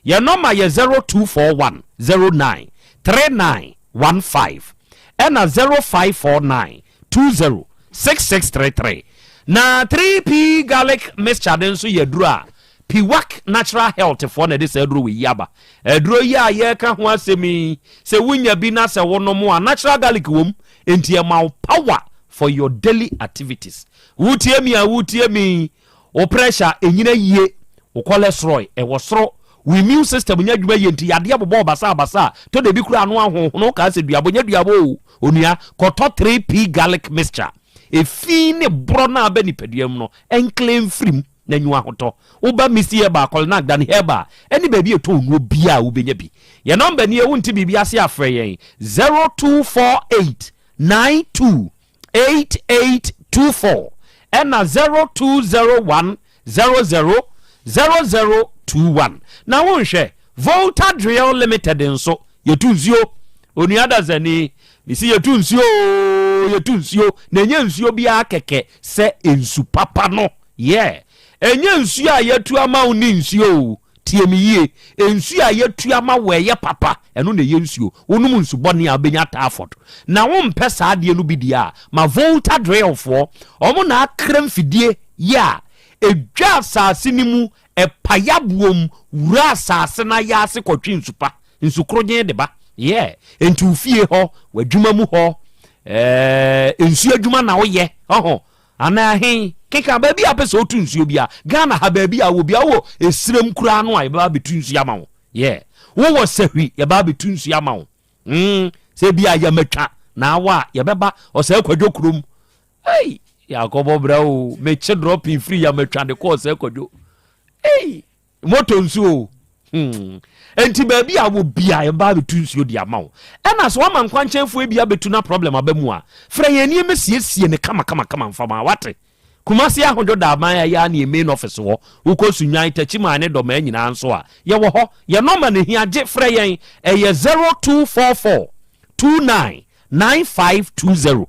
Yɛn nɔma yɛ 0241 09 39 15 ɛna 0549 20 6633. Na 3P Garlic Mixture no nso yɛ aduro a Piwak Natural Health foɔ na ɛde saa aduro wei yi aba. Aduro yi a yɛreka ho asɛm yi, sɛ wonya bi na sɛ wonom a, natural garlic wom, enti ɛma wo power for your daily activities. Wotie me a wotie me yi, Wo pressure ɛnyina yie, wo cholesterol ɛwɔ soro, wo immune system nyɛ adwuma yie nti yadeɛ bobɔ wo basaa basaa, tɔ da bi koraa ano ahonhono kaa sɛ duabɔ, nyɛ duabɔ o, onua, kɔtɔ 3P garlic mixture, efi ne borɔ no a aba nipadua mu no ɛnkle mfiri mu na nyi w'ahotɔ. Woba Misty Herbal, Kɔlnak, Dani Herbal ɛne baabi a ɛtɔn nnuro biara a wobɛnya bi. Yɛn nɔmba nie, wonte biribi ase a frɛ yɛn 0248 92 8824 ɛna 0201 00 0021. Na wonhwɛ Volta Drill Limited nso, yɛtu nsuo. Onua Dasani, mesi yɛtu nsuo oo, yɛtu nsuo, na ɛnyɛ nsuo biara kɛkɛ sɛ nsu papa no. Yeah, ɛnyɛ nsuo a yɛatu ama wo ne nsuo oo. Tie me yie, nsuo a yɛtua ma wo a ɛyɛ papa, ɛno na ɛyɛ nsuo. Wonom nsu bɔne a, wobɛnya typhoid. Na wompɛ saa adeɛ no bi deɛ a, ma Volta Drillfoɔ, wɔn na akra mfidie yi a ɛdwa asase no mu, ɛpae aboɔ mu, wura asase no ayaase kɔtwe nsu pa, nsu korogyen de ba. Yeah, enti wo fie hɔ, w'adwuma mu hɔ, ɛɛ, nsuo adwuma na woyɛ, ɔho, Anaa he? Keka baabi a wopɛ sɛ wotu nsuo bia. Ghana ha baabi a wowɔ bia, wowɔ esirem koraa no a yɛbɛba abɛtu nsuo ama wo. Yeah. Wowɔ sahwi, yɛbɛba abɛtu nsuo ama wo. Mm, sɛ bi a yamatwa na awɔ a, yɛbɛba ɔsɛe kwadwo kurom. Ei, yɛakɔbɔ bra o. Mekye dropping firi yamatwa de kɔ ɔsɛe kwadwo. Ei. Moto nsuo o. Hmm. Enti baabi a wɔ bia yɛba abɛtu nsuo de ama wo. Ɛna sɛ wama nkwankyɛnfoɔ bi abɛtu na problem aba mu a, frɛ yɛn ne yɛmmɛsiesie no kama kama kama mfa ma wate. Kumasi Ahodwo Daaban a ɛyɛ a ne yɛn main office wɔ. Wokɔ Sunnwan, Takyiman ne Dɔmaa nyinaa nso a, yɛwɔ hɔ. Yɛn nɔma no hia, gye frɛ yɛn. Ɛyɛ 0244 29 9520.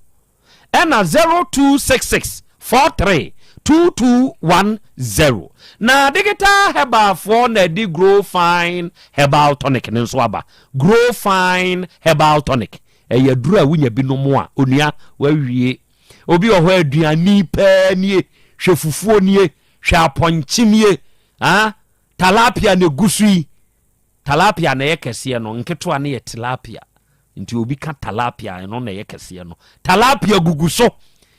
ɛna 0266 43 2210. Na Digital Herbal foɔ na ɛde Grow Fine Herbal Tonic no nso aba. Grow Fine Herbal Tonic, ɛyɛ aduro a wonya bi nom a, onua, wawie. Obi wɔ hɔ aduane paa nie, hwɛ fufuo nie, hwɛ apɔnkye nie, ah, talapia na egu so yi. Talapia na ɛyɛ kɛseɛ no, nketewa no yɛ tilapia. Nti obi ka talapia ɛno na ɛyɛ kɛseɛ no. Talapia gugu so.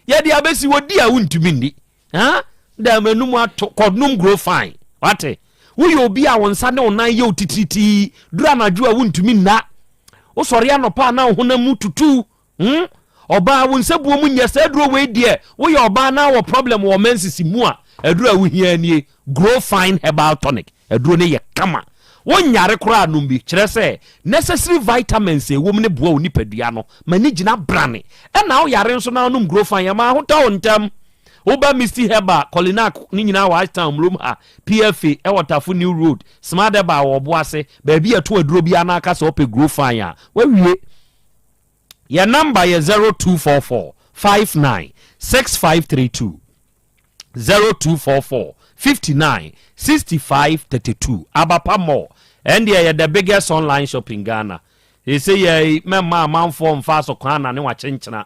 Yɛde abɛsi wɔ di a wontumi nni. Ha? Da m'anum ato kɔnom grow fine. Wate? Woyɛ obi a wo nsa ne wo nan yɛ wo titiritii duru anadwo a wontumi nna. Wosɔre anɔpa a na wo honam mu tutu. Hmm? Ɔbaa wo nsa buo mu nyɛ saa aduro wei deɛ woyɛ ɔbaa na wɔ problem wɔ menses mu a aduro a wohia nie Grow Fine Herbal Tonic aduro no yɛ kama. Wonyare koraa nom bi. Kyerɛ sɛ, necessary vitamins a ɛwɔ mu no boa wo nipadua no ma ne gyina brane. Ɛna woyare nso na wonom Grofan, ɛma ahotɔ wo ntɛm. Woba Misty Herbal, Kolinak ne nyinaa wɔ Ashtown, Mlom ha, PFA ɛwɔ Tafo New Road, Smart Herbal wɔ Ɔboase, baabi a ɛto aduro biara na aka sɛ wopɛ Grofan a, woawie. Yɛn number yɛ 0244 59 6532. 0244 59 65 32 Abapa Mall ɛndeɛ yɛ the biggest online shop in Ghana sese yɛ mɛma amanfoɔ mfa so kwan na ne wakyenkyena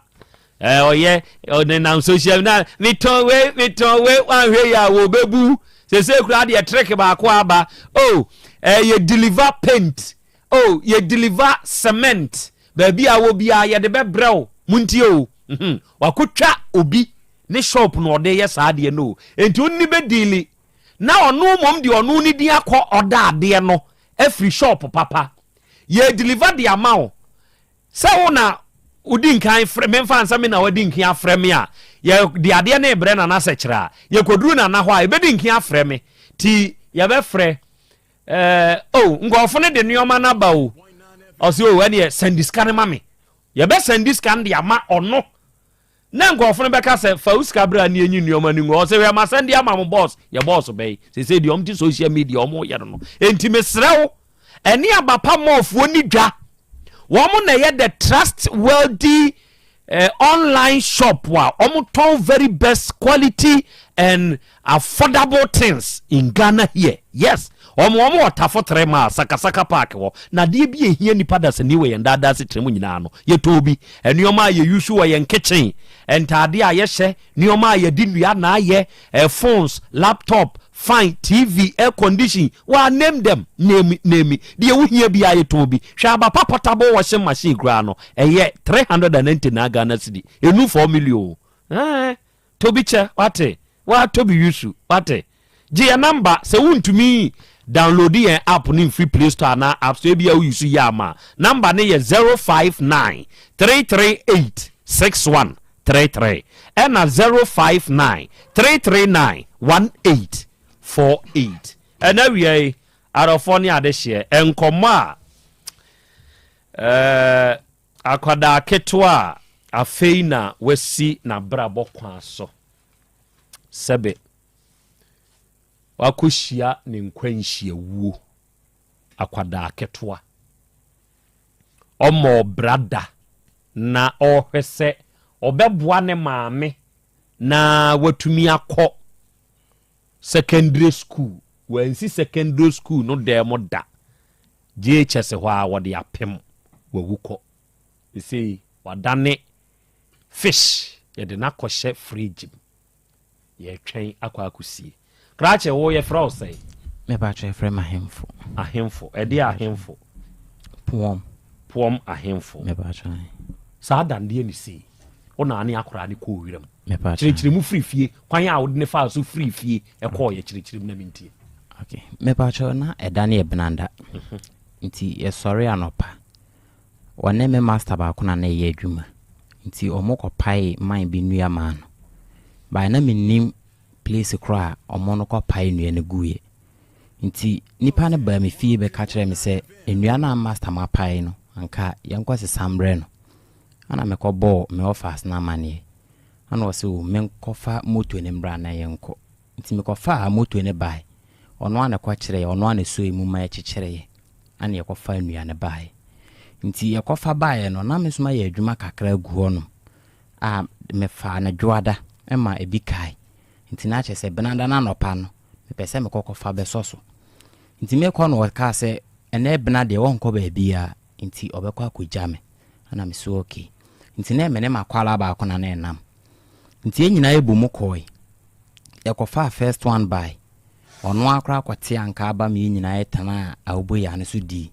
ɛɛ ɔyɛ ɔnenam social na metɔn wei metɔn wei wanhwɛ yi a wɔbɛbu sese kura deɛ trick baako aba oh ɛɛ yɛ deliver paint oh yɛ deliver cement baabi a wɔ biara yɛde bɛbrɛ wo muntie o mhm wakotwa obi Ne shop na ɔde yɛ saa adeɛ no o. Enti onni bɛ deali na ɔno mmom deɛ ɔno ne din akɔ ɔda adeɛ no afiri shop papa. Yɛ deliver de ama wo. Sɛ wo na wodi nkan frɛ me mfa nsɛ me na wadi nkan afrɛ me a, yɛ de adeɛ no rebrɛ Nana Sɛkyerɛ a, yɛkɔduru Nana hɔ a, yɛbɛdi nkan afrɛ me. Ti yɛbɛfrɛ ɛɛ oh nkurɔfo no de nneɛma no aba o. Ɔse oh ɛneɛ sɛndi sika no ma me. Yɛbɛsɛndi sika no de ama ɔno. Na nkurɔfo no bɛka sɛ, Fa wo sika bra na yenyi nneɛma no ngu hɔ. Ɔse, Hwɛ, masan de ama mo boss. Yɛ boss bɛn? Seesei deɛ wɔte social media wɔyɛ no no. Enti mesrɛ wo, ɛne Abapa Mallfoɔ nni dwa. Wɔn na ɛyɛ the trustworthy eh, online shop a wɔtɔn very best quality and affordable things in Ghana here. Yes, wɔn wɔn wɔ Tafo 3 Mile, Sakasaka Park hɔ. Na adeɛ bi a ehia nipa dasani wɔ yɛn daadaa asetena mu nyinaa no, yɛtɔn bi. Nneɛma a yɛyusu wɔ yɛn kitchen, ntaadeɛ a yɛhyɛ, nneɛma a yɛde nnua na ayɛ, eh, phones, laptop, fan, TV, air condition, waa name them, name, name. Deɛ wohia biara yɛtɔn bi. Hwɛ Abapa portable washing machine koraa no, ɛyɛ 399 Ghana cedi, ɛnu 4 million o. Eh, Tɔ bi kyɛ, wate? Waa tɔ bi yusu, wate? Gye yɛn number, sɛ wontumi download yɛn app no mfiri Play Store anaa App Store, ebia wo yusu yɛ ama a, number no yɛ 059 338 6133 ɛna 059 339 1848. Ɛna awia yi, adɔfoɔ ne adehyeɛ, nkɔmmɔ a ɛɛ. Akwadaa ketewa a afei na wasi n'abrabɔ kwan so sɛbe wakɔhyia ne nkwanhyiawuo. Akwadaa ketewa. Ɔmmɔɔ bra da na ɔrehwɛ sɛ ɔbɛboa ne maame na watumi akɔ secondary school. Wansi secondary school no dan mu da. JHS hɔ ara wɔde apem wawu kɔ. Sesei wadane fish yɛde no akɔhyɛ fridge mu yɛretwɛn akɔ akɔsie. Krakye wo yɛfrɛ wo sɛn? Me patrɔ yɛfrɛ me Ahemfo. Ahemfo, ɛdeɛ ahemfo? Poɔm. Poɔm ahemfo. Me patrɔ ae. Saa dandeɛ ne sei, wo naa ne akoraa ne kɔɔ wiram. Me patrɔ ae. Kyerɛkyerɛ mu firi fie, kwan a wode ne faa so firii fie ɛkɔɔyɛ kyerɛkyerɛ mu na mentie. Okay, mepakyɛw na ɛda no yɛ benada nti yɛsɔre anɔpa wɔne me master baako na na ɛyɛ adwuma nti wɔn kɔpae man bi nnua maa no by na mennim place korɔ a wɔn no kɔpae nnua no guiɛ nti nipa no baa me fie bɛka kyerɛ me sɛ nnua no a master mapae no anka yɛnkɔ sesa mbrɛ no ana mekɔbɔɔ me ɔfas no amaneɛ ana ɔsɛ o menkɔfa moto no mbra na yɛnkɔ Nti mekɔfaa moto no bae. Ɔno ara na ɛkɔkyerɛeɛ, ɔno ara na ɛsɔe mu ma ɛkyekyereeɛ, ɛna yɛkɔfaa nnua no baeɛ. Nti yɛkɔfa baeɛ no, na me nso mayɛ adwuma kakra agu hɔnom a mefaa no dwoada ma ebi kae. Nti na kyerɛ sɛ benada no anɔpa no, mepɛ sɛ mekɔ kɔfa bɛsɔ so. Nti mekɔ no ɔkaa sɛ ɛnɛ bena deɛ ɔnkɔ baabiara, nti ɔbɛkɔ akɔgya me. Ɛna me so okay. Nti na me ne m'akwadaa baako na na ɛnam. Nti yɛn nyinaa yɛbɔ mu kɔɔe. Yɛkɔfaa first one bae. Ɔno ara koraa kɔtee anka aba ma yɛn nyinaa yɛtenaa Aoboyaa no so dii.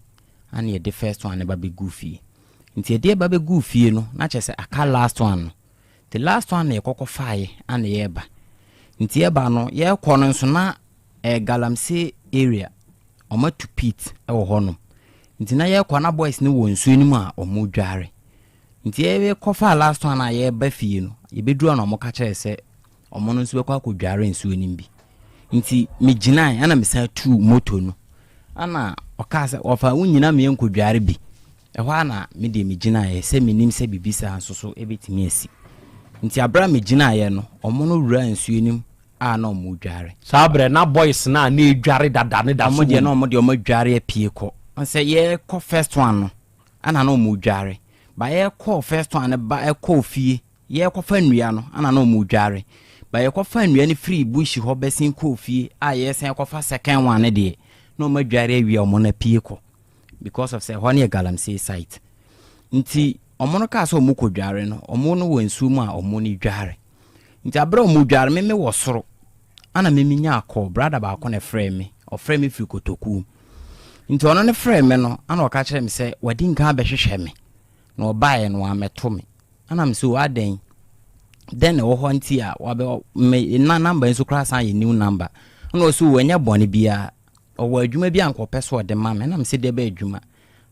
Ana yɛde first one no ba bɛguu fie. Nti yɛde ba bɛguu fie no, na kyerɛ sɛ aka last one no. The last one na yɛkɔkɔfaeɛ ana yɛreba. Nti yɛba no, yɛrekɔ no nso na ɛyɛ Galamsey area. Wɔatu pit wɔ hɔnom. Nti na yɛrekɔ na boys no wɔ nsuo no mu a wɔredware. Nti yɛkɔfaa last one a yɛreba fie no, yɛbɛduru a na wɔka kyerɛɛ sɛ wɔn no nso bɛkɔ akɔdware nsuo no bi. Nti megyinae ɛna mesan tuu moto no. Ɛna Ɔkaa sɛ, Wɔfa wo nyina me yɛnkɔdware bi. Ɛhɔ ara na me deɛ megyinaeɛ sɛ mennim sɛ biribi saa nso so bɛtumi asi. Nti aberɛ a megyinaeɛ no, wɔn no wuraa nsuo no mu a na wɔredware. Saa berɛ na boys no a na ɛredware dada no da so Wɔn deɛ wɔ na mu. wɔn deɛ wɔadware apue kɔ. Ɔn sɛ yɛrekɔ first one no, ɛna na wɔredware. Ba yɛkɔɔ first one no ba ɛkɔɔ fie, yɛrekɔfa nnua no, ɛna na wɔredware. Ba yɛkɔfa nnua no firii bush hɔ bɛsen kɔɔ fie a yɛresan kɔfa second one no deɛ, na wɔadware awie a wɔn no apue kɔ. Because of sɛ ɛhɔ no yɛ galamsey site. Nti wɔn no kaa sɛ wɔrekɔdware no, wɔn no wɔ nsuo mu a wɔn no dware. Nti aberɛ a wɔredware, me mewɔ soro. Ana me menyaa call, brother baako na ɛfrɛɛ me, ɔfrɛɛ me firi Kotokuo. Nti ɔno no frɛɛ me no, ana ɔka kyerɛɛ me sɛ wadi nkan abɛhwehwɛ me, na ɔbaeɛ no wammɛto me. Ana me sɛ o adɛn, dɛn na ɛwɔ hɔ nti a wabɛ me na number nso koraa san yɛ new number. Ana ɔsɛ o ɛnyɛ bɔne biara, ɔwɔ adwuma bi a anka ɔpɛ sɛ ɔde ma me. Ana me sɛ deɛ bɛ adwuma?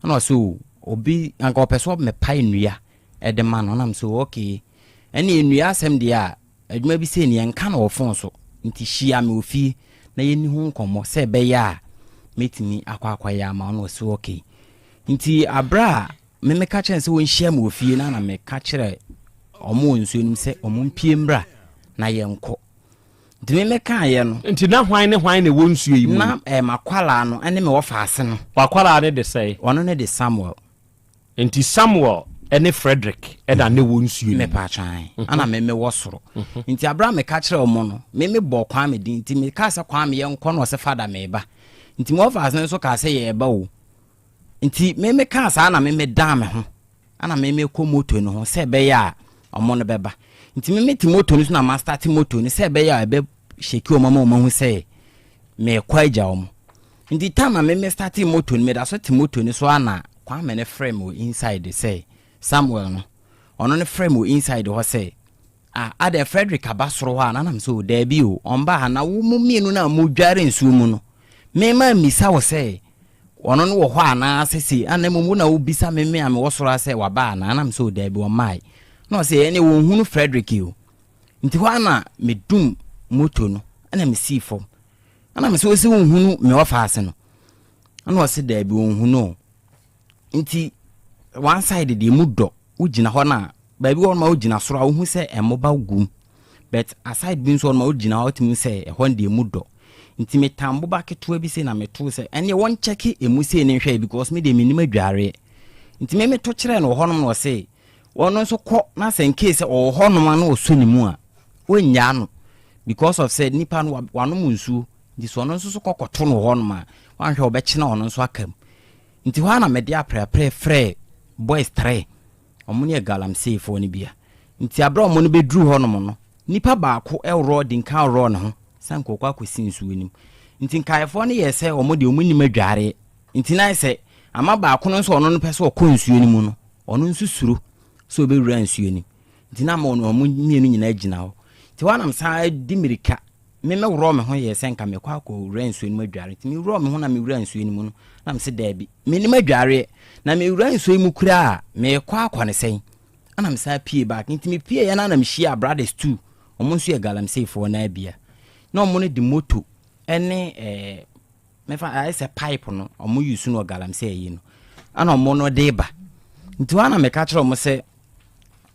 Ana ɔsɛ o obi anka ɔpɛ sɛ ɔmɛpae nnua ɛde ma no. Ana me sɛ o okay, ɛne nnua asɛm deɛ a Adwuma bi sei no, yɛnka no wɔ fon so, nti hyia me wɔ fie na yɛnni ho nkɔmmɔ sɛ ɛbɛyɛ a mɛtumi akɔ akɔyɛ ama wo. Na ɔse okay. Nti aberɛ a me meka kyerɛ no sɛ ɔnhyia me wɔ fie no na meka kyerɛ ɔmo wɔ nsuo no mu sɛ ɔmo mpie mmra na yɛnkɔ. Nti me mekaeɛ no. Nti na hwan ne hwan na ɛwɔ nsuo yi mu? Na eh, m'akwalaa no ne me wɔfaase no. W'akwalaa no de sɛn? Ɔno ne de Samuel. Nti Samuel ne Frederick na ne wɔ nsuo no mu. Mepatwa ae. Ana me me wɔ soro. Nti abere a meka kyerɛ wɔn no, me me bɔɔ Kwame din. Nti me kaa sɛ Kwame yɛn kɔ na ɔsɛ fada me ba. Nti me wɔfaase no nso kaa sɛ yɛɛba o. Nti me me kaa saa na me me dan me ho. Ana me me kɔ moto no ho sɛ ɛbɛyɛ a wɔn no bɛba. Nti me me te moto no so na ma start moto no sɛ ɛbɛyɛ a ɛbɛ shake wɔn ama wɔn ahu sɛ merekɔ agya wɔn. Nti time a me me startee moto no, meda so te moto no so ara na Kwame no frɛ me wɔ inside sɛ, Samuel no, ɔno no frɛ me wɔ inside hɔ sɛ, ah, adɛn Frederick aba soro hɔ a? Na nam sɛ, o daabi o, ɔmbaa ha, na wo mo mmienu no a modware nsuo mu no, me ma mmisa wo sɛ ɔno no wɔ hɔ anaa sɛ sei, ana mmom wo na wobisa me me a mewɔ soro ha sɛ waba anaa? Na nam sɛ, o daabi, ɔmmae. Na ɔsɛ, ɛne wɔnhunu Frederick o. Nti hɔ ara na medum moto no, ɛna mesii fam. Ɛna mesɛ ɔsi wohunu me ɔfaase no? Ɛna ɔse daabi ɔnhunu o. Nti one side deɛ mu dɔ, wogyina hɔ no a, baabi wɔ hɔ no ma wogyina soro a wohu sɛ mmoba gum. But aside bi nso hɔ no ma wogyina hɔ wotumi hu sɛ ɛhɔ no deɛ mu dɔ. Nti metam boba ketewa bi sei na metoo sɛ ɛneɛ wɔnkyɛke emu sei ne nhwɛ because me deɛ mennim adwareɛ. Nti me meto kyerɛɛ no wɔ hɔnom na ɔse Ɔno nso kɔ na sɛ nkee sɛ ɔwɔ hɔ nom a na ɔsɔ ne mu a, ɔnnyaa no because of sɛ nipa no wanom nsuo nti sɛ ɔno nso so kɔ kɔto no wɔ hɔ nom a, wanhwɛ ɔbɛkyena ɔno nso aka mu. Nti hɔ a na mede aprɛaprɛ frɛɛ boys trɛ, ɔmo ne yɛ galamseyfoɔ no bia. Nti aberɛ a ɔmo no bɛduru hɔ nom no, nipa baako worɔ di nkan worɔ ne ho sɛ nka ɔkɔ akɔsi nsuo no mu. Nti nkaeɛfoɔ no yɛɛ sɛ ɔmo deɛ ɔmo nnim adwareɛ. Nti na ayɛ sɛ ama baako no nso ɔno no pɛ sɛ ɔkɔ nsuo no mu no, ɔno nso suro sɛ ɔbɛwura nsuo no mu. Nti na ama wɔn mmienu nyinaa gyina hɔ. Nti hɔ a na mesan di mmirika. Me meworɔ me ho yɛɛ sɛ nka mekɔ akɔwura nsuo no mu adware. Nti meworɔ me ho na mewura nsuo no mu no, na mese daabi, mennim adwareɛ. Na mewura nsuo yi mu koraa a, merekɔ akɔ ne sɛn? Ɛna mesan pie back. Nti mepieeɛ no na mehyiaa brothers two. Wɔn nso yɛ galamseyfoɔ no ara bia. Na wɔn no de moto ne eh, mɛfa ayɛ sɛ pipe no ɔmo use no wɔ galamsey ayi no ɛna ɔmo no de ba nti hɔ na meka kyerɛ ɔmo sɛ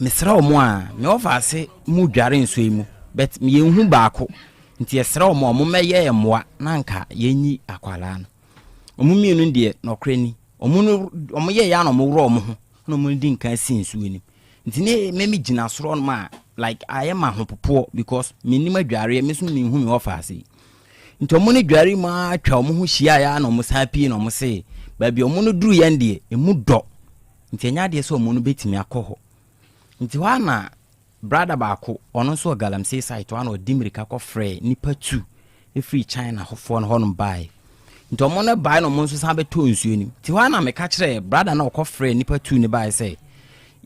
mesrɛ ɔmo a me ɔfa ase mu dware nsuo yi mu but yɛn hu baako nti yɛsrɛ ɔmo a ɔmo mɛyɛ mmoa na nka yɛnyi akwadaa no ɔmo mmienu deɛ nɔkorɛ ni ɔmo no ɔmo yɛ yɛ na ɔmo worɔ ɔmo ho na ɔmo di nkan si nsuo nim nti ne me me gyina soro no a like ayɛ ma ahopopoɔ because menim adwareɛ me nso menhu me ɔfa ase yi Nti ɔmo ne dware mu ara twa ɔmo ho hyiaeɛ ara na ɔmo san pie na ɔmo se baabi a ɔmo no duru yɛn deɛ emu dɔ nti ɛnyɛ adeɛ sɛ ɔmo no bɛtumi akɔ hɔ. Nti hɔ ara na brada baako ɔno nso wɔ galamsey site hɔ ara na ɔde mmirika kɔfrɛɛ nnipa tu firi China foɔ no hɔnom baeɛ. Nti ɔmo no baeɛ na ɔmo nso san bɛtɔɔ nsuo no mu. Nti hɔ ara na meka kyerɛɛ brada no a ɔkɔfrɛɛ nnipa tu no baeɛ sɛ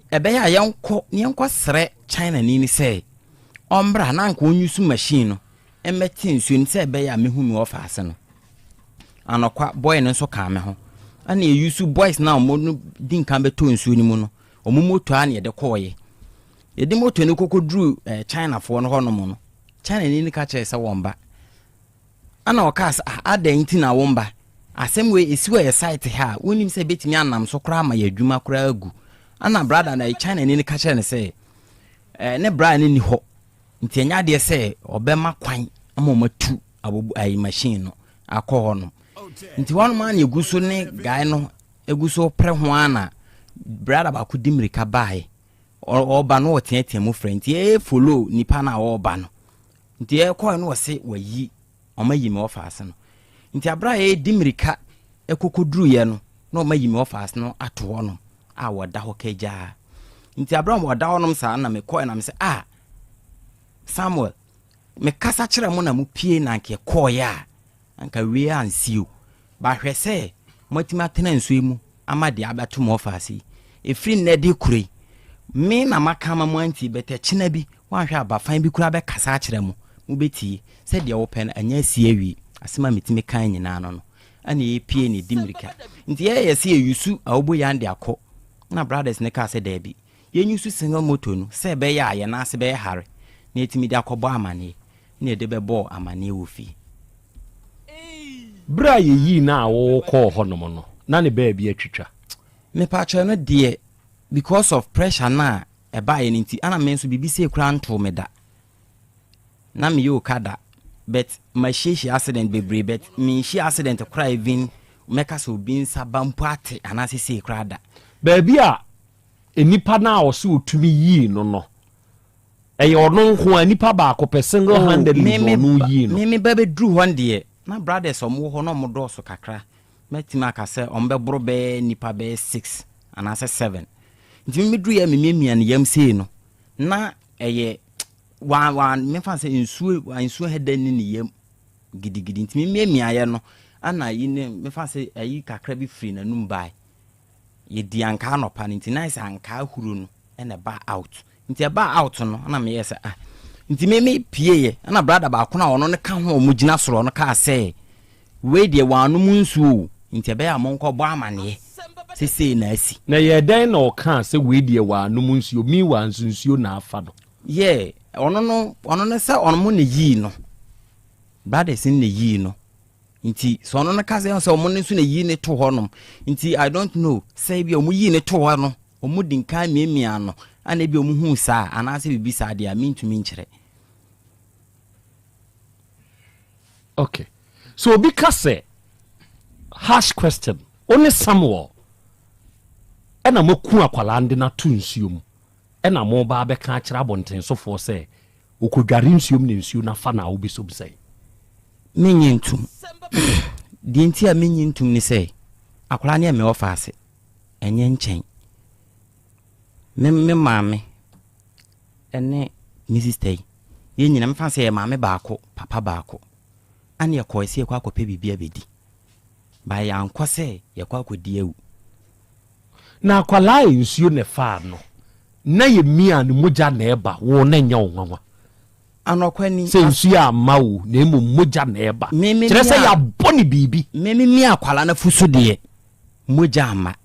ɛbɛyɛ a yɛnkɔ na yɛnkɔsrɛ China ni no sɛ ɔmmra na anka ɔnyusu machine no mmɛte nsuo no sɛ ɛbɛyɛ a mɛhu me wɔfa ase no. Anɔkwa, boy no nso kaa me ho. Ɛna yɛyusu boys no a wɔn no di nkan bɛtɔ nsuo no mu no, wɔn moto a na yɛde kɔɔeɛ. Yɛde moto no kɔkɔduru eh, Chinafoɔ no hɔnom no, China ni no ka kyerɛɛ sɛ wɔn ba. Ɛna ɔkaa sɛ, ah, adɛn nti na wɔn ba? Asɛm wei ɛsi wɔ yɛ site ha a, wonnim sɛ ɛbɛtumi anam so koraa ama yɛ adwuma koraa agu. Ɛna brada no, China ni no ka kyerɛ no sɛ, eh, ne bra no nni hɔ, nti ɛnyɛ adeɛ sɛ ɔbɛma kwan ama wɔatu abobo ayi machine no akɔ hɔ nom. Nti hɔ nom a na ɛgu so ne guy no ɛgu so pere ho ara na brada baako di mmirika baeɛ. Ɔreba no ɔteatea mu frɛ nti ɛyɛ follow nipa no a ɔreba no. Nti ɛkɔɛ no ɔse wayi ɔma yi me ɔfaase no. Nti abere a yɛdi mmirika ɛkɔkɔduruiɛ no na ɔma yi me ɔfaase no ato hɔ nom a wɔda hɔ kagyaa. Nti abere a wɔda hɔ nom saa na mekɔɛ na mesɛ ah Samuel mekasa kyerɛ mo na mo pie na anka ɛkɔɔeɛ a anka wei ansi o. Ba hwɛ sɛ moatumi atena nsuo yi mu ama deɛ abɛto mo ɔfaase yi. Ɛfiri nnɛ de kuro yi, me na maka ama mo antie, but ɛkyena bi, woanhwɛ a bafan bi koraa bɛkasa akyerɛ mo, mobɛtie. Sɛ deɛ wopɛ no, anya asi awie. Asɛm a metumi kae nyinaa no no, ɛna yɛpie na yɛdi mmirika. Nti yɛyɛ sɛ yɛyusu awoboyan de akɔ, na brothers no kaa sɛ daabi, yɛnyusu single motor no sɛ ɛbɛyɛ a yɛn nan ase bɛyɛ hare na yɛatumi de akɔbɔ amaneɛ. na yɛde bɛbɔɔ amaneɛ wɔ fie. Berɛ a yɛyii no a wokɔɔ hɔnom no, na ne baabi atwitwa? Mepakyɛw ɛno deɛ because of pressure no a ɛbaeɛ no nti, ɛna me nso biribi sei koraa ntoo me da. Na meyɛ okada but mahyiahyia accident bebree but menhyia accident koraa even mɛka sɛ obi nsa ba mpo ate anaasɛ sei koraa da. Baabi a nnipa no a ɔse ɔtumi yii no no, Ɛyɛ ɔno nko ara, nipa baako pɛ, single Oh, handedly me na me ɔno ba yii no. me me ba bɛduru hɔ no deɛ, na brothers a wɔwɔ hɔ no wɔdɔɔso kakra. Mɛtumi aka sɛ wɔbɛboro bɛyɛ nnipa bɛyɛ six anaasɛ seven. Nti me meduruiɛ a memiamia ne yam sei no, na ɛyɛ wa wa memfa no sɛ nsuo wa nsuo hɛda nni ne yam gidigidi. Nti memiamiaeɛ no, ɛna ayi ne memfa no sɛ ayi kakra bi firi n'anum baeɛ. Yɛdii ankaa anɔpa no nti na ayɛ sɛ ankaa huro no na ɛbaa out. Nti ɛbaa out no na meyɛɛ sɛ ah nti me me pieeɛ ɛna brada baako no a ɔno no ka ho a wɔn gyina soro no kaa sɛ wei deɛ wɔanom nsuo o nti ɛbɛyɛ a monkɔ bɔ amaneɛ sɛ sei na asi. Na ɛyɛɛ dɛn na ɔkaa sɛ wei deɛ wɔanom nsuo meanwhile nso nsuo na afa no? Yeah ɔno no ɔno no sɛ ɔmo na yii no brothers no na yii no nti sɛ ɔno no ka sɛ sɛ ɔmo no nso na yii no to hɔ nom nti I don't know sɛ ebi a ɔmo yii no to hɔ no Wɔn di nkan miamiaa no ana ebia wɔn huu saa anaasɛ biribi saa deɛ a mentumi nkyerɛ. Okay. So obi ka sɛ harsh question, wo ne Samuel ɛna moaku akwadaa no de no ato nsuo mu ɛna moba abɛka akyerɛ abɔntensofoɔ sɛ ɔkɔdware nsuo mu na nsuo no afa no a wobɛsom sɛn? Mennye ntom. Deɛ nti a mennye ntom ne sɛ akwadaa no yɛ me ɔfaase. Ɛnyɛ nkyɛn. Me me maame ne me sista yi, yɛn nyinaa mɛfa no sɛ yɛ maame baako, papa baako. Ɛna yɛkɔe sɛ yɛkɔ akɔpɛ biribi abɛdi. Ba yɛankɔ sɛ yɛkɔ akɔdi awu. Na akwadaa a nsuo na ɛfaa no, na yɛmia no mogya na ɛba, wo na ɛnyɛ wo nwanwa. Anɔkwa ni. Sɛ nsuo amma o, na mmom mogya na ɛba. Kyerɛ sɛ yɛabɔ no biribi. Me me mia akwadaa no afu so deɛ, mogya amma.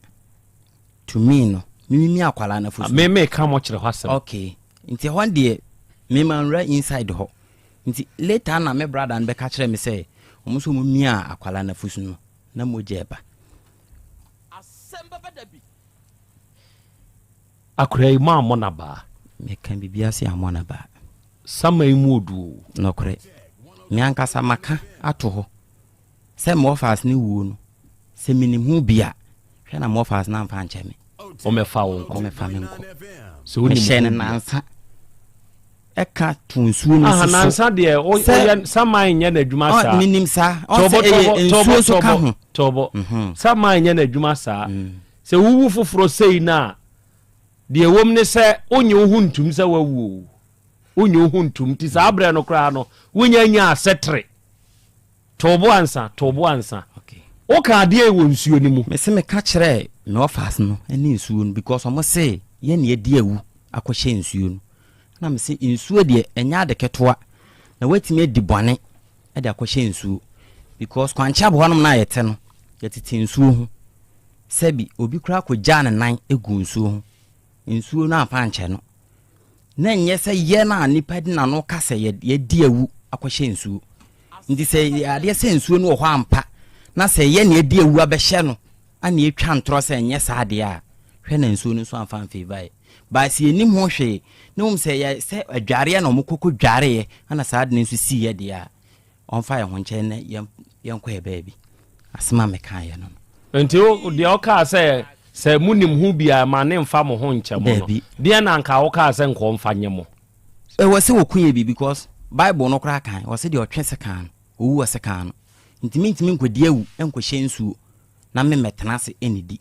To me no, me me mia akwadaa no afu so. Me me ka mo kyerɛ hɔ asɛm. Okay, nti ɛhɔ deɛ, me ma nwura inside hɔ. Nti later na me brother no bɛka kyerɛ me sɛ, wɔn nso wɔn mia akwadaa no afu so no, na mogya ɛba. Akora yi moammɔ no abaa. Meka biribi ase ammɔ no abaa. Sama yi mu odu o. Nɔkorɛ. Me ankasa maka ato hɔ sɛ me wɔfaase no wuo no, sɛ menim ho bi a, hwɛ na me wɔfaase no amfa ankyɛ me. Ɔmmɛfa wo nkɔ. Ɔmmɛfa me nkɔ. Sɛ wonim Mehyɛɛ ho no bi a. nansa ɛka to nsuo no Aha, nso so. nansa deɛ, o- Sɛ- oyɛ saman nyɛ n'adwuma Ɔ, saa. menim saa. Ɔn Tɔbɔ, sɛ ɛyɛ tɔbɔ, nsuo tɔbɔ, nso ka tɔbɔ, ho. tɔbɔ. Saman nyɛ n'adwuma saa. Sɛ wowu foforɔ sei no a, deɛ ɛwom ne sɛ wonnye wo ho ntum sɛ woawu o. Wonnye wo ho ntum. Nti saa berɛ no koraa no, wonya nyaa sɛtere. To bo ansa, to bo ansa. Woka adeɛ wɔ nsuo no mu. Mese meka kyerɛɛ me ɔfaase no ne nsuo no because ɔmo se yɛn na yɛadi awu akɔhyɛ nsuo no. Ɛna mese nsuo deɛ ɛnyɛ ade ketewa na woatumi adi bɔne de akɔhyɛ nsuo because kwankyɛ aboa nom no a yɛte no yɛtete nsuo ho. Sɛbi obi koraa kɔgyaa ne nan guu nsuo ho, nsuo no amfa ankyɛ no. Na ɛnyɛ sɛ yɛn a nipa de n'ano ka sɛ yɛadi awu akɔhyɛ nsuo. Nti sɛ adeɛ sɛ nsuo no wɔ hɔ ampa Na sɛ yɛ na yɛde awu abɛhyɛ no ana yɛtwa ntorɔ sɛ ɛnyɛ saa deɛ a, hwɛ na nsuo no nso amfa amfeeva yɛ. But sɛ yɛnnim ho hwee na mmom sɛ yɛ sɛ adwareɛ na wɔkɔkɔ dwareeɛ ana saa ade no nso siiɛ deɛ a, ɔmfa yɛn ho nkyɛn na yɛn yɛnkɔ yɛ baabi. Asɛm a mekaeɛ no no. Nti wo deɛ ɔkaa sɛ sɛ monim ho bi a ma ne mfa mo ho nkyɛ mo no, Daabi. deɛ na anka wokaa sɛ nka ɔmfa nyɛ mo? Ɛwɔ sɛ wɔku yɛ bi because Bible no koraa kan, ɔse deɛ ɔtwe sekan no, ɔwu wɔ sekan no. Nti mentumi nkɔdi awu nkɔhyɛ nsuo na me mmɛtena ase nnidi.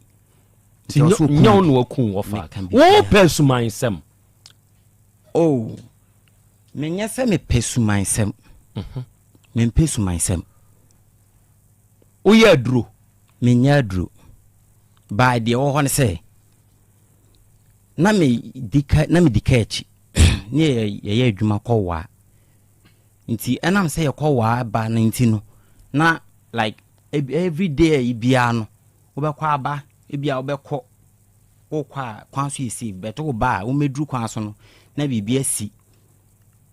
Nti nyɛ wo na waku wo wɔfa. Wopɛ sumansɛm. Oh, menyɛ sɛ mepɛ sumansɛm. Mhm. Mempɛ sumansɛm. Woyɛ aduro? Menyɛ aduro. Baa deɛ ɛwɔ hɔ ne sɛ, na medi ka na medi ka akyi ne yɛyɛ adwuma kɔ waa. Nti ɛnam sɛ yɛkɔ waa ba no nti no, na like every day ayi biara no, wobɛkɔ aba, ebi a wobɛkɔ, wokɔ a kwan so yɛ safe, but woba a womɛduru kwan so no, na biribi asi.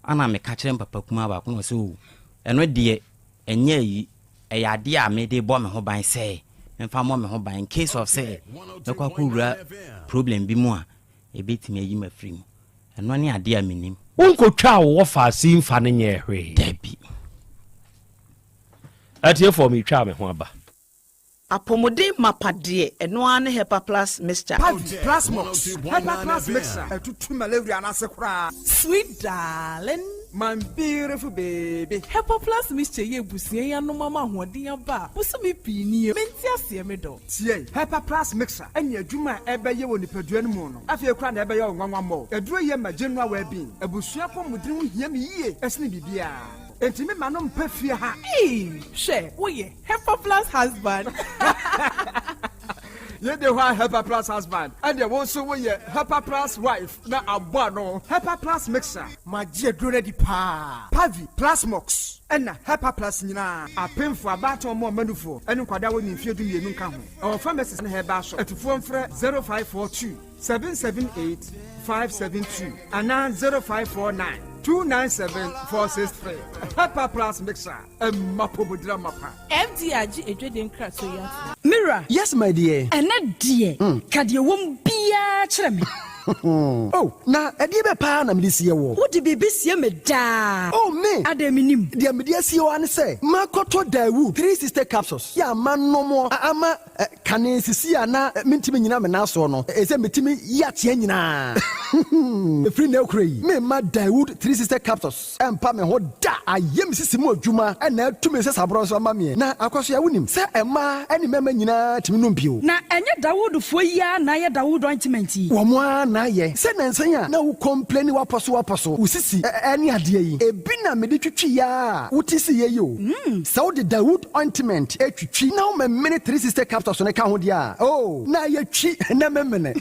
Ana meka kyerɛ me papa kumaa baako na ɔsɛ o, ɛno deɛ ɛnyɛ ayi, ɛyɛ adeɛ a mede bɔ me ho ban sɛ memfa mmɔ me ho ban in case of sɛ mɛkɔ akɔwura problem bi mu a, ɛbɛtumi ayi me afiri mu. Ɛno ne adeɛ a menim. Wonkɔtwaa wo wɔfaase mfa no nyɛɛ hwee? Dabi. Atiefoɔ, metwaa me ho aba. Apɔmuden mapa deɛ, ɛno ara ne Hepa Plus Mixture. Pavi, Plasmox, Hepa Plus Mixture, ɛtutu malaria no ase koraa. Sweet darling. My beautiful baby. Hepa Plus Mixture yi abusua yi anom ama ahoɔden aba a bosome pii nie. Mente aseɛ me dɔ. Tie, Hepa Plus Mixture ne adwuma a ɛbɛyɛ wɔ nipadua no mu no, afei koraa na ɛbɛyɛ wo nwanwa mmɔ. Aduro yi ma general well-being. Abusua apɔmuden ho hia me yie sene biribiara. Enti me ma no mpɛ fie ha. Eii hwɛ woyɛ Hepa plus husband. Yei de hɔ a Hepa plus husband ɛneɛ wo nso woyɛ Hepa plus wife na abɔ ano. Hepa plus mixer. Magye aduro no adi paa. Pavi, Plasmox ɛna Hepa plus nyinaa. Apemfoɔ, abaatan ɔmo ɔma nufoɔ ɛne nkwadaa a wɔnni mfeɛ 12 nka ho. Ɛwɔ pharmacies ne herbal shop. Atufoɔ mfrɛ 0542 778 572 anaa 0549 297 463. Hepa plus mixer. Ɛmma pomodira mapa. FDA agye adwadie nkratoɔ yi atom. Me wura. Yes my dear. Ɛnɛ deɛ, ka deɛ ɛwɔ mu biara kyerɛ me. Oh, na ɛdeɛ bɛ paa na mede sie woɔ? Wode biribi sie me daa. Oh, me! Adɛn mennim? Deɛ mede asie wo ara ne sɛ, makɔtɔ Daewoo 360 capsules yɛ a manom a ama kane sisi a na mentumi nnyina me nan soɔ no, ɛsɛ metumi yi ateɛ nyinaa. Ɛfiri nnɛ rekora yi, meremma Daewoo 360 capsules. Ɛmpa me ho da. Ayɛ me sisi mu adwuma na atu me nsasaborɔ nso ama meɛ. Na Akwasoa, wonim sɛ mmaa ne mmarima nyinaa tumi nom bio. Na ɛnyɛ Dawoodfoɔ yi ara na ayɛ Dawood ointment yi? Wɔn ara na ayɛ. Sɛ nnansa yi a na wo complaini w'apɔso w'apɔso, wo sisi ne adeɛ yi, ebi na mede twitwi a wote siiɛ yi o. Sɛ wode Dawood ointment twitwi na womemene 360 capsules no ka ho deɛ a, oh, na ayɛ twi na memene.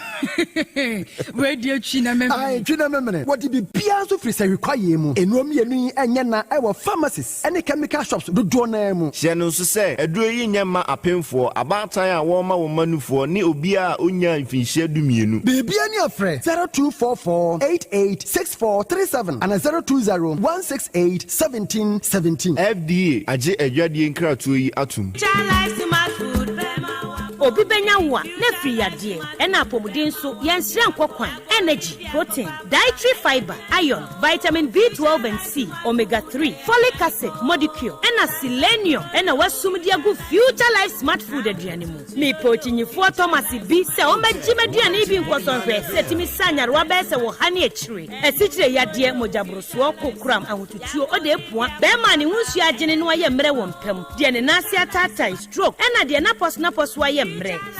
Wei deɛ twi na memene. Ae, twi na memene. Wɔde biribiara nso firi sahwi kwaeɛ mu. Nnuro mmienu yi nyɛ na wɔ pharmacies ne chemical shops dodoɔ no ara mu. Hyɛ no nso sɛ, aduro yi nyɛ mma apemfoɔ, abaatan a wɔrema wɔn mma nufoɔ, ne obiara a ɔnnyaa mfinhyia dumienu. Biribiara ni a frɛ 0244 88 6437 anaa 020 168 17 17. FDA agye adwadie nkratoɔ yi atom. Obi bɛnya wo a, na afiri yadeɛ, ɛna apɔmuden nso, yɛnsrɛ nkɔ kwan, energy, protein, dietary fibre, iron, vitamin B12 and C, omega 3, folic acid, modicure, ɛna selenium ɛna wasum de agu Future Life Smart Food aduane mu. Mepɛ okyinyifoɔ Thomas bi sɛ ɔmmɛgye m'aduane yi bi nkɔsɔ nhwɛ sɛ ɛtumi sa nyarewa bɛyɛ sɛ wɔ ha ne akyire, asikyire yadeɛ, mogyaborosoɔ, kokoram, ahotutuo, odeepua, bɛrima a ne ho nsuo agyene na wayɛ mmerɛ wɔ mpa mu, deɛ ne nan ase ataatae, stroke, ɛna deɛ n'apɔsonapɔso ayɛ mmerɛ.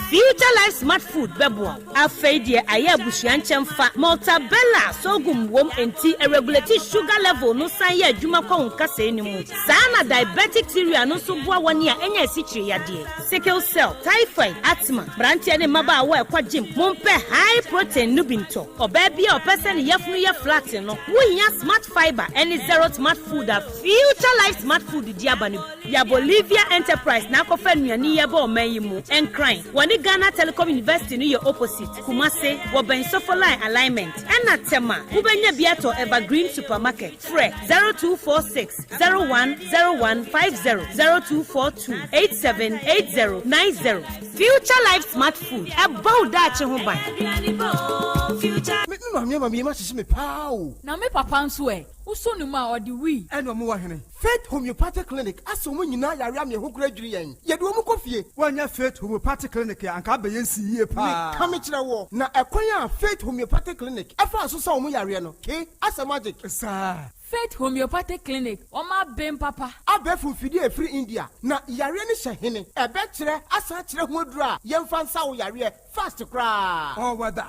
Future Life Smart Food bɛboa wo. Afei deɛ ayɛ abusua nkyɛmfa, Maltabella sorghum wom enti ɛregulate sugar level no san yɛ adwuma kɔ wo nkasɛe no mu. Saa na diabetic cereal no nso boa wɔn a anya asikyire yadeɛ, sickle cell, typhoid, asthma, mmeranteɛ ne mmabaawa a ɛkɔ gym, mompɛ high protein no bi ntɔ. Ɔbaa bi a ɔpɛ sɛ ne yafunu yɛ flat no, wohia Smart Fiber ne Zero Smart Food a Future Life Smart Food di aba no bi. Yabolivia Enterprise na akɔfa nnuane yi aba ɔman yi mu. Nkran, wɔne Ghana Telecom University no yɛ opposite. Kumase, wɔbɛn Sofoline Alignment. Ɛna Tema, wobɛnya bi atɔ Evergreen Supermarket. Frɛ 0246 010150, 0242 878090. Future Life Smart Food, ɛbɔ wo daakye ho ban. Me maame ama me yam ahyehye me paa o. Na me papa nso ɛ? Wosɔ ne mu a, ɔde wii. Ɛna ɔmo wɔ hene? Faith Homeopathic Clinic asɛ wɔn nyinaa yare ama ɛho koraa dwiri yɛn. Yɛde wɔn kɔ fie. Woannya Faith Homeopathic Clinic a, anka abɛyɛ nsi yie paa. Meka mekyerɛ woɔ, na ɛkwan a Faith Homeopathic Clinic faa so sa wɔn yareɛ no, ke, asɛ magic. Saa. Faith Homeopathic Clinic, wɔn aben papa. Abɛɛfo mfidie a ɛfiri India, na yareɛ no hyɛ hene? Ɛbɛkyerɛ asan akyerɛ ho aduro a yɛmfa nsa wo yareɛ fast koraa. All weather.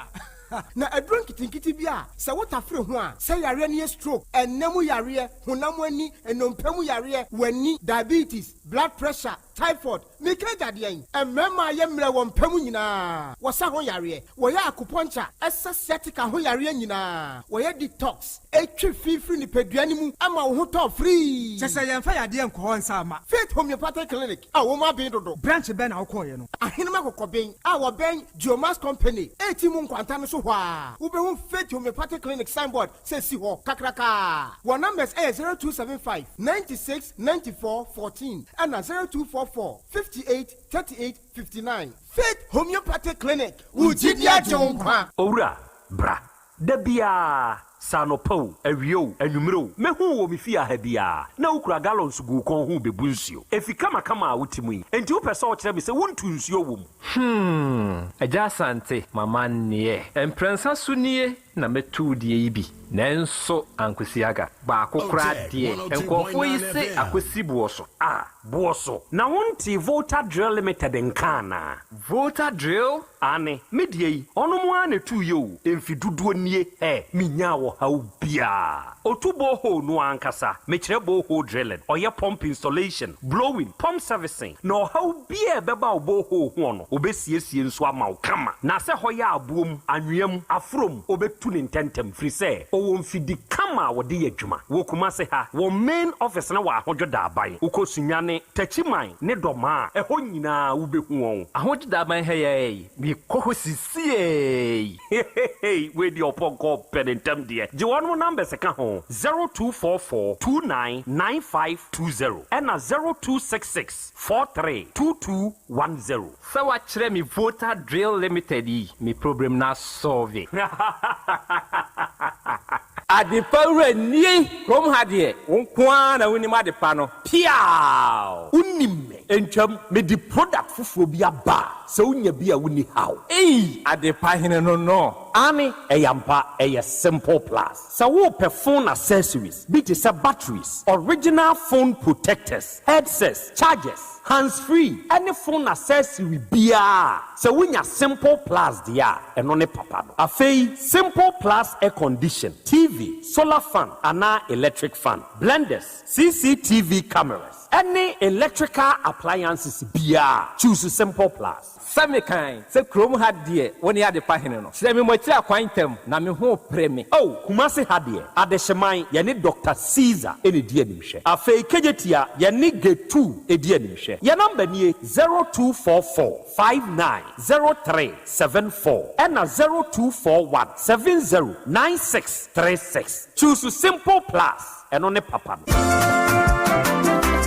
Na aduro nketenkete bi a sɛ wotafere ho a, sɛ yareɛ no yɛ stroke, ɛnna mu yareɛ, honam ani, nnompe mu yareɛ, w'ani, diabetes, blood pressure, typhoid, meka agya deɛn? Mmarima a yɛ mmerɛ wɔ mpa mu nyinaa, wɔsa ho yareɛ, wɔyɛ acupuncture, ɛsa sciatica ho yareɛ nyinaa, wɔyɛ detox, ɛtwe fi firi nipadua no mu ma wo ho tɔ firii. Kyerɛ sɛ yɛmfa yadeɛ nkɔ hɔ nsa mma. Faith Homeopathic Clinic a wɔn aben dodo. Branch bɛn na wokɔeɛ no? Ahenem Akokɔben a wɔbɛn Geomax Company reti mu nkwanta no so hɔ ara, wobɛhu Faith Homeopathic Clinic signboard sɛ si hɔ kakrakaa. Wɔn numbers yɛ 0275 96 94 14 ɛna 0244 58 38 59. Faith Homeopathic Clinic, wo gyidi agye wo nkwa. Owura, bra. Da biara, sɛ anɔpa o, awia o, anwummere o, mɛhu wo wɔ me fie ha biara, na wokura gallons gu wo kɔn ho rebebu nsuo. Efi kamakama a wote mu yi, enti wopɛ sɛ wokyerɛ me sɛ wontu nsuo wɔ mu? Hmm, Agya Asante, m'amanneɛ. Mprɛnsa so nie na mɛtu wo deɛ yi bi, nanso ankosi aga. Baako koraa deɛ, nkurɔfoɔ yi se akɔsi boɔ so. Ah, boɔ so? Na wontee Volta Drill Limited nka anaa? Volta Drill? Aane, me deɛ yi, ɔnom ara na ɛtuiɛ o, mfe dodoɔ nie, ɛ, menyaa ɔhaw biara. Ɔtu borehole no ara ankasa, mekyerɛ borehole drilling, ɔyɛ pump installation, blowing, pump servicing, na ɔhaw biara a ɛbɛba wo borehole hoɔ no, ɔbɛsiesie nso ama wo kama. Na sɛ hɔ yɛ aboɔ mu, anwea mu, aforɔ mu, ɔbɛtu no ntɛntɛm, firi sɛ ɔwɔ mfidi kama a wɔde yɛ adwuma. Wɔ Kumase ha, wɔn main office no wɔ Ahodwo Daaban. Wokɔ Sunyani, Techiman ne Dɔmaa a, ɛhɔ nyinaa wobɛhu wɔn. Ahodwo Daaban ha yi ara yi, mekɔ hɔ sisiei. Heheheey wei deɛ ɔpɔnkɔ pɛ ne ntɛm deɛ. Gye wɔnom numbers ka ho, 0244 29 9520 ɛna 0266 43 2210. Sɛ wakyerɛ me Volta Drill Limited yi, me problem no asɔlve. Adepa wura nie! Kurom ha deɛ, wo nko ara na wonim adepa no. Piaaw! Wonim me. Ntwam, mede product foforɔ bi aba a, sɛ wonya bi a wonni haw. Ei! Adepa hene no no. Aane, ɛyɛ ampa, ɛyɛ Simple Plus. Sɛ worepɛ phone accessories bi te sɛ batteries, original phone protectors, headsets, chargers, hands free ne phone accessory biara a, sɛ wonya Simple Plus deɛ a, ɛno ne papa no. Afei, Simple Plus air condition, TV, solar fan anaa electric fan, blenders, CCTV cameras, ne electrical appliances biara a, choose Simple Plus. Sɛ mekan sɛ kurom ha deɛ wo ne adepa hene no, kyerɛ me mo akyiri akwan ntɛm, na me ho repere me. Oh, Kumasi ha deɛ, Adehyeman, yɛne Doctor Caesar na ɛdi animhwɛ. Afei Kejetia, yɛne Getu di animhwɛ. Yɛn number nie, 0244 59 03 74 ɛna 0241 70 96 36. Choose Simple Plus. Ɛno ne papa no.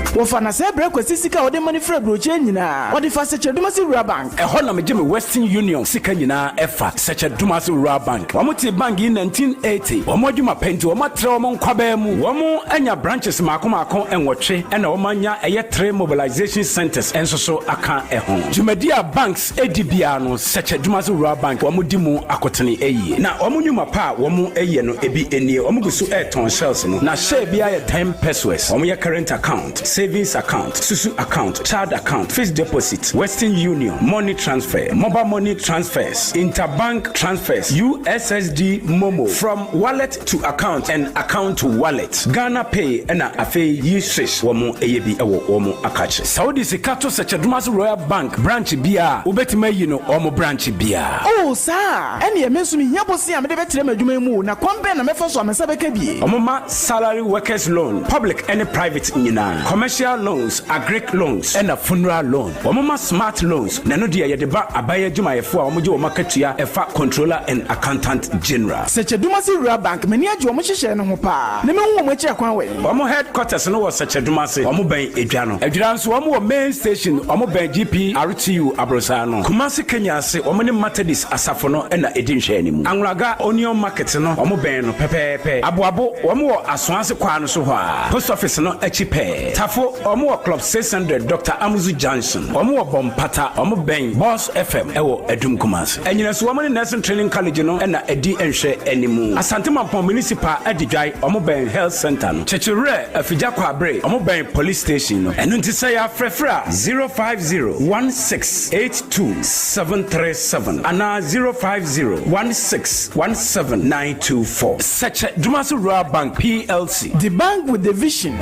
Wɔfa na sɛ brɛ Kwasi sika a ɔde ma no firi aburokyire nyinaa, ɔde fa Sɛkyɛ-Dumasi Rural Bank. Ɛhɔ na megye me Western Union sika nyinaa ɛfa Sɛkyɛ-Dumasi Rural Bank. Wɔn tee bank yi 1980. Wɔn adwuma pɛ nti wɔn atrɛ wɔn nkwabaa mu. Wɔn anya branches mmaako mmaako nwɔtwe ɛna wɔn anya ɛyɛ three mobilization centers nso so aka ɛho. Dwumadi a banks di biara no Sɛkyɛ-Dumasi Rural Bank wɔn di mu akotene yie. Na wɔn nnwuma pa a wɔn yɛ no ebi nie, wɔn gu so retɔn shells no, na share biara yɛ 10 pesewas. Wɔn yɛ current account, savings account, susu account, child account, fixed deposit, Western Union, money transfer, mobile money transfers, interbank transfers, USSD MoMo, from wallet to account and account to wallet, Ghana Pay ɛna afei yi swish wɔn yɛ bi wɔ wɔn akakye. Sɛ wode sika to Sɛkyɛ-Dumasi Royal Bank branch biara a, wobɛtumi ayi no wɔn branch biara. Oh, saa a, ɛnneɛ me nso mehia bosea a mede bɛtrɛ m'adwuma yi mu o, na kwan bɛn na mɛfa so a me nsa bɛka bi? Wɔma salary workers loan, public ne private nyinaa, commercial. Commercial loans, agric loans, ɛna funeral loan. Wɔn ma smart loans, na ɛno deɛ yɛde ba aban adwumayɛfoɔ a wɔgye wɔn akatua ɛfa Controller and Accountant General. Sɛkyɛdumase Rural Bank, m'ani agye wɔn nhyehyɛe no ho paa, na mehu wɔn akyi akwan wɔ he? Wɔn headquarters no wɔ Sɛkyɛdumase, wɔn bɛn Edwa no. Adwira nso wɔn wɔ main station, wɔn bɛn GPRTU aborosan no. Kumasi Kenya ase, wɔn ne Methodist asafo no na ɛdi nhwɛanimu. Anwulaga Onion Market no, wɔn bɛn no pɛpɛɛpɛ. Aboabo, wɔn wɔ Asoase kwaa no so hɔ ara, Post Office no akyi pɛɛ. Tafo, wɔn wɔ Club 600, Doctor Amuzu Junction. Wɔn wɔ Bɔmpata, wɔn bɛn Boss FM wɔ Adum Kumasi. Anyinaso, wɔn ne Nursing Training College no na ɛdi nhwɛanimu. Asante Mampong Municipal Adidwae, wɔn bɛn Health Centre no. Kyekyewerɛ, Afigya Kwaabere, wɔn bɛn Police Station no. Ɛno nti sɛ yɛafrɛfrɛ a, 050 1682 737 anaa 050 16 17 924. Sɛkyɛ Dumasi Rural Bank PLC. The bank with the vision.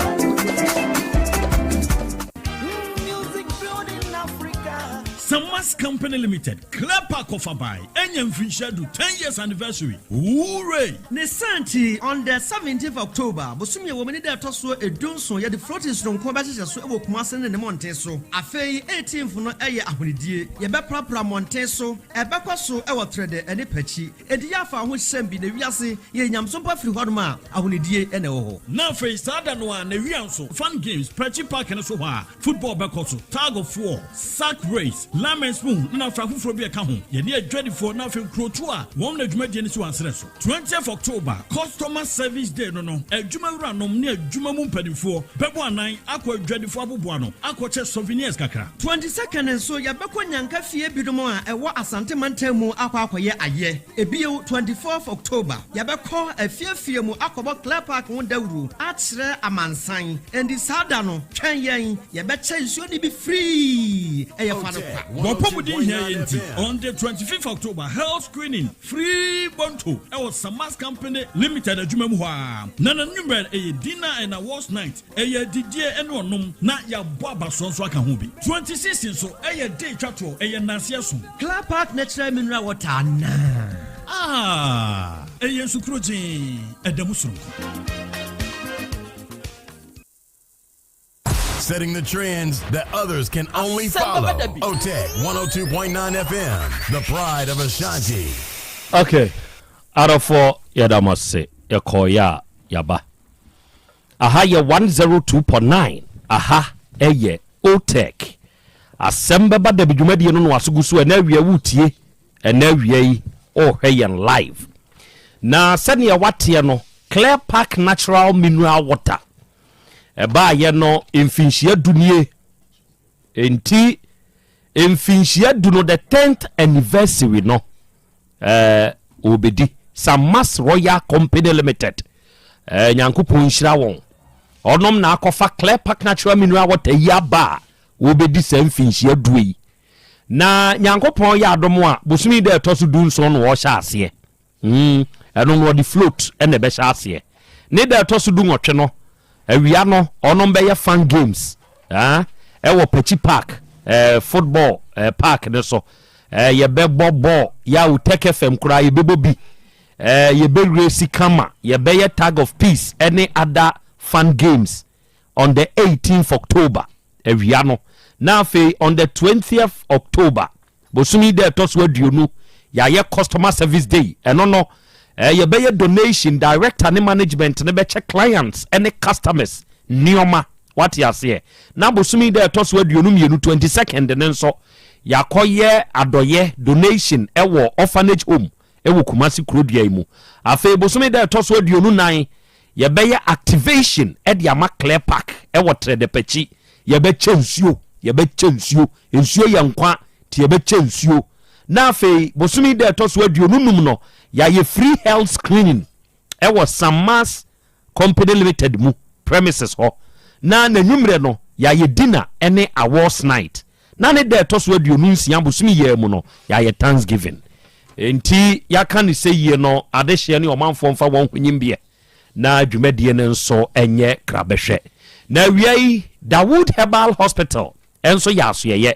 Samas Company Limited, Clear Park of Abai, Enya Mfinhyia Du, 10 years anniversary. Hooray! Ne saa nti, on the 17th October, bosome a ɛwɔ mu ne da a ɛtɔ so edunson, yɛde floating soronko bɛhyehyɛ so wɔ Kumasi ne ne mmɔnten so. Afei 18th no yɛ ahonidie. Yɛbɛprapra mmɔnten so. Ɛbɛkɔ so wɔ Trɛdɛ ne Pakyi. Enti yɛ afa ho hyɛm bi na wiase yɛ nyamesom pa firi hɔnom a, ahonidie na ɛwɔ hɔ. Na afei saa da no ara, n'awia nso, Fun Games, Pakyi Park no so hɔ a, Football bɛkɔ so, tug of war, sack race, lime and spoon ne afra foforɔ bi a ɛka ho. Yɛne adwadifoɔ na afei nkurotoɔ a wɔn na dwumadie no si wɔn aserɛ so. Twentieth October, Customer Service Day no no, adwuma wuranom ne adwuma mu mpanimfoɔ bɛbɔ anan akɔ adwadifoɔ aboboano akɔkyɛ souvenirs kakra. 22nd nso, yɛbɛkɔ Nyanka fie binom a ɛwɔ Asante mantam mu akɔ akɔyɛ ayɛ. Ebio, 24th October, yɛbɛkɔ afie afie mu akɔbɔ Clear Park ho dawuro akyerɛ amansan. Enti saa da no, twɛn yɛn, yɛbɛkyɛ nsuo no bi free, ɛyɛ fa no kwa. W'apɔmuden hia yɛn nti, on the 25th October, health screening free bonto ɛwɔ Samas Company Limited adwuma mu hɔ ara. Na n'anwummerɛ ɛyɛ dinner and awards night. Ɛyɛ adidie ne ɔnom na yɛabɔ abasoɔ nso aka ho bi. 26 nso ɛyɛ day twa toɔ, ɛyɛ nnanseɛ som. Clear Park Natural Mineral Water anaa? Ah! Ɛyɛ nsu krogyee, ɛda mu soronko. Setting the trends that others can only follow. OTEC 102.9 FM, the pride of Ashanti. Okay, adɔfoɔ yɛda mo ase yɛkɔɔeɛ a yɛaba. Aha yɛ 102.9 aha yɛ Otec. Asɛm bɛba dabi dwumadie no na waso gu so ɛnɛ awia woretie ɛnɛ awia yi ɔrehwɛ yɛn live. Na sɛdeɛ wateɛ no Clear Park Natural Mineral Water ɛbaayɛ no mfinhyia du nie enti mfinhyia du no the 10th anniversary no eh, wɔbɛdi Samas Royal Company Limited eh, Nyankopɔn nhyira wɔn ɔnom na akɔfa Clear Park Natural Mineral Water yi aba a wɔbɛdi saa mfinhyia due yi na Nyankopɔn yɛ adom a bosome da ɛtɔ so 17 na wɔhyɛ aseɛ Mm, ɛno no ɔde float na ɛbɛhyɛ aseɛ. Ne da ɛtɔ so 18 no, awia no, ɔnom bɛyɛ fun games ah, ɛwɔ Pakyi Park, eh, football eh, park no so. Eh, yɛbɛbɔ bɔɔl, yɛ Tech FM koraa yɛbɛbɔ bi. Eh, yɛbɛwura kama, yɛbɛyɛ tag of peace ɛne other fun games on the 18th October awia no. Na afei on the 20th October Bosome yi da ɛtɔ so 20, yɛayɛ customer service day. Ɛno no, eh, yɛbɛyɛ donation, director ne management no bɛkyɛ clients ne customers nneɛma. Wate aseɛ? Na bosome yi da ɛtɔ so 22, 22nd no nso, yɛakɔyɛ adɔyɛ donation ɛwɔ orphanage home ɛwɔ Kumasi kurodua yi mu. Afei bosome da ɛtɔ so 24, Yɛbɛyɛ activation de ama Clear Park wɔ Trɛdɛpakyi. Yɛbɛkyɛ nsuo, yɛbɛkyɛ nsuo. Nsuo yɛ nkwa, nti yɛbɛkyɛ nsuo. Na afei bosome yi da ɛtɔ so 25 no, yɛayɛ free health screening wɔ Sammas Company Limited mu premises hɔ. Na n'anwummerɛ no, yɛayɛ dinner ne awards night. Na ne da ɛtɔ so 26 bosome yi ara mu no, yɛayɛ Thanksgiving. Enti yɛaka no sɛ yie no, adehyeɛ ne ɔmanfoɔ mfa wɔn ho nyimbeɛ na dwumadie no nso nyɛ krabɛhwɛ. Na awia yi, Dawood Herbal Hospital nso yɛ asoɛeɛ.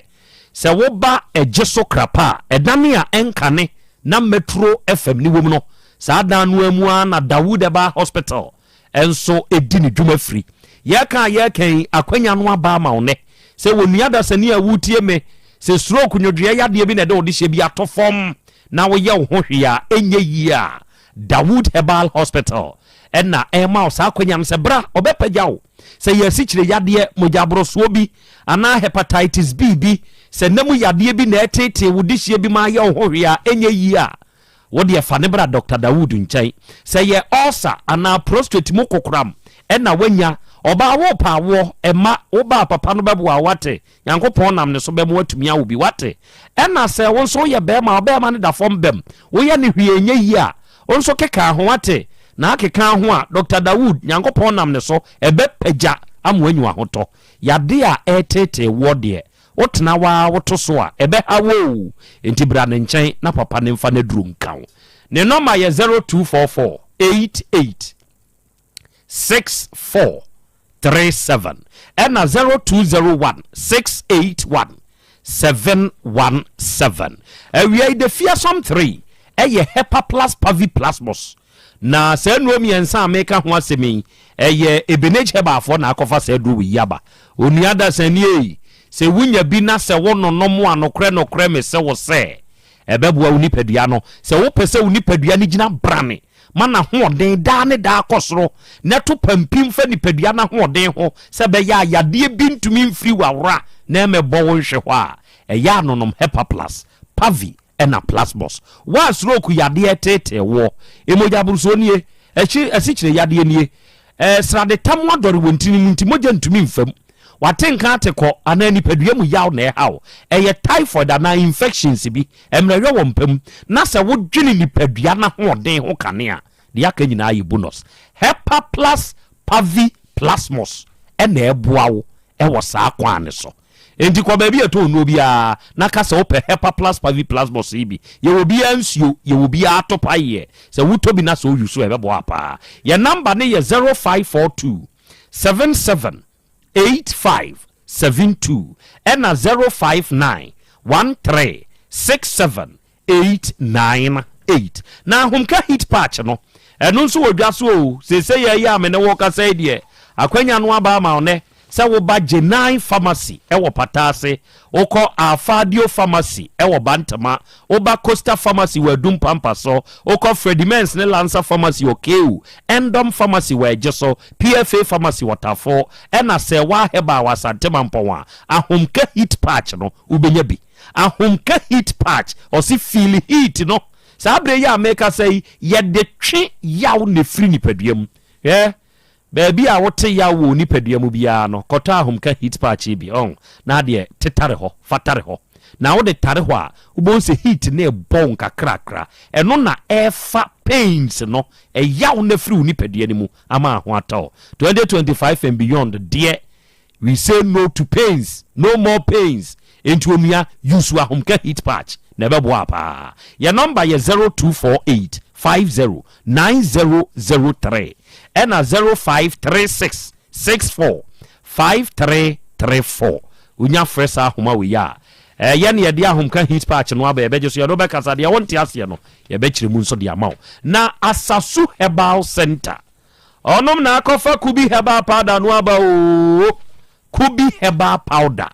Sɛ woba Ɛgye so Krapa a, ɛdane a ɛnkane na Metro FM no wom no, saa dan no ara mu ara na Dawood Herbal Hospital nso di ne dwuma firi. Yɛka a yɛreka yi, akwanya no aba ama wo nnɛ. Sɛ onua dasani a woretie me, sɛ stroke nwodwoeɛ yadeɛ bi na ɛde wo dehyɛ bi ato fam na woyɛ wo ho hwee a ɛnyɛ yie a, Dawood Herbal Hospital na ɛrema wo saa akwanya no sɛ bra, ɔbɛpagya wo. Sɛ ɛyɛ asikyire yadeɛ, mogyaborosoɔ bi, anaa hepatitis B bi, sɛ nna mu yadeɛ bi na ɛreteetee wo dehyeɛ bi ma ayɛ wo ho hwee a ɛnyɛ yie a, Wo deɛ fa no bra Dɔkta Dawood nkyɛn. Sɛ ɛyɛ ulcer anaa prostrate mu kokoram na woanya, ɔbaa worepɛ awoɔ, mma wo ba a papa no bɛboa wo, woate? Nyankopɔn nam ne so bɛma woatumi awo bi, woate? Ɛna sɛ wo nso woyɛ barima a, ɔbarima no da fam bam, woyɛ no hwee ɛnyɛ yie a, wo nso keka ho, woate? Na akeka ho a, Dɔkta Dawood, Nyankopɔn nam ne so ɛbɛpagya ama woanya w'ahotɔ. Yadeɛ a ɛreteetee woɔ deɛ, Wotena hɔ ara woto so a, ɛbɛha wo oo. Enti bra ne nkyɛn na papa no mfa n'aduro nka wo. Ne nɔma yɛ 0244 88 64 37 ɛna 0201 681 717. Awia yi, The Fearsome 3 ɛyɛ Hepaplus Paviplasmus. Na saa nnuro mmiɛnsa a meka ho asɛm yi, ɛyɛ Ebenage Herbalfoɔ na akɔfa saa aduro wei yi aba. Onua dasani ei, sɛ wonya bi na sɛ wononom a, nokorɛ nokorɛ mese wo sɛ, ɛbɛboa wo nipadua no. Sɛ wopɛ sɛ wo nipadua no gyina brane ma n'ahoɔden daa ne daa kɔ soro, na ɛto pampim fa nipadua no ahoɔden ho sɛ ɛbɛyɛ a yadeɛ bi ntumi mfiri w'awora na ɛmmɛbɔ wo nhwe hɔ a, ɛyɛ a nonom Hepaplus, Pavi, ɛna plasmos. Wo a stroke yadeɛ reteetee woɔ, mogya aborosoɔ nie, akyi asikyire yadeɛ nie, eh, sradetam adɔre wɔ ntini mu nti mogya ntumi mfa mu, wate nka ate kɔ anaa nipadua mu yaw na ɛha wo, ɛyɛ typhoid anaa infections bi, mmerɛyɔ wɔ mpa mu, na sɛ wodwene nipadua no ahoɔden ho kane a, deɛ aka nyinaa yɛ bonus. Hepaplus pavi plasmos ɛna ɛboa wo ɛwɔ saa kwan no so. Enti kɔ baabi a ɛtɔn nnuro biara na ka sɛ wopɛ Hepa Plus Pavi Plus Box yi bi. Yɛwɔ biara nsuo, yɛwɔ biara atopaeɛ. Sɛ wotɔ bi na sɛ woyi so a, ɛbɛboa wo paa. Yɛn namba no yɛ 0542 77 85 72 ɛna 059 13 67 898. Na ahomka heat patch no, ɛno nso wɔ dwa so o. Seesei yɛ yi a me ne wo rekasa yi deɛ, akwanya no aba ama wo nnɛ sɛ woba Gyenai Pharmacy wɔ Pataase, wokɔ Alfadio Pharmacy wɔ Bantama, woba Costa Pharmacy wɔ Adum Pampa so, wokɔ Freddie Mens ne Lansa Pharmacy wɔ KU, Endom Pharmacy wɔ Ɛgyeso, PFA Pharmacy wɔ Tafo, ɛna Sɛɛwaa Herbal wɔ Asante Mampɔn a, ahomka heat patch no, wobɛnya bi. Ahomka heat patch, ɔse feel heat no. Saa berɛ yi a mekasa yi, yɛde twe yaw na ɛfiri nipadua mu. Hwɛ, baabi a wote yaw wɔ wo nipadua mu biara no, kɔtɔ ahomka heat patch yi bi, ɔn, na adeɛ tetare hɔ, fa tare hɔ. Na wode tare hɔ a, wobɛhu sɛ heat no rebɔ wo nkakrakra. Ɛno na ɛrefa pains no, ɛyaw no afiri wo nipadua no mu ama ho atɔ wo. 2025 and beyond deɛ, We say no to pains, no more pains Enti onua, use Ahomka heat patch na ɛbɛboa paa. Yɛn nɔmba yɛ 0248 50 9003 ɛna 0536 64 5334. Wonya frɛ saa ahoma wei a, ɛyɛ na yɛde Ahomka heat patch no aba, yɛbɛgye so, yɛne wo bɛkasa, deɛ wonte aseɛ no, yɛbɛkyerɛ mu nso de ama wo. Na Asasu Herbal Centre. Ɔnom na akɔfa Kubi herbal powder no aba oo. Kubi herbal powder.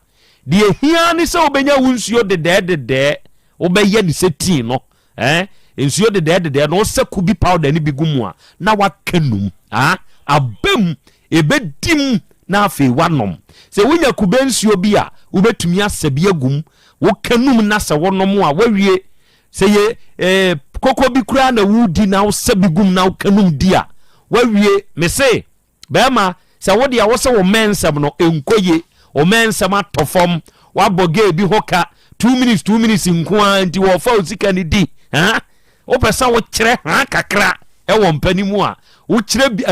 Deɛ ehia ne sɛ wobɛnya wo nsuo dedɛɛ dedɛɛ, wobɛyɛ ne sɛ tii no. Eh, nsuo dedɛɛ dedɛɛ no, wosɛ Kubi powder no bi gu mu a, na waka num. Ah, aba mu, ɛbɛdi mu, na afei woanom. Sɛ wonya kube nsuo bi a, wobɛtumi asɛ bi agu mu. Woka num na sɛ wonom a, woawie. Sɛ yɛ eh, koko bi koraa na wodi na wosɛ bi gum na woka num di a, wawie. Mese, bɛrima, sɛ wo deɛ wo sɛ wo mmɛn nsɛm no nkɔ ye, wo mmɛn nsɛm atɔ fam, wabɔ gay bi ho ka, 2 minutes, 2 minutes nko ara nti wɔfa wo sika no di, ha? Wopɛ sɛ wokyerɛ ha kakra ɛwɔ mpa no mu a, wokyerɛ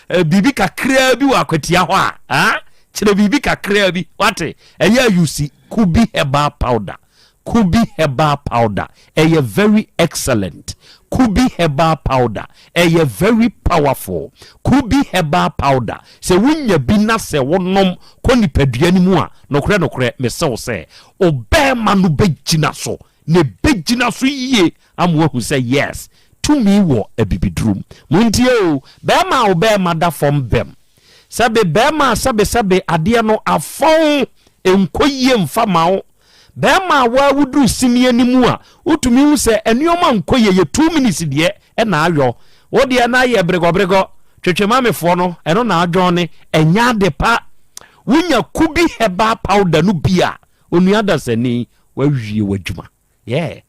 eh, biribi kakraa bi wɔ akwatia hɔ a, ha? Kyerɛ biribi kakraa bi, wate? Ɛyɛ ayusi Kubi herbal powder. Kubi herbal powder ɛyɛ very excellent Kubi herbal powder ɛyɛ very powerful Kubi herbal powder sɛ wonya bi na sɛ wonom kɔ nipadua no mu a nokorɛ nokorɛ mese wo sɛ obɛɛma no bɛgyina so na ɛbɛgyina so yie ama wahu sɛ yes tumi wɔ abibiduro mu. Montie o, bɛɛma a obɛɛma da fam bɛm. Sɛbe bɛrima a sɛbesɛbe adeɛ no afɔn nkɔ yie mfa ma wo. Bɛrima a waa woduru sini anim a, wotumi hu sɛ nneɛma nkɔ yie, yɛ 2 minutes deɛ ɛna ayɔ. Wo deɛ na ayɛ bregɔbregɔ, twetwe mamefoɔ no, ɛno na adwɔn ne, ɛnyɛ ade pa. Wonya Kubi herbal powder no bi a, onua dasani, wawie w'adwuma. Yeah.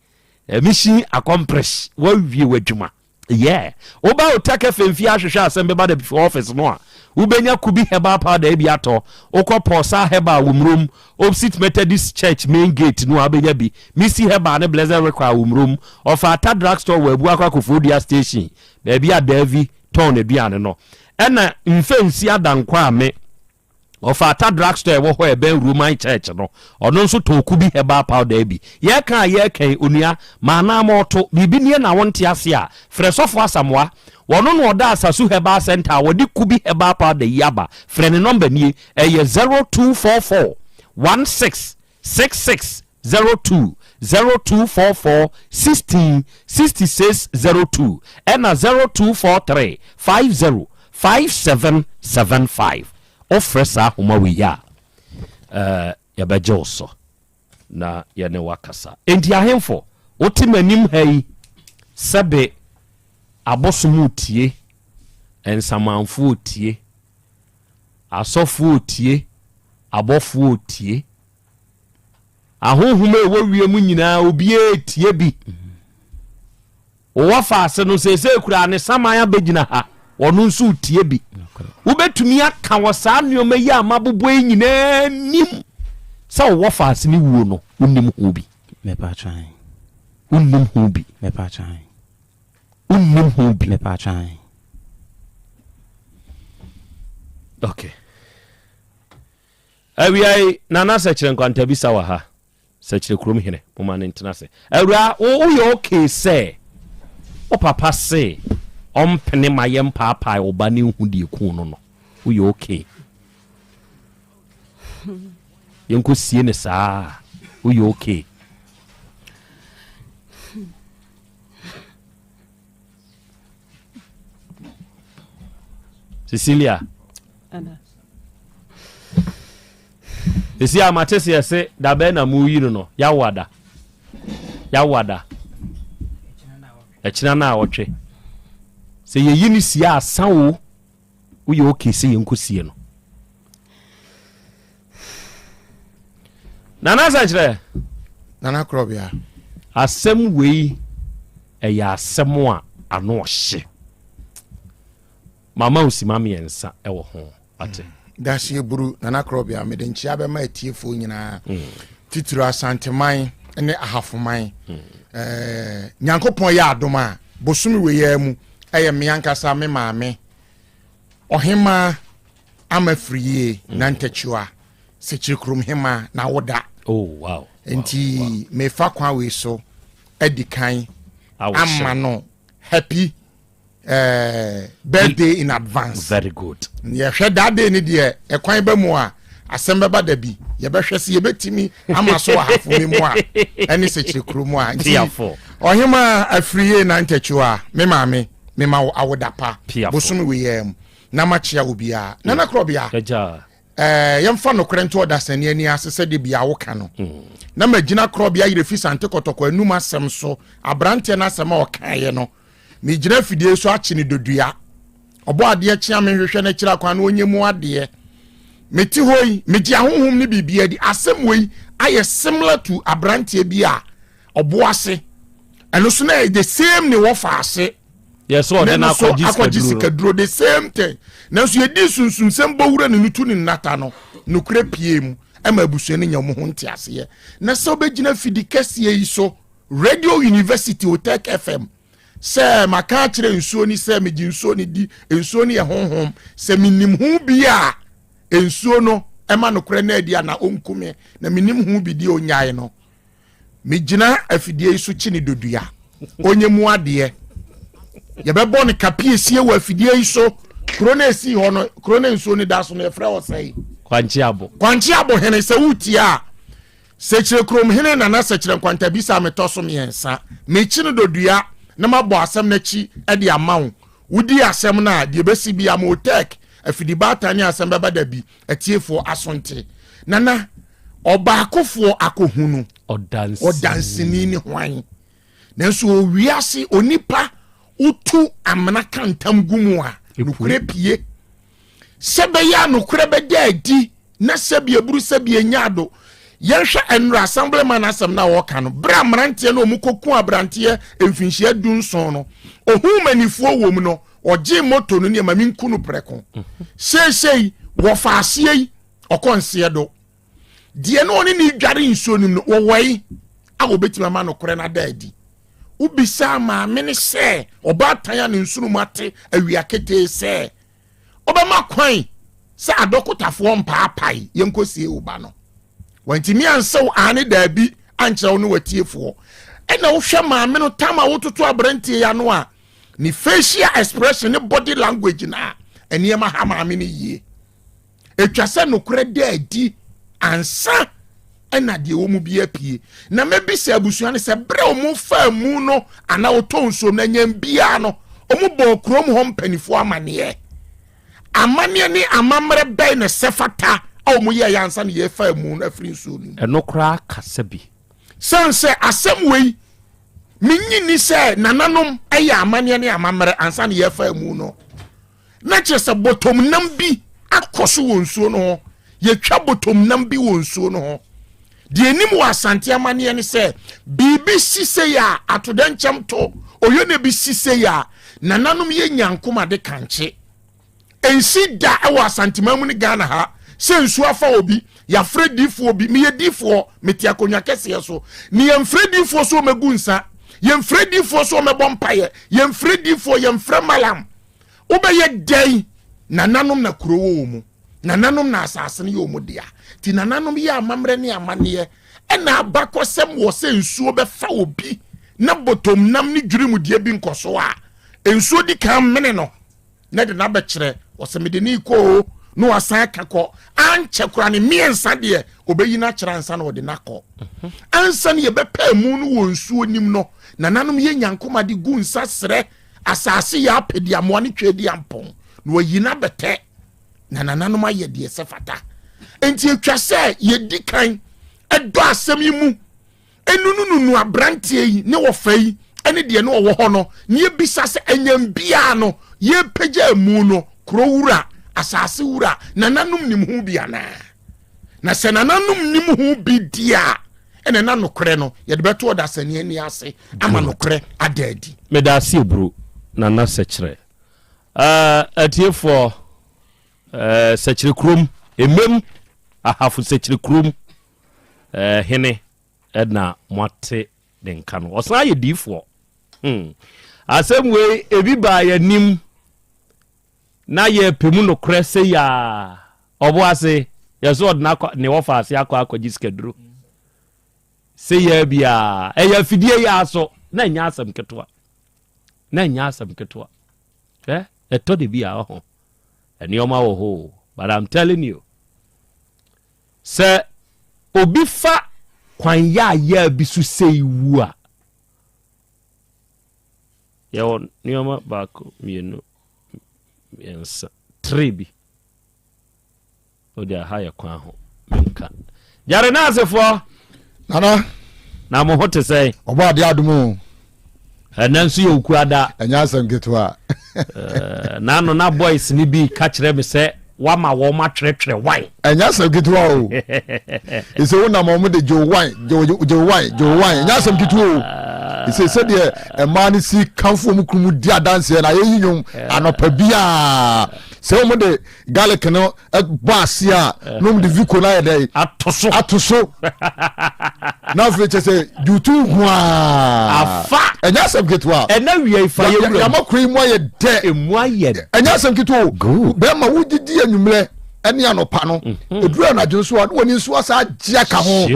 Mission accomplished, wawie w'adwuma. Yeah. Woba Otec FM fie ahwehwɛ asɛm bɛba da office no a, wobɛnya Kubi herbal powder bi atɔ. Wokɔ Pɔsa Herbal wɔ Murom, opposite Methodist Church main gate no a wobɛnya bi. Missy Herbal ne Blessed Record wɔ Murom. Ɔfa Ata Drug Store wɔ Abuakwa Koforidua Station, baabi a Davi tɔn n'aduane no. Ɛna Mfɛnsi Adankwa ame ɔfa Ata Drug Store ɛwɔ hɔ ɛbɛn Roman Church no, ɔno nso tɔn Kubi herbal powder bi. Yɛka a yɛka onua maanaa ma ɔto biribi nie na wonte ase a, frɛ Sɔfo Asamoa. Wɔno na ɔda Asasu Herbal Center a wɔde Kubi herbal powder yi aba. Frɛ ne nɔmba nie, ɛyɛ 0244 16 66 02, 0244 16 66 02, ɛna 0243 50 57 75. Wofrɛ saa ahoma wei a, yɛbɛgye wo so na yɛne wakasa. Enti ahemfo wote m'anim ha yi, sɛbe abosom tie, nsamanfoɔ tie, asɔfoɔ tie, abɔfoɔ tie, ahonhom a ɛwɔ wiem nyinaa obiara tie bi. Wɔwɔ faase no seesei kura ne saman abɛgyina ha, ɔno nso tie bi. Wobɛtumi aka wɔ saa nneɛma yi a mabobɔ yi nyinaa nim sɛ wɔwɔ faase ne wuo no, wonim ho bi? Wonnim ho bi? Wonnim ho bi? Okay. Awia yi, Nana Sɛkyerɛ Nkwantabisa wɔ ha. Sɛkyerɛ kurom hene, moma ne ntena ase. Awura, woyɛ okay sɛ wo papa se ɔmpene ma yɛ mpaapae wo ba ne nhu deɛ ku no? Woyɛ okay? Yɛnkɔ sie ne saa, woyɛ okay? Cecilia. Esi a mate se yɛse dabɛn na muyi no, yawada yawada ɛkyena no a ɔtwe sɛ yɛyi no sie asa wo, woyɛ okay sɛ yɛnkɔ sie no? Nana Sɛkyerɛ. Nana Korɔbea. Asɛm wei ɛyɛ asɛm a ano ɔhye. Mama wo sima mmiɛnsa ɛwɔ ho ate. Daseɛ buru Nana Korɔbea, mede nkyea bɛma atiefoɔ nyinaa, titiri Asanteman ne Ahafoman. Nyankopɔn yɛ adom a, bosome wei ara mu ɛyɛ me ankasa me maame Ɔhemaa Ama Firiyie na Ntakyiwa Sekyere kurom hemaa na woda. Oh, wow. Nti wow. Mefa kwan wei so adi kan ama no happy birthday in advance. Very good. Yɛhwɛ that day ni deɛ, ɛkwan bɛ mu a asɛm bɛba da bi, yɛbɛhwɛ sɛ yɛbɛtumi ama so wɔ Hafome mu a ɛne Sɛkyerɛ kuro mu a. Nti Ɔhema Afiriye na Ntakyiwa, me maame, mema wo awoda pa bosome wei mu na makyea obiara. Nana Korɔbea, yɛmfa nokorɛ nto ɔdasani ani ase sɛdeɛ bia woka no na magyina Korɔbea yerɛ fi Sante Kɔtɔkɔ anum asɛm so, aberanteɛ no asɛm a ɔkaeɛ no, megyina afidie so akye ne dodua. Ɔbɔ adeɛ kyea me nhwehwɛ no akyiri akwan na ɔnyɛ mu adeɛ. Mete hɔ yi, megye ahonhom ne biribia di. Asɛm wei ayɛ similar to aberanteɛ bi a ɔbo ase, ɛno so na the same ne wɔfa ase. Yɛsɛ ɔde no akɔgye sikaduro, the same thing. Nanso yɛdi sunsunsɛm bɔwura ne no tu ne nnata no, nokorɛ pie mu ɛma abusua no nya mu ho nteaseɛ. Na sɛ wobɛgyina fidi kɛseɛ yi so, Radio University Otec FM, sɛ maka akyerɛ nsuo ni sɛ megye nsuo no di, nsuo no yɛ honhom, sɛ menim ho bi a, nsuo no ɛma nokorɛ no adi ana ɔnkume na menim ho bi deɛ ɔnyae no, megyina afidie yi so kye ne dodua, ɔnyɛ mu adeɛ. Yɛbɛbɔ no kapiesie wɔ afidie yi so. Kuro no esi hɔ no, kuro no nsuo no da so no, yɛfrɛ wɔ sɛe? Kwankye Abo. Kwankye Abo hene, sɛ wotie a, Sɛkyerɛ kurom hene Nana Sɛkyerɛ Nkwantabisa metɔ so mmiɛnsa, mekyi no dodua na mabɔ asɛm no akyi de ama wo. Wodi asɛm no a, deɛ ɛbɛsi bia ma Otec. Afidibaatan ne asɛm bɛba da bi atiefoɔ aso nte. Nana, ɔbaakofoɔ akɔhunu ɔdanseni ne hwan? Nanso wɔ wiase onipa wotu amena ka ntam gu mu a, nokorɛ pie. Sɛ bɛyɛ a nokorɛ bɛda adi na sɛbi aburu sɛbi anya ado. Yɛnhwɛ ɛnora assemblyman asɛm no a wɔka no. Berɛ a mmeranteɛ no wɔn kɔku aberanteɛ mfinhyia dunson no, ohuu manifoɔ wɔ mu no, ɔgyee moto no nneɛma menku no prɛko. Seesei wɔfa aseɛ yi, ɔkɔ nseɛ do. Deɛ na ɔne ne dware nsuo no mu no, wɔwɔe a wɔbɛtumi ama nokorɛ no ada adi. Wobisaa maame no sɛ ɔbaatan a ne nsono mu ate awia ketee sɛ, Wobɛma kwan sɛ adɔkotafoɔ mpaapae yɛnkɔsie wo ba no? Wantumi ansew aane daabi ankyerɛ wo ne w'atiefoɔ. Ɛna wohwɛ maame no tam a wototo aberanteɛ yi ano a, ne facial expression ne body language no a, nneɛma ha maame no yie. Ɛtwa sɛ nokorɛ da adi ansa ɛna deɛ wɔ mu bi apue. Na mɛbisa abusua no sɛ berɛ a wɔn faa mu no anaa wɔtɔ nsuom no anyam biara no, wɔn bɔɔ kurom hɔ mpanimfoɔ amaneɛ. Amanneɛ ne amammerɛ bɛn na ɛsɛ fata a wɔn yɛeɛ ansa na yɛfaa mu no afiri nsuo no mu? Ɛno koraa kasa bi. Sane sɛ asɛm wei menyi nni sɛ nananom yɛ amanneɛ ne amammerɛ ansa na yɛfaa mu no. Na kyerɛ sɛ bɔtɔmnam bi akɔ so wɔ nsuo no ho. Yɛtwa bɔtɔmnam bi wɔ nsuo no ho. Deɛ ɛnim wɔ Asante amanneɛ ne sɛ, biribi si sei a, atodɛnkyɛm to, oyone bi si sei a, nananom yɛ nyankom ade kankye. Ɛnsi da wɔ Asanteman mu ne Ghana ha sɛ nsuo afa obi, yɛafrɛ diifoɔ bi, meyɛ diifoɔ, mete akonnwa kɛseɛ so, ne yɛmfrɛ diifoɔ sɛ ɔmmɛgu nsa, yɛmfrɛ diifoɔ sɛ ɔmmɛbɔ mpaeɛ, yɛmfrɛ diifoɔ, yɛmfrɛ malam. Wobɛyɛ dɛn? Nananom na kuro wɔ wɔn mu. Nananom na asase no yɛ wɔn dea. Nti nananom yɛ amammerɛ ne amanneɛ ɛna abakɔsɛm wɔ sɛ nsuo bɛfa obi na bɔtɔm nam ne dwirimudeɛ bi nkɔ so a, nsuo di kan mene no na de no abɛkyerɛ ɔsɛ mede ne kɔ o na wasan aka kɔ. Ankyɛ koraa ne mmiɛnsa deɛ ɔbɛyi no akyerɛ ansa na ɔde no akɔ. Ansa na yɛbɛpɛ amu no wɔ nsuo nim no, nananom yɛ nyankoma de gu nsa srɛ Asase yɛ apɛdiamoa ne tweadiampɔn, na wɔayi no abɛtɛ, na nananom ayɛ deɛ ɛsɛ fata. Enti atwa sɛ yɛdi kan dɔ asɛm yi mu, nunununu aberanteɛ yi ne wɔfa yi ne deɛ ne ɔwɔ hɔ no, na yɛbisa sɛ anyam biara no yɛrepagya amu no, kuro wura, asase wura, nananom nim ho bi anaa? Na sɛ nananom nim ho bi di a, ɛna na nokorɛ no yɛde bɛto ɔdasani ani ase ama nokorɛ ada adi. Meda ase Eburu Nana Sɛkyerɛ. Eh, atiefoɔ, eh, Sɛkyerɛ kurom, Emem, Ahafo Sɛkyerɛ kurom, eh, hene ɛna moate ne nka no. Ɔsan yɛ diifoɔ. Hmm. Asɛm wei, ebi baa yɛn Na yɛpɛ mu nokorɛ sei aa. Ɔbo ase, yɛ so ɔde n'akɔ ne wɔfa ase akɔ akɔgye sikaduro. Sei aa bi aa, ɛyɛ afidie yi aa so, na ɛnyɛ asɛm ketewa. Na ɛnyɛ asɛm ketewa. Hwɛ, ɛtɔ de bi a ɔho, nneɛma wɔ hɔ o, but I'm telling you, sɛ obi fa kwan yaayaa bi so sei wu a, Yɛwɔ nneɛma baako, mmienu, mmiɛnsa, three bi. O deɛ aha yɛ kwan ho, menka. Gyare naasefoɔ. Nana. Na mo ho te sɛn? Ɔbɔ adeɛ adom o. Ɛnɛ nso yɛ okuada. Ɛnyɛ asɛm ketewa. Eh, n'ano na boys ni bi ka kyerɛ me sɛ wama wɔn atwerɛtwerɛ wan. Ɛnyɛ asɛm ketewa o. Ɛsɛ wo nam wɔn de gye wan gye wan gye wan ɛnyɛ asɛm ketewa o. Ɛsɛ sɛdeɛ mmaa no si kanfo wɔn kunu mu di adanseɛ na yɛyi nnwom anɔpa biara sɛ wɔn de garlic no bɔ ase a na wɔn de viko no ayɛ dɛ ato so ato so na afei kyɛ sɛ jutu nkoaa afa ɛnyɛ asɛm ketewa ɛna wia ifa yɛ wura yamma kuro yi mu ayɛ dɛ emu ayɛ dɛ ɛnyɛ asɛm ketewa o bɛrima wodidi anwummerɛ ɛne anɔpa no mhm. eduru anadwo nso a na wɔn nso asa agye aka ho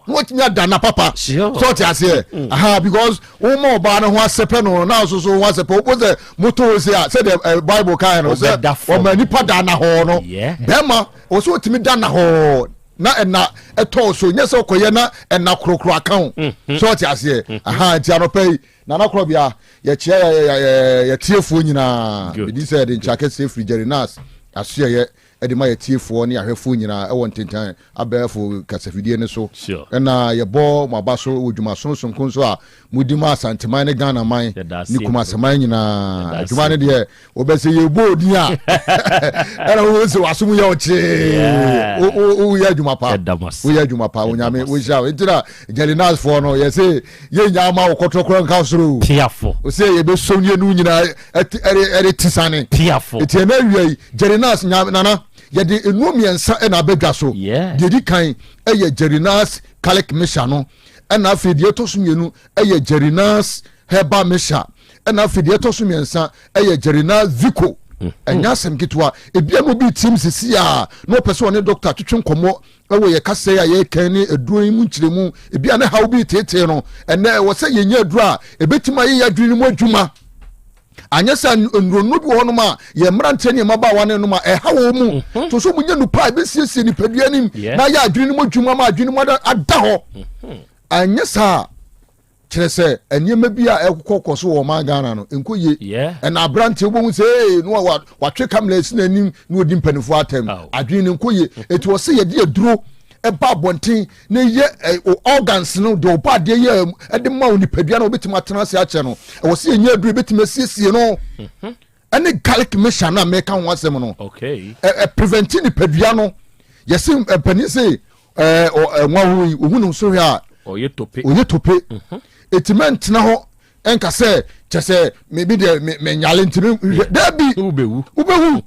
na wɔtumi ada na papa sɛ ɔte aseɛ mhm. aha because wɔn ma ɔbaa no ho asɛpɛ no na nso so ho asɛpɛ wɔn sɛ moto hɔ se a sɛdeɛ eh, bible kan no sɛ ɔma nipa da na hɔ no bɛrima ɔsɛ ɔtumi da na hɔ na ɛna ɛtɔɔ so nyɛ sɛ ɔkɔyɛ na ɛna korokoro aka ho mhm. sɛ ɔte aseɛ mhm. aha nti anɔpa yi nana korɔbea yɛkyerɛ yɛtiefoɔ nyinaa medi sɛ yɛde nkyɛ akɛseɛ firi jerry nas asoɛeɛ de ma yɛtiefoɔ ne ahwɛfoɔ nyinaa ɛwɔ ntentan abɛɛfo kasafidie no so. Ɛna yɛbɔ mo aba so wɔ dwuma sononko nso a modi ma Asanteman ne Ghana man ne Kumaseman nyinaa. Adwuma no deɛ wɔbɛsɛ yɛbɔ odin a ɛna wohu sɛ wasom yɛ ɔkyee. Woyɛ adwuma pa, woyɛ adwuma pa. Onyame wohyira wo. Nti na Jɛlinasfoɔ no yɛse yɛnya ama wo kɔtɔkorɔ nka soro sɛ yɛbɛsom ne yɛnu nyinaa ɛde ti sane. Ɛti ɛna awia yi Jɛlinas nana yɛde nnuo mmiɛnsa ɛna abɛdwa so. Deɛ di kan ɛyɛ Jɛlinas Kalik Misha no, ɛna afei deɛ ɛtɔ so mmienu ɛyɛ Jɛlinas Herbal Misha, ɛna afei deɛ ɛtɔ so mmiɛnsa ɛyɛ Jɛlinas Vico. Ɛnyɛ asɛm ketewa. Ebia na obi tim sisi a na ɔpɛ sɛ ɔne dɔkta twetwe nkɔmmɔ ɛwɔ yɛ kasa yi a yɛrekɛn ne aduro yi mu nkyerɛmu. Ebi a ne haw bi teetee no, ɛnɛ ɛwɔ sɛ yɛnya aduro a ebɛtumi ayɛ yɛ adwene no mu adwuma. Anyɛ sɛ nnuro bi wɔ hɔnom a yɛn mmeranteɛ ne mmabaawa ne nom a ɛha wɔn mu to so wɔnya nupa a ebɛsiesie nipadua nim na ayɛ adwene no mu adwuma ma adwene mu ada hɔ. Anyɛ saa, kyerɛ sɛ nneɛma bi a ɛkɔkɔ so wɔ ɔman Ghana no nkɔ yie. Ɛna aberanteɛ wobɛhu sɛ ee no watwe kamera asi n'anim na ɔdi mpanimfoɔ atɛm, adwene no nkɔ yie. Eti wɔ sɛ yɛde aduro ɛba abɔnten na yɛ organs no deɛ ɔbɔ adeɛ yɛ ɛde ma nipadua no wɔbɛtumi atena ase akyɛ no. Ɛwɔ sɛ yɛnya aduro yɛbɛtumi asiesie no ɛne garlic mixture no a mɛka ho asɛm no. Ɛ prevent nipadua no. Yɛse mpanin se ɛɛ nwaho yi ohun ne nso hwɛ a ɔyɛ tope, ɔyɛ tope. Eti mɛntena hɔ ɛnka sɛ kyɛ sɛ mebi deɛ menyale nti mehwɛ daabi, wobɛwu, wobɛwu.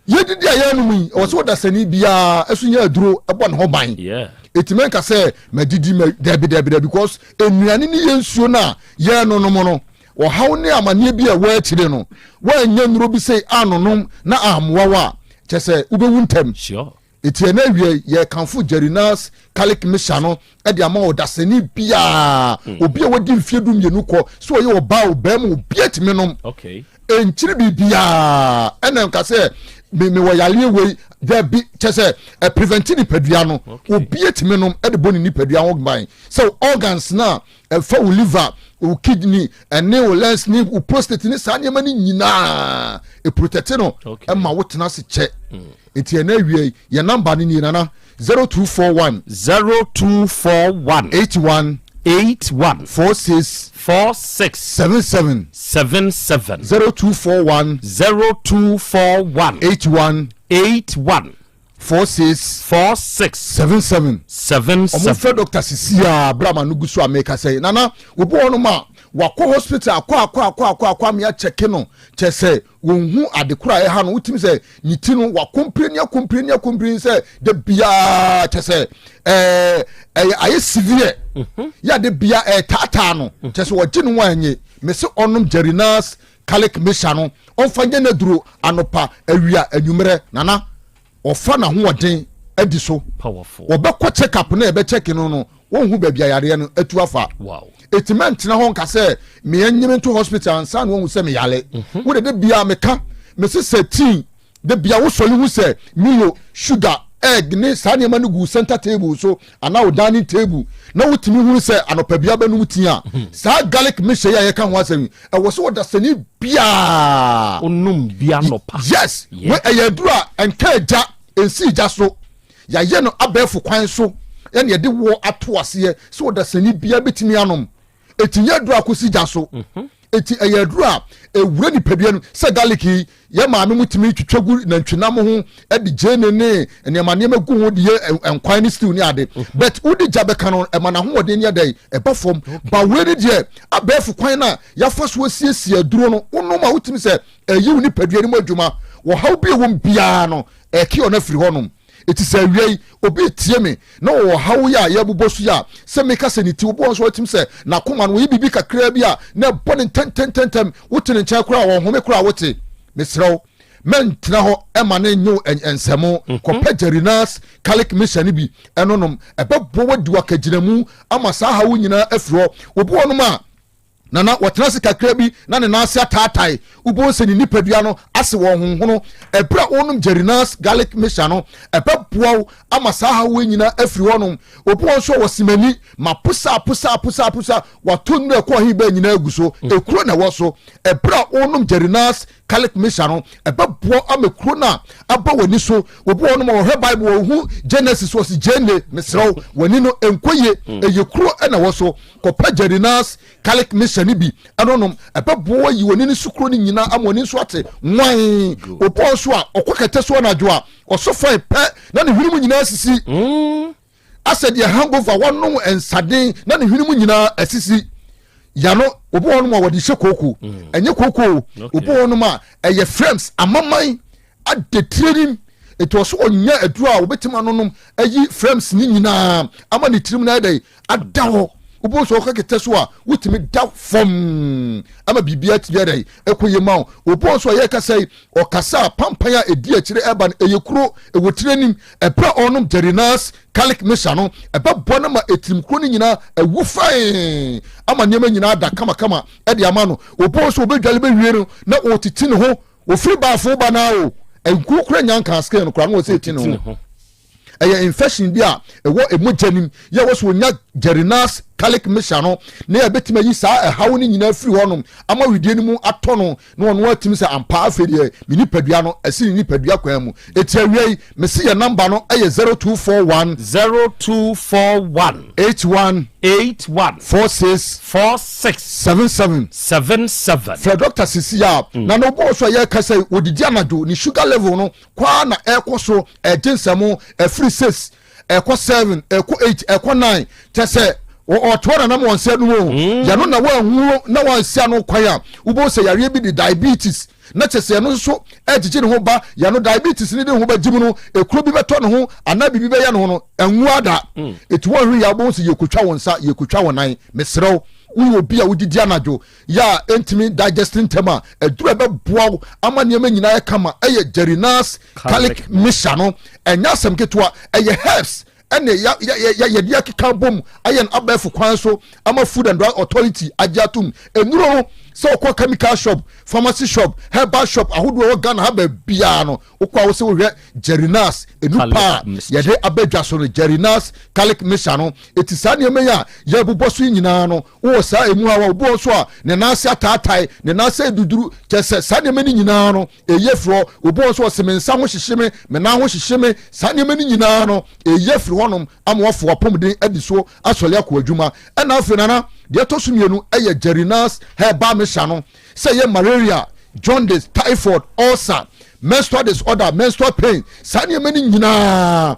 Yɛdidi a yɛnom yi, ɛwɔ sɛ ɔdasani biara ɛso nyɛ aduro ɛbɔ ne ho ban. Eti mɛnka sɛ madidi ma daabi daabi daabi, because nnuane ne yɛ nsuo no a yɛnonom no, ɔhaw ne amanneɛ bi a ɛwɔ akyire no, woanyɛ nnuro bi sɛ anonom na ammoa wo a, kyɛ sɛ wobɛwu ntɛm. Eti ɛna awie yɛkamfo Jerinas Kalik Misha no de ama ɔdasani biara, obi a wadi mfeɛ 12 kɔ sɛ ɔyɛ ɔbaa o bɛrima, obi atumi nom. Ɛnkyiri biribiara ɛna nka sɛ mewɔ yareɛ wei dabi, kyɛ sɛ ɛpreventi nipadua no. Obi atumi nom de bɔ ne nipadua ho ban sɛ organs no a ɛfa wo liver, wo kidney, ɛne wo lens ne wo prostate ne saa nneɛma no nyinaa, ɛprotɛte no ɛma wotena ase kyɛ. Nti ɛna awia yi yɛ namba no nie nana, 0241 0241 81 81 46 46 77 77 0241 0241 81 81 46 46 77 77. Ɔmo fɛ dɔkta sisi a brama no gu so a meka sɛ nana obi wɔ nom a wakɔ hospital akɔ akɔ akɔ akɔ akɔ amea kyɛke no, kyɛ sɛ wɔn hu ade koro a ɛha no. Wotumi sɛ ne ti no wakompire ne akompire ne akompire sɛ de biara, kyɛ sɛ ɛyɛ ayɛ severe yɛ ade bia ɛɛtaataa no, kyɛ sɛ wɔgye ne ho anye. Mese ɔnom Jerinas Kalik Misha no, ɔmfa nyɛ n'aduro anɔpa, awia, anwummerɛ. Nana ɔfa n'ahoɔden adi so. Wɔbɛkɔ check up na yɛbɛ check no no, wɔnhu baabi a yareɛ no atu afa. Eti mɛntena hɔ nka sɛ meɛ nyere nto hospital ansa na wɔn sɛ meyale. Wode de bia meka mese sɛ tii de bia wosɔre hu sɛ milo, sugar, egg ne saa nneɛma no gu center table so anaa wo dining table na wotumi hunu sɛ anɔpa bia bɛnum tii a, saa garlic mixture yi a yɛka ho asɛm yi, ɛwɔ sɛ wɔdasani biaa onum bia nɔpa. Yes, we ɛyɛ aduru a ɛnka agya nsi gya so. Yɛayɛ no abɛɛfo kwan so ɛna yɛde wɔ ato aseɛ sɛ ɔdasani biara bɛtumi anom. Eti nyɛ aduru akɔsi gya so. Eti ɛyɛ aduru a ewura nipadua no sɛ garlic yi. Yɛ maame mu tumi twitwa gu nantwinam ho de gyeene ne nneɛma nneɛma gu ho de yɛ nkwan ne stew ne ade, but wode gya bɛka no, ɛma n'ahoɔden ne ɛdɛn ɛba fam. Ba wei ne deɛ, abɛɛfo kwan no a yɛafa so asiesie aduro no, wonom a wotumi sɛ ɛyi wo nipadua no mu adwuma. Wɔhaw bi a ɛwɔ mu biara no, ɛke ɔno afiri hɔnom. Eti sɛ awia yi obi tie me na ɔwɔ ɔhaw yi a yɛbobɔ so yi a, sɛ meka sɛ ne ti obi wɔ nso ɔtim sɛ n'akoma no wɔyɛ biribi kakraa bi a na ɛbɔ ne ntɛntɛntɛntɛm, wote ne nkyɛn koraa wɔnhome koraa wote. Mesrɛ wo, mɛntena hɔ ɛma ne nyew nsɛmo. Kɔpɛ Jerinas Kalik Mixture no bi ɛno nom, ɛbɛboa wadi wakagyinamu ama saa haw nyinaa afiri hɔ. Obi wɔ nom a nana wɔtena ase kakra bi na ne nan ase ataatae, wobɛhu sɛ ne nipadua no asɛ ase wɔhonhono. Ɛberɛ a wonom Jerinas garlic mixture no, ɛbɛboa wo ama saa haw wei nyinaa afiri hɔnom. Obi wɔ nso a wɔsi m'ani ma posa posa posa posa, wato nnuro ɛkɔ he bɛɛ nyinaa agu so, ekuro na ɛwɔ so. Ɛberɛ a wonom Jerinas garlic mixture no, ɛbɛboa ama kuro no a aba w'ani so. Obi wɔ hɔnom a ɔhwɛ Bible ɔhu Genesis ɔsi gyene, mesrɛ wo w'ani no ɛnkɔ yie, ɛyɛ kuro na ɛwɔ so. Kɔpɛ Jerinas garlic mixture no bi ɛno nom, ɛbɛboa ayi w'ani no so kuro no nyinaa ama w'ani nso ate nwan. Obi wɔ nso a ɔkɔ kɛtɛ so anadwo a ɔso fae pɛ na ne hwene mu nyinaa sisi asɛ deɛ hangover wanom nsaden na ne hwene mu nyinaa asisi yano. Obi wɔ nom a wɔde hyɛ kooko, ɛnyɛ kooko. Obi wɔ nom a ɛyɛ frames amaman adetire nim etu ɔso ɔnya aduro a wɔbɛtumi anonom ayi frames ne nyinaa ama ne tirim na ɛdɛ ada hɔ. Wobɛhu sɛ ɔka kɛtɛ so a wotumi da fam ama biribi atumi ɛdɛ ɛkɔ yie ma wo. Obi wɔ nso a yɛkasa yi ɔkasa a pampan a ɛdi akyire ɛba no ɛyɛ kuro ɛwɔ tiri anim. Ɛberɛ a ɔnom Jerinas garlic mixture no, ɛbɛboa no ma ɛtirim kuro no nyinaa awu fae ama nneɛma nyinaa da kamakama ɛde ama no. Obi wɔ nso ɔbɛdwale bɛwie no na ɔtiti ne ho ofiri baafo ba naa o nkuro kura nya nka skin no kora na ɔsɛ ɛti ne ho. Ɛyɛ infection bi a ɛwɔ mogya nim yɛ wɔ so onya Jerinas garlic mixture no na yɛbɛtumi ayi saa ɛhaw no nyinaa firi hɔnom ama widie no mu atɔ no na ɔno atumi sɛ ampa afei deɛ me nipadua no ɛsi ne nipadua kwan mu. Ɛti awia yi mese yɛ namba no ɛyɛ 0241 0241 81 81 46 46 77 77. Frɛ dɔkta sisi a na na ɔbɔɔ so a yɛreka sɛ wɔdidi anadwo ne sugar level no kwaa na ɛkɔ so ɛgye nsɛm ɛfiri 6 ɛkɔ 7 ɛkɔ 8 ɛkɔ 9 kyɛ sɛ ɔtoɔ nanam wɔn nsa no mu o. Yɛno na wɔanhu na wɔansi ano kwan a wobɛhu sɛ yareɛ bi de diabetes na kyɛ sɛ ɛno nso ɛgyegye ne ho ba. Yɛno diabetes ne de ne ho bɛgye mu no, ekuro bi bɛtɔ ne ho anaa biribi bɛyɛ ne ho no ɛnwu ada. Ɛti wɔnhwe yɛ wobɛhu sɛ yɛkotwa wɔn nsa, yɛkotwa wɔn nan. Mesrɛ wo, woyɛ obi a wodidi anadwo yɛ a ɛntumi digest ntɛm a, aduru a ɛbɛboa wo ama nneɛma nyinaa yɛ kama ɛyɛ Jerinas garlic mixture no. Ɛnyɛ asɛm ketewa, ɛyɛ herbs ɛna yɛde akeka bom ayɛ no abɛɛfo kwan so ama Food and Drug Authority agye atom. Nnuro no sɛ wokɔ chemical shop, pharmacy shop, herbal shop ahodoɔ ɛwɔ Ghana ha baabiara no, wokɔ a wo sɛ wohwɛ Jerinas enu pa a yɛde abɛdwa so no, Jerinas garlic mixture no. Ɛti saa nneɛma yi a yɛbobɔ so yi nyinaa no, wowɔ saa emu haw a, obi wɔ nso a ne nan ase ataatae, ne nan ase aduduru, kyɛ sɛ saa nneɛma no nyinaa no ɛyi afiri hɔ. Obi wɔ nso ɔse me nsa ho hyehye me, me nan ho hyehye me, saa nneɛma no nyinaa no ɛyi afiri hɔnom ama wafo wapɔmuden adi so asɔre akɔ adwuma. Ɛna afei nana, deɛ ɛtɔ so mmienu ɛyɛ Jerinas herbal mixture no, sɛ ɛyɛ malaria, jaundice, typhoid, ulcer, menstrual disorder, menstrual pain, saa nneɛma no nyinaa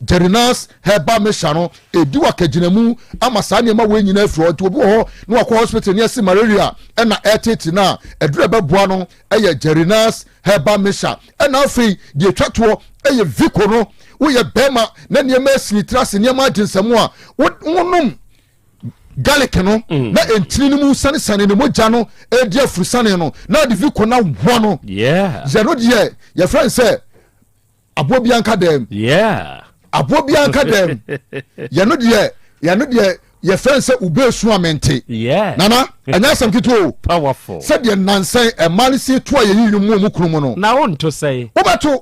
Jerinas herbal mixture no ɛdi wakagyinamu ama saa nneɛma wei nyinaa afiri hɔ. Nti obi wɔ hɔ na wakɔ hospital ne ɛse malaria ɛna ɛtete no a, ɛduru ɛbɛboa no ɛyɛ Jerinas herbal mixture. Ɛna afei deɛ ɛtwa toɔ ɛyɛ Vico no. Woyɛ bɛrima na nneɛma asini tiri ase, nneɛma agye nsɛm a, wonom garlic no na ntini no mu sanesane ne mogya no ɛdi afurusane no na ade Vico no awɔ no. Yɛ no deɛ yɛfrɛ no sɛ aboɔ bi anka dɛm. Aboɔ bi anka dɛm. Yɛno deɛ, yɛno deɛ yɛfrɛ no sɛ wobɛɛsu a mente. Nana, ɛnyɛ asɛm ketewa o. Powerful. Sɛdeɛ nansɛn ɛma no sie to a yɛyi nnwom mu ɔmu kunu mu no. Na wonto sɛe. Wobɛto.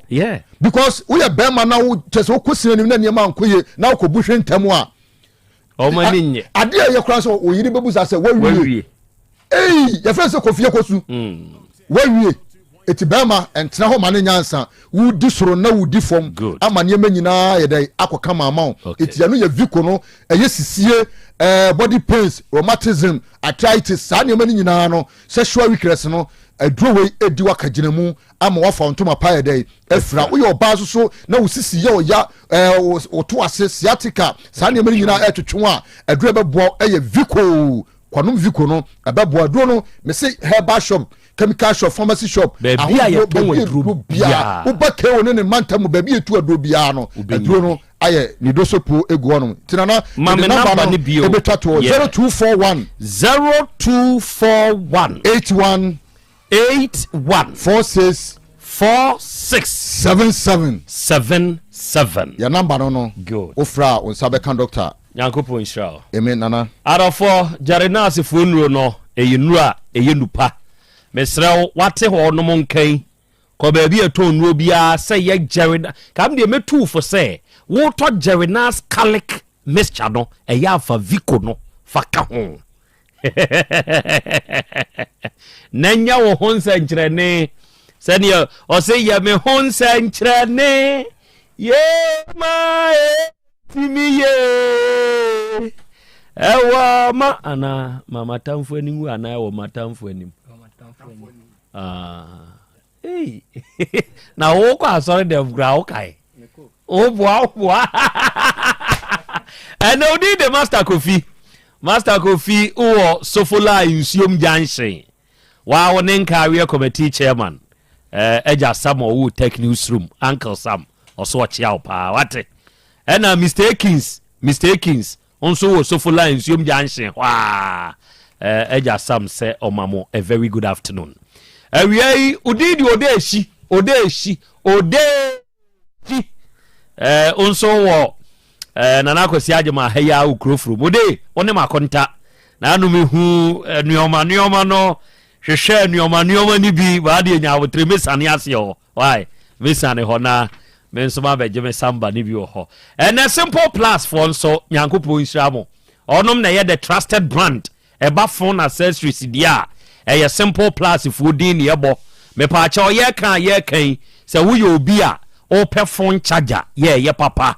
Because woyɛ bɛrima na wo kyɛ sɛ wokɔ sini anim na nneɛma ankɔ yie na wokɔbu hwe ntɛm a. Ɔmo ani nye. Adeɛ a ɛyɛ koraa sɛ oyere bɛbu saa sɛ wawie. Ei, yɛfrɛ sɛ kɔfie kɔsu. Wawie. Eti bɛrima ɛntena hɔ ma ne nyansa. Wodi soro na wodi fam ama nneɛma nyinaa yɛ dɛ akɔ kama ama wo. Eti ɛno yɛ Vico no, ɛyɛ sisie, ɛɛ body pains, rheumatism, arthritis, saa nneɛma no nyinaa no, sexual weakness no, aduro wei edi wakagyina mu ama wafa ntoma pa yɛ dɛ afira. Woyɛ ɔbaa nso so na wo sisi yɛ ɔya, ɛɛ woto ase, sciatica, saa nneɛma no nyinaa ɛtwetwe a, aduro ɛbɛboa ɛyɛ Vico. Kwanom Vico no ɛbɛboa. Aduro no mese herbal shop, chemical shop, pharmacy shop, baabi a yɛtɔn aduro biara, woba KO ne ne mantam mu baabi yɛtu aduro biara no, aduro no ayɛ ne dosopo egu hɔnom. Nti nana, mede namba no ebetwa toɔ 0241 0241 81 81 46 46 77 77. Yɛ namba no. Good. Wofrɛ a wo nsa bɛka doctor. Nyankopɔn nhyira wo. Amen nana. Adɔfoɔ, Gyare nursefoɔ nnuro no, ɛyɛ nnuro a ɛyɛ nupa. Mesrɛ wo, wate hɔ nom nka yi. Kɔ baabi a ɛtɔn nnuro biara sɛ yɛ Jerry ka me deɛ mɛtu wo fo sɛ wotɔ Jerrynas Calic mixture no ɛyɛ a fa Vico no fa ka ho na nyɛ wo ho nsɛnkyerɛnne sɛdeɛ ɔse yɛ me ho nsɛnkyerɛnne yee ma ɛtumi yee ɛwɔ ma anaa ma matamfo anim wu anaa ɛwɔ matamfo anim Ah, hey. na wokɔ asɔre dɛm koraa wokae woboa woboa ɛnɛ wodin de master kofi master kofi wowɔ sofola nsuom junction waa wo ne nkaaweɛ committee chairman eh, agya sam ɔwo tech newsroom uncle sam ɔso ɔkyea wo paa wate ɛna mr akins mr akins Wo nso wɔ Sofola nsuom junction hɔ a eh, Agya Sam sɛ ɔma mo a very good afternoon. Awia yi, wo din de Odeehyi, Odeehyi, Odeehyi. Eh, wo nso wɔ eh, Nana Akwasi Agyema ha yi a wo kuro furum. Ode, wo ne makonta. Na ano mehu eh, nneɛma nneɛma no, hwehwɛ nneɛma nneɛma no bi, baa deɛ nya abotire mesane aseɛ hɔ. Why? Me siane hɔ na me nso ma bɛgye me samba no bi wɔ hɔ. Ɛnɛ Simple Plus foɔ nso Nyankopɔn nhyira mo. Ɔnom na ɛyɛ the trusted brand. Ɛba phone accessories deɛ a, ɛyɛ Simple Plus foɔ din na ɛbɔ. Mepaakyɛw yɛka a yɛka yi, sɛ woyɛ obi a wopɛ phone charger yɛ ɛyɛ papa,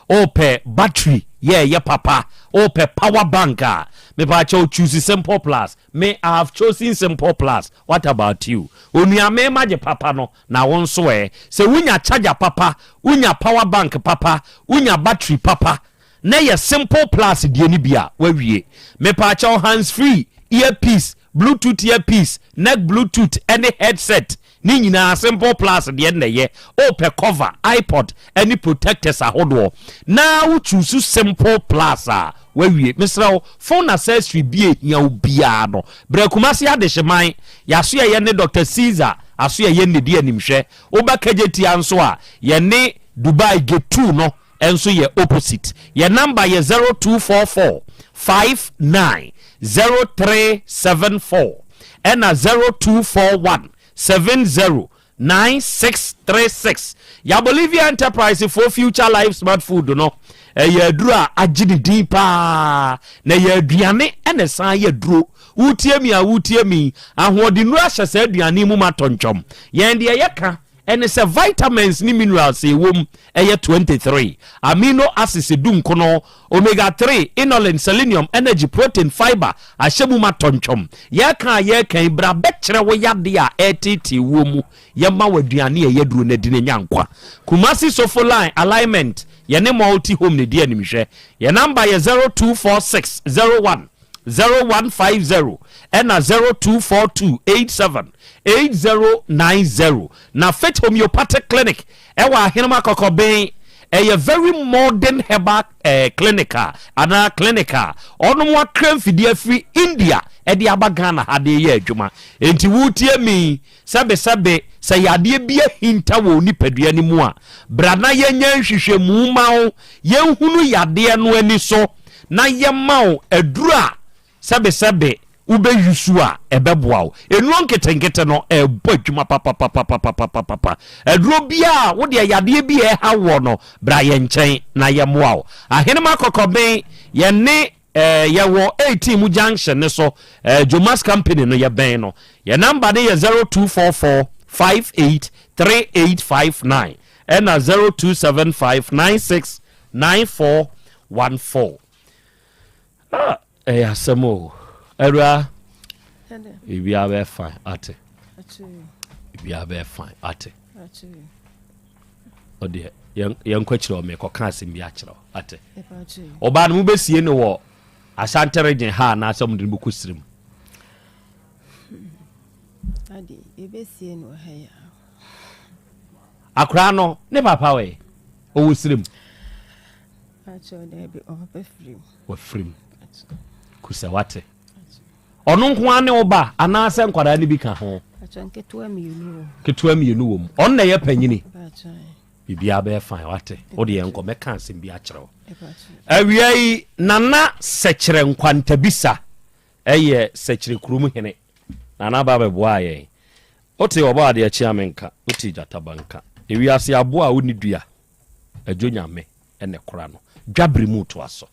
wopɛ battery yɛ ɛyɛ papa, wopɛ power bank a, mepaakyɛw choose Simple Plus. Me I have chosen simple plus what about you onua me magye papa no na wo nso ɛ sɛ wonya charger papa wonya power bank papa wonya battery papa na ɛyɛ simple plus deɛ no bi a wawie mepaakyɛw hands free ear piece bluetooth ear piece neck bluetooth ɛne headset Ne nyinaa simple plus deɛ na ɛyɛ. Wopɛ cover, iPod ne protectors ahodoɔ na wo choose simple plus a, wawie. Mesrɛ wo, phone accessory bi a ɛhia wo biara no, brɛ Kumasi Adehyeman, yɛasoɛyɛ ne Doctor Caesar asoɛyɛ nnedi animhwɛ. Woba Kejetia nso a, yɛne Dubai Gate 2 no nso yɛ opposite. Yɛn number yɛ 0244 59 0374 ɛna 0241 70 9636. Ya Bolivia Enterprise foɔ Future Life Smart Food no ɛyɛ aduro a agye ne din paa na ɛyɛ aduane ɛna ɛsan yɛ aduro. Wotie mi a wotie mi, ahoɔdennuro ahyɛ saa aduane mu ma tɔntwɔm. Yɛn deɛ yɛka Ɛne sɛ vitamins ne minerals a ɛwɔ mu yɛ 23, amino acids dunkono, omega 3, inulin, selenium, energy, protein, fiber ahyɛ mu ma tɔntwɔm. Yɛreka a yɛreka yi, bra bɛkyerɛ wo yadeɛ a ɛreteetee woɔ mu. Yɛma wo aduane a ɛyɛ duro na di na nya nkwa. Kumasi Sofo Line Alignment, yɛne Multi Home na ɛdi animhwɛ. Yɛn number yɛ 0246 01 0150 ɛna 0242 87 8090 na Faith Homeopathic Clinic ɛwɔ Ahenema Kɔkɔben ɛyɛ very modern herbal eh, clinic a anaa clinic a ɔnom akra mfidie afiri India ɛde aba Ghana ha de yɛ adwuma enti wotie mi sɛbesɛbe sɛ yadeɛ bi ahinta wɔ nipadua no mu a bra na yɛnyɛ nhwehwɛmu ma wo yɛnhunu yadeɛ no ani so na yɛma wo aduru a sɛbesɛbe wobɛyusu a ɛbɛboa wo. Nnuro nketenkete no ɛbɔ adwuma papapapapapapa. Aduro biara a wodeɛ yadeɛ bi a ɛha woɔ no, bra yɛn nkyɛn na yɛmmoa wo. Ahenema Kɔkɔben, yɛne eh, yɛwɔ 18 mu junction no so, eh, Jomas Company no yɛbɛn no. Yɛn namba no yɛ 0244 58 3859 ɛna 0275 96 9414 ah ɛyɛ asɛm o awura biribiara bɛyɛ fine ate biribiara bɛyɛ fine ate ɔdeɛ yɛnkɔ akyerɛ ɔ mekɔka asɛm bi akyerɛ wo ate ɔbaa no mobɛsie no wɔ Ashanti region ha anaasɛ mode no bɛkɔ sirim Akwadaa no ne papa wɔ ɔwɔ sirim. Wafirim. Kusa wate. Ɔno nko ara ne wo ba anaasɛ nkwadaa no bi ka ho? Ketewa mmienu wɔ mu. Ɔno na ɛyɛ panyini. Biribiara bɛyɛ fine wate. Wode yɛn nkɔ mɛka asɛm bi akyerɛ wo. Awia yi Nana Sɛkyerɛ Nkwantabisa ɛyɛ Sɛkyerɛ kurom hene. Nana ba bɛboaa yɛn. Wote ɔbɔ adeɛ kye a menka, wote gyata ba nka. Ewiase aboa a wonni dua, Adwo Nyame na ɛkora no. Dwabere mu toa so.